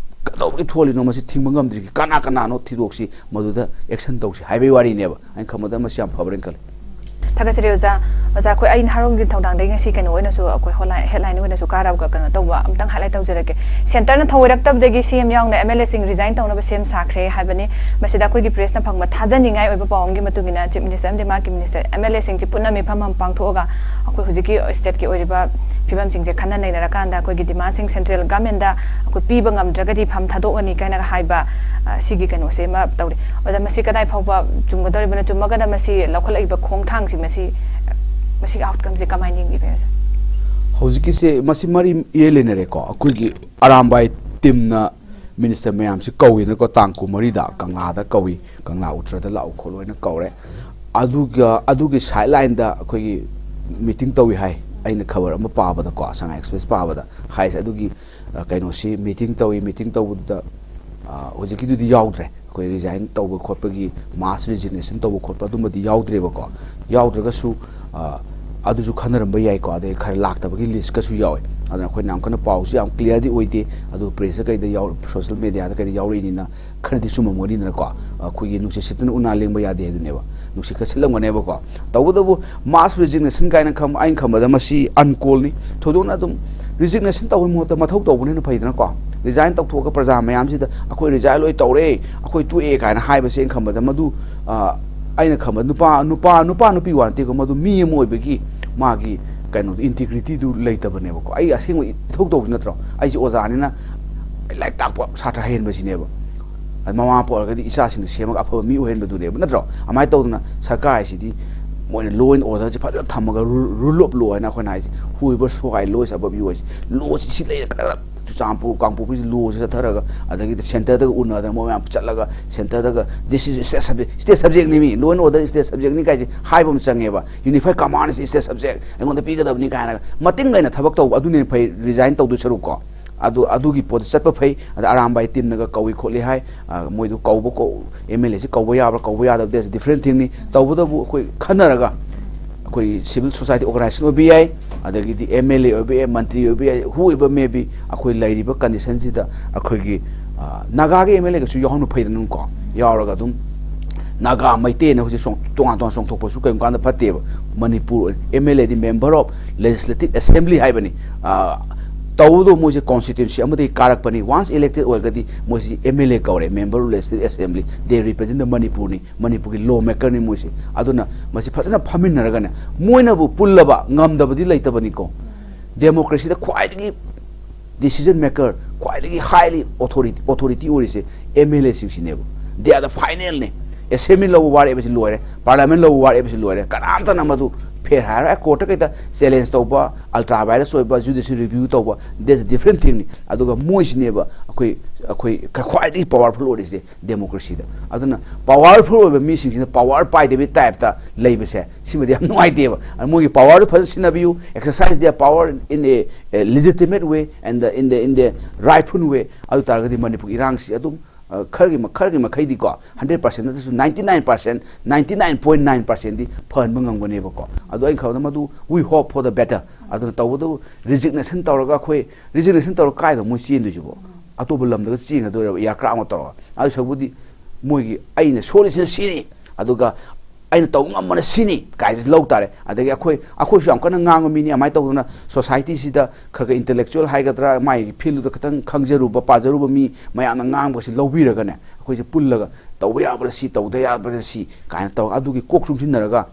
ꯀꯩꯗꯧꯕꯒꯤ ꯊꯣꯛꯍꯜꯂꯤꯅꯣ, ꯃꯁꯤ ꯊꯤꯡꯕ ꯉꯝꯗ꯭ꯔꯤꯒꯤ ꯀꯅꯥ ꯀꯅꯥꯅꯣ ꯊꯤꯗꯣꯛꯁꯤ, ꯃꯗꯨꯗ action ꯇꯧꯁꯤ ꯍꯥꯏꯕꯒꯤ ꯋꯥꯔꯤꯅꯦꯕ꯫ ꯑꯩꯅ ꯈꯟꯕꯗ ꯃꯁꯤ ꯌꯥꯝ ꯐꯕ꯭ꯔꯥꯅ ꯈꯜꯂꯤ꯫ ꯊꯥꯒꯠꯆꯔꯤ ꯑꯣꯖꯥ꯫ ꯑꯣꯖꯥ, ꯑꯩꯈꯣꯏ ꯑꯩ ꯅꯍꯥꯔꯣꯜꯒꯤ ꯊꯧꯗꯥꯡꯗꯒꯤ ꯉꯁꯤ ꯀꯩꯅꯣ ꯑꯣꯏꯅꯁꯨ ꯑꯩꯈꯣꯏ ꯍꯣꯂꯥꯏ-, headline ꯑꯣꯏꯅꯁꯨ ꯀꯥꯔꯒ ꯀꯩꯅꯣ ꯇꯧꯕ ꯑꯝꯇꯪ highlight ꯇꯧꯖꯔꯛꯀꯦ꯫ Centreꯅ ꯊꯧꯑꯣꯏꯔꯛꯇꯕꯗꯒꯤ CM ꯌꯥꯎꯅ MLAꯁꯤꯡ resign ꯇꯧꯅꯕ ꯁꯦꯝ ꯁꯥꯈ꯭ꯔꯦ ꯍꯥꯏꯕꯅꯤ꯫ ꯃꯁꯤꯗ ꯑꯩꯈꯣꯏꯒꯤ pressꯅ ꯐꯪꯕ ꯊꯥꯖꯅꯤꯡꯉꯥꯏ ꯑꯣꯏꯕ ꯄꯥꯎ ꯑꯃꯒꯤ ꯃꯇꯨꯡ ꯏꯟꯅ Chief Minister ꯑꯃꯗꯤ ꯃꯍꯥꯛꯀꯤ minister, MLAꯁꯤꯡꯁꯤ ꯄꯨꯟꯅ ꯃꯤꯐꯝ ꯑꯃ ꯄꯥꯡꯊꯣꯛꯑꯒ ꯑꯩꯈꯣꯏ ꯍꯧꯖꯤꯛꯀꯤ stateꯀꯤ ꯑꯣꯏꯔꯤꯕ ꯐꯤꯕꯝꯁꯤꯡꯁꯦ ꯈꯟꯅ ꯅꯩꯅꯔꯀꯥꯟꯗ ꯑꯩꯈꯣꯏꯒꯤ demandꯁꯤꯡ central governmentꯗ ꯑꯩꯈꯣꯏ ꯄꯤꯕ ꯉꯝꯗ꯭ꯔꯒꯗꯤ ꯐꯝ ꯊꯥꯗꯣꯛꯑꯅꯤ ꯀꯥꯏꯅꯒ ꯍꯥꯏꯕ, ꯑ, ꯁꯤꯒꯤ ꯀꯩꯅꯣꯁꯦ ꯑꯃ ꯇꯧꯔꯤ꯫ ꯑꯣꯖꯥ, ꯃꯁꯤ ꯀꯗꯥꯏ ꯐꯥꯎꯕ ꯆꯨꯝꯒꯗꯧꯔꯤꯕꯅꯣ? ꯆꯨꯝꯃꯒꯅ ꯃꯁꯤ ꯂꯧꯈꯠꯂꯛꯏꯕ ꯈꯣꯡꯊꯥꯡꯁꯤ, ꯃꯁꯤ, ꯃꯁꯤꯒꯤ outcomeꯁꯦ ꯀꯃꯥꯏꯅ ꯌꯦꯡꯕꯤꯕ, ꯑꯣꯖꯥ? ꯍꯧꯖꯤꯛꯀꯤꯁꯦ, ꯃꯁꯤ ꯃꯔꯤ ꯏꯔꯩ ꯂꯩꯅꯔꯦꯀꯣ꯫ ꯑꯩꯈꯣꯏꯒꯤ ꯑꯔꯥꯝꯕꯥꯏ teamꯅ minister ꯃꯌꯥꯝꯁꯤ ꯀꯧꯏꯗꯅꯀꯣ, ꯇꯥꯡ ꯀꯨꯟꯃꯔꯤꯗ ꯀꯪꯂꯥꯗ ꯀꯧꯏ, ꯀꯪꯂꯥ ꯎꯠꯇ꯭ꯔꯗ ꯂꯥꯛꯎ ꯈꯣꯠꯂꯨ ꯍꯥꯏꯅ ꯀꯧꯔꯦ꯫ ꯑꯗꯨꯒ ꯑꯗꯨꯒꯤ sidelineꯗ ꯑꯩꯈꯣꯏꯒꯤ meeting ꯇꯧꯏ ꯍꯥꯏ꯫ ꯑꯩꯅ ꯈꯕꯔ ꯑꯃ ꯄꯥꯕꯗꯀꯣ, ꯁꯉꯥꯏ Express ꯄꯥꯕꯗ ꯍꯥꯏꯁꯦ꯫ ꯑꯗꯨꯒꯤ, ꯑ, ꯀꯩꯅꯣꯁꯤ meeting ꯇꯧꯏ, meeting ꯇꯧꯕꯗꯨꯗ, ꯑ, ꯍꯧꯖꯤꯛꯀꯤꯗꯨꯗꯤ ꯌꯥꯎꯗ꯭ꯔꯦ꯫ ꯑꯩꯈꯣꯏ resign ꯇꯧꯕ ꯈꯣꯠꯄꯒꯤ, mass resignation ꯇꯧꯕ ꯈꯣꯠꯄ ꯑꯗꯨꯝꯕꯗꯤ ꯌꯥꯎꯗ꯭ꯔꯦꯕꯀꯣ꯫ ꯌꯥꯎꯗ꯭ꯔꯒꯁꯨ, ꯑ, ꯑꯗꯨꯁꯨ ꯈꯟꯅꯔꯝꯕ ꯌꯥꯏꯀꯣ꯫ ꯑꯗꯩ ꯈꯔ ꯂꯥꯛꯇꯕꯒꯤ ꯂꯤꯁꯀꯁꯨ ꯌꯥꯎꯋꯦ꯫ ꯑꯗꯨꯅ ꯑꯩꯈꯣꯏꯅ ꯌꯥꯝ ꯀꯟꯅ ꯄꯥꯎꯁꯤ ꯌꯥꯝ ꯀ꯭ꯂꯤꯌꯥꯔꯗꯤ ꯑꯣꯏꯗꯦ, ꯑꯗꯨ ꯄ꯭ꯔꯦꯁꯇ ꯀꯩꯗ ꯌꯥꯎ-, ꯁꯣꯁꯦꯜ ꯃꯦꯗꯤꯌꯥꯗ ꯀꯩꯗ ꯌꯥꯎꯔꯛꯏꯅꯤꯅ ꯈꯔꯗꯤ ꯆꯨꯝꯃꯝꯒꯅꯤꯗꯅꯀꯣ꯫ ꯑꯩꯈꯣꯏꯒꯤ ꯅꯨꯡꯁꯤꯠ ꯁꯤꯠꯇꯅ ꯎꯅꯥ ꯂꯦꯡꯕ ꯌꯥꯗꯦ ꯑꯗꯨꯅꯦꯕ꯫ ꯅꯨꯡꯁꯤꯠ ꯈꯔ ꯁꯤꯠꯂꯝꯒꯅꯦꯕꯀꯣ꯫ ꯇꯧꯕꯇꯕꯨ mass resignation ꯀꯥꯏꯅ ꯈꯟꯕ, ꯑꯩꯅ ꯈꯟꯕꯗ ꯃꯁꯤ uncool ꯅꯤ꯫ ꯊꯣꯏꯗꯣꯛꯅ ꯑꯗꯨꯝ resignation ꯇꯧꯕꯒꯤ ꯃꯍꯨꯠꯇ ꯃꯊꯧ ꯇꯧꯕꯅ ꯍꯦꯟꯅ ꯐꯩꯗꯅꯀꯣ꯫ Resign ꯇꯧꯊꯣꯛꯑꯒ ꯄ꯭ꯔꯖꯥ ꯃꯌꯥꯝꯁꯤꯗ "ꯑꯩꯈꯣꯏ resign ꯂꯣꯏ ꯇꯧꯔꯦ, ꯑꯩꯈꯣꯏ ꯇꯣꯛꯑꯦ" ꯀꯥꯏꯅ ꯍꯥꯏꯕꯁꯦ ꯑꯩꯅ ꯈꯟꯕꯗ ꯃꯗꯨ, ꯑ, ꯑꯩꯅ ꯈꯟꯕꯗ ꯅꯨꯄꯥ, ꯅꯨꯄꯥ, ꯅꯨꯄꯥ ꯅꯨꯄꯤ ꯋꯥ ꯅꯠꯇꯦꯀꯣ, ꯃꯗꯨ ꯃꯤ ꯑꯃ ꯑꯣꯏꯕꯒꯤ ꯃꯥꯒꯤ ꯀꯩꯅꯣꯗꯣ, integrityꯗꯨ ꯂꯩꯇꯕꯅꯦꯕꯀꯣ꯫ ꯑꯩ ꯑꯁꯦꯡꯕ ꯏꯊꯧ ꯇꯧꯕꯁꯨ ꯅꯠꯇ꯭ꯔꯣ? ꯑꯩꯁꯦ ꯑꯣꯖꯥꯅꯤꯅ ꯂꯥꯏꯔꯤꯛ ꯇꯥꯛꯄ ꯁꯥꯇ꯭ꯔ ꯍꯩꯍꯟꯕꯁꯤꯅꯦꯕ꯫ ꯑꯗ ꯃꯃꯥ ꯃꯄꯥ ꯑꯣꯏꯔꯒꯗꯤ ꯏꯆꯥꯁꯤꯡꯗꯨ ꯁꯦꯝꯃꯒ ꯑꯐꯕ ꯃꯤ ꯑꯣꯏꯍꯟꯕꯗꯨꯅꯦꯕ, ꯅꯠꯇ꯭ꯔꯣ? ꯑꯗꯨꯃꯥꯏꯅ ꯇꯧꯗꯅ ꯁꯔꯀꯥꯔ ꯍꯥꯏꯁꯤꯗꯤ ꯃꯣꯏꯅ law and orderꯁꯦ ꯐꯖꯅ ꯊꯝꯃꯒ, rule, rule of law ꯍꯥꯏꯅ ꯑꯩꯈꯣꯏꯅ ꯍꯥꯏꯁꯦ, "Whoever so high, law is above you" ꯍꯥꯏꯁꯦ, lawꯁꯤ ꯁꯤ ꯂꯩꯔꯦ, ꯀꯗꯥ-, ꯆꯨꯔꯆꯥꯟꯄꯨꯔ, ꯀꯥꯡꯄꯣꯛꯄꯤꯁꯤ lawꯁꯤ ꯆꯠꯊꯔꯒ, ꯑꯗꯒꯤꯗꯤ centreꯗꯒ ꯎꯅꯗꯅ ꯃꯣꯏ ꯃꯌꯥꯝ ꯆꯠꯂꯒ centreꯗꯒ "This is state subject, state subjectꯅꯤ me, law and order is state subjectꯅꯤ" ꯀꯥꯏꯁꯦ ꯍꯥꯏꯕ ꯑꯃ ꯆꯪꯉꯦꯕ꯫ "Unified command is state subject, ꯑꯩꯉꯣꯟꯗ ꯄꯤꯒꯗꯕꯅꯤ" ꯀꯥꯏꯅꯒ ꯃꯇꯤꯡ ꯂꯩꯅ ꯊꯕꯛ ꯇꯧꯕ ꯑꯗꯨꯅ ꯍꯦꯟꯅ ꯐꯩ, resign ꯇꯧꯗꯣꯏ ꯁꯔꯨꯛꯀꯣ꯫ ꯑꯗꯨ, ꯑꯗꯨꯒꯤ ꯄꯣꯠꯇ ꯆꯠꯄ ꯐꯩ꯫ ꯑꯗ ꯑꯔꯥꯝꯕꯥꯏ teamꯅꯒ ꯀꯧꯏ ꯈꯣꯠꯂꯤ ꯍꯥꯏ꯫ ꯑ, ꯃꯣꯏꯗꯨ ꯀꯧꯕ ꯀꯧ-, MLAꯁꯤ ꯀꯧꯕ ꯌꯥꯕ꯭ꯔꯥ ꯀꯧꯕ ꯌꯥꯗꯕ, that's different thingꯅꯤ꯫ ꯇꯧꯕꯇꯕꯨ ꯑꯩꯈꯣꯏ ꯈꯟꯅꯔꯒ, ꯑꯩꯈꯣꯏ civil society organization ꯑꯣꯏꯕ ꯌꯥꯏ, ꯑꯗꯒꯤꯗꯤ MLA ꯑꯣꯏꯕ ꯌꯥꯏ, ꯃꯟꯇ꯭ꯔꯤ ꯑꯣꯏꯕ ꯌꯥꯏ, whoever may be, ꯑꯩꯈꯣꯏ ꯂꯩꯔꯤꯕ conditionꯁꯤꯗ ꯑꯩꯈꯣꯏꯒꯤ, ꯑ, ꯅꯥꯒꯥꯒꯤ MLAꯒꯁꯨ ꯌꯥꯎꯍꯟꯕ ꯐꯩꯗꯅꯀꯣ꯫ ꯌꯥꯎꯔꯒ ꯑꯗꯨꯝ ꯅꯥꯒꯥ ꯃꯩꯇꯩꯅ ꯍꯧꯖꯤꯛ ꯆꯣꯡ-, ꯇꯣꯉꯥꯟ ꯇꯣꯉꯥꯟ ꯆꯣꯡꯊꯣꯛꯄꯁꯨ ꯀꯔꯤꯒꯨꯝꯕ ꯀꯥꯟꯗ ꯐꯠꯇꯦꯕ꯫ Manipur MLAꯗꯤ member of legislative assembly ꯍꯥꯏꯕꯅꯤ꯫ ꯑ, ꯇꯧꯕꯗꯣ ꯃꯣꯏꯁꯦ constituency ꯑꯃꯗꯒꯤ ꯀꯥꯔꯛꯄꯅꯤ꯫ Once elected ꯑꯣꯏꯔꯒꯗꯤ ꯃꯣꯏꯁꯤ MLA ꯀꯧꯔꯦ, member of legislative assembly, they represent the ꯃꯅꯤꯄꯨꯔꯅꯤ, ꯃꯅꯤꯄꯨꯔꯒꯤ law makerꯅꯤ ꯃꯣꯏꯁꯦ꯫ ꯑꯗꯨꯅ ꯃꯁꯤ ꯐꯖꯅ ꯐꯝꯃꯤꯟꯅꯔꯒꯅꯦ, ꯃꯣꯏꯅꯕꯨ ꯄꯨꯜꯂꯕ ꯉꯝꯗꯕꯗꯤ ꯂꯩꯇꯕꯅꯤꯀꯣ꯫ Democracyꯗ ꯈ꯭ꯋꯥꯏꯗꯒꯤ decision maker, ꯈ꯭ꯋꯥꯏꯗꯒꯤ highly authority, authority ꯑꯣꯏꯔꯤꯁꯦ MLAꯁꯤꯡꯁꯤꯅꯦꯕ꯫ They are the finalꯅꯦ꯫ Assembly ꯂꯧꯕ ꯋꯥꯔꯦꯞ ꯑꯁꯤ ꯂꯣꯏꯔꯦ, parliament ꯂꯧꯕ ꯋꯥꯔꯦꯞ ꯑꯁꯤ ꯂꯣꯏꯔꯦ, ꯀꯅꯥꯝꯇꯅ ꯃꯗꯨ ꯐꯦꯔ ꯍꯥꯏꯔꯣꯏ꯫ Courtꯇ ꯀꯩꯗ challenge ꯇꯧꯕ, ultra vires ꯑꯣꯏꯕ, judicial review ꯇꯧꯕ, that's different thingꯅꯤ꯫ ꯑꯗꯨꯒ ꯃꯣꯏꯁꯤꯅꯦꯕ ꯑꯩꯈꯣꯏ, ꯑꯩꯈꯣꯏ ꯈ꯭ꯋꯥꯏꯗꯒꯤ powerful ꯑꯣꯏꯔꯤꯁꯦ democracyꯗ꯫ ꯑꯗꯨꯅ powerful ꯑꯣꯏꯕ ꯃꯤꯁꯤꯡꯁꯤꯅ power ꯄꯥꯏꯗꯕꯒꯤ typeꯇ ꯂꯩꯕꯁꯦ, ꯁꯤꯃꯗꯤ ꯌꯥꯝ ꯅꯨꯡꯉꯥꯏꯇꯦꯕ꯫ ꯑꯗꯨ ꯃꯣꯏꯒꯤ powerꯗꯨ ꯐꯖꯅ ꯁꯤꯖꯤꯟꯅꯕꯤꯌꯨ, exercise their power in a, a legitimate way and the, in the, in the rightful way꯫ ꯑꯗꯨ ꯇꯥꯔꯒꯗꯤ ꯃꯅꯤꯄꯨꯔꯒꯤ ꯏꯔꯥꯡꯁꯤ ꯑꯗꯨꯝ ꯑ, ꯈꯔꯒꯤ ꯃ-, ꯈꯔꯒꯤ ꯃꯈꯩꯗꯤꯀꯣ, ꯍꯟꯗ꯭ꯔꯦꯠ ꯄꯥꯔꯁꯦꯟ ꯅꯠꯇ꯭ꯔꯁꯨ ninety nine percent, ninety nine point nine ꯄꯥꯔꯁꯦꯟꯗꯤ ꯐꯍꯟꯕ ꯉꯝꯒꯅꯦꯕꯀꯣ꯫ ꯑꯗꯣ ꯑꯩꯅ ꯈꯟꯕꯗ ꯃꯗꯨ we hope for the better꯫ ꯑꯗꯨꯅ ꯇꯧꯕꯇꯕꯨ resignation ꯇꯧꯔꯒ ꯑꯩꯈꯣꯏ resignation ꯇꯧꯔꯒ ꯀꯥꯏꯗ ꯃꯣꯏ ꯆꯦꯟꯗꯣꯏꯁꯤꯕꯣ? ꯑꯇꯣꯞꯄ ꯂꯝꯗꯒ ꯆꯦꯟꯒꯗꯣꯏꯔꯕ aircraft ꯑꯃ ꯇꯧꯔꯒ? ꯑꯗꯨ ꯁꯔꯨꯛꯄꯨꯗꯤ ꯃꯣꯏꯒꯤ ꯑꯩꯅ ꯁꯣꯜꯂꯤꯁꯤꯅ ꯁꯤꯅꯤ, ꯑꯗꯨꯒ ꯑꯩꯅ ꯇꯧꯕ ꯉꯝꯕꯅ ꯁꯤꯅꯤ ꯀꯥꯏꯁꯦ ꯂꯧ ꯇꯥꯔꯦ꯫ ꯑꯗꯒꯤ ꯑꯩꯈꯣꯏ, ꯑꯩꯈꯣꯏꯁꯨ ꯌꯥꯝ ꯀꯟꯅ ꯉꯥꯡꯕ ꯃꯤꯅꯤ, ꯑꯗꯨꯃꯥꯏꯅ ꯇꯧꯗꯅ society ꯁꯤꯗ ꯈꯔ ꯈꯔ intellectual ꯍꯥꯏꯒꯗ꯭ꯔꯥ, ꯃꯥꯒꯤ field ꯗꯨꯗ ꯈꯤꯇꯪ ꯈꯪꯖꯔꯨꯕ, ꯄꯥꯖꯔꯨꯕ ꯃꯤ ꯃꯌꯥꯝꯅ ꯉꯥꯡꯕꯁꯤ ꯂꯧꯕꯤꯔꯒꯅꯦ, ꯑꯩꯈꯣꯏꯁꯦ ꯄꯨꯜꯂꯒ ꯇꯧꯕ ꯌꯥꯕꯅ ꯁꯤ, ꯇꯧꯗ ꯌꯥꯕꯅ ꯁꯤ ꯀꯥꯏꯅ ꯇꯧ, ꯑꯗꯨꯒꯤ ꯀꯣꯛ ꯆꯨꯡꯁꯤꯟꯅꯔꯒ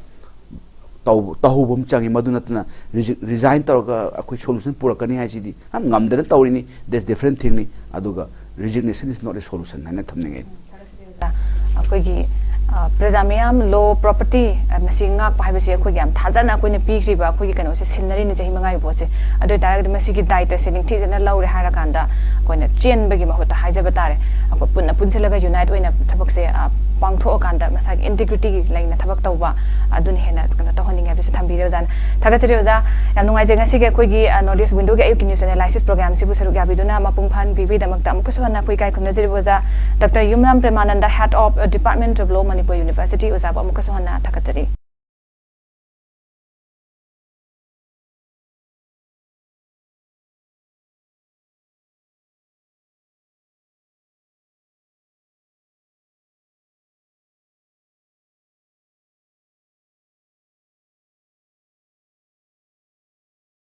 ꯇꯧ-, ꯇꯧꯍꯧꯕ ꯑꯃ ꯆꯪꯉꯤ꯫ ꯃꯗꯨ ꯅꯠꯇꯅ resi-, resign ꯇꯧꯔꯒ ꯑꯩꯈꯣꯏ solution ꯄꯨꯔꯛꯀꯅꯤ ꯍꯥꯏꯁꯤꯗꯤ ꯌꯥꯝ ꯉꯝꯗꯅ ꯇꯧꯔꯤꯅꯤ, that's different thing ꯅꯤ꯫ ꯑꯗꯨꯒ resignation is not a solution ꯍꯥꯏꯅ ꯊꯝꯅꯤꯡꯉꯤ꯫ ꯑꯩꯈꯣꯏꯒꯤ, ꯑ, ꯄ꯭ꯔꯖꯥ ꯃꯤꯌꯥꯝ, law, property, ꯑ, ꯃꯁꯤ ꯉꯥꯛꯄ ꯍꯥꯏꯕꯁꯤ ꯑꯩꯈꯣꯏꯒꯤ ꯌꯥꯝ ꯊꯥꯖꯅ ꯑꯩꯈꯣꯏꯅ ꯄꯤꯈ꯭ꯔꯤꯕ ꯑꯩꯈꯣꯏꯒꯤ ꯀꯩꯅꯣꯁꯦ ꯁꯤꯟꯅꯔꯤꯅꯤ ꯆꯍꯤ ꯃꯉꯥꯒꯤ ꯄꯣꯠꯁꯦ꯫ ꯑꯗꯨ ꯑꯣꯏꯇꯥꯔꯒꯗꯤ ꯃꯁꯤꯒꯤ ꯗꯥꯏꯇꯁꯦ ꯅꯤꯡꯊꯤꯖꯅ ꯂꯧꯔꯦ ꯍꯥꯏꯔꯀꯥꯟꯗ ꯑꯩꯈꯣꯏꯅ ꯆꯦꯟꯕꯒꯤ ꯃꯍꯨꯠꯇ ꯍꯥꯏꯖꯕ ꯇꯥꯔꯦ, ꯑꯩꯈꯣꯏ ꯄꯨꯟꯅ ꯄꯨꯟꯁꯤꯜꯂꯒ unite ꯑꯣꯏꯅ ꯊꯕꯛꯁꯦ, ꯑ, ꯄꯥꯡꯊꯣꯛꯑꯀꯥꯟꯗ ꯃꯁꯥꯒꯤ integrity ꯂꯩꯅ ꯊꯕꯛ ꯇꯧꯕ, ꯑꯗꯨꯅ ꯍꯦꯟꯅ ꯀꯩꯅꯣ ꯇꯧꯍꯟꯅꯤꯡꯉꯦ ꯍꯥꯏꯕꯁꯦ ꯊꯝꯕꯤꯔꯦ ꯑꯣꯖꯥꯅ꯫ ꯊꯥꯒꯠꯆꯔꯤ ꯑꯣꯖꯥ꯫ ꯌꯥꯝ ꯅꯨꯡꯉꯥꯏꯖꯩ ꯉꯁꯤꯒꯤ ꯑꯩꯈꯣꯏꯒꯤ, ꯑ, North East Window ꯒꯤ ꯑꯌꯨꯛꯀꯤ news analysis program ꯁꯤꯕꯨ ꯁꯔꯨꯛ ꯌꯥꯕꯤꯗꯨꯅ ꯃꯄꯨꯡ ꯐꯥꯍꯟꯕꯤꯕꯒꯤꯗꯃꯛꯇ ꯑꯃꯨꯛꯀꯁꯨ ꯍꯟꯅ ꯑꯩꯈꯣꯏ ꯏꯀꯥꯏ ꯈꯨꯝꯅꯖꯔꯤꯕ ꯑꯣꯖꯥ doctor Yumnam Premananda, Head of Department of Law, Manipur University, ꯑꯣꯖꯥꯕꯨ ꯑꯃꯨꯛꯀꯁꯨ ꯍꯟꯅ ꯊꯥꯒꯠꯆꯔꯤ꯫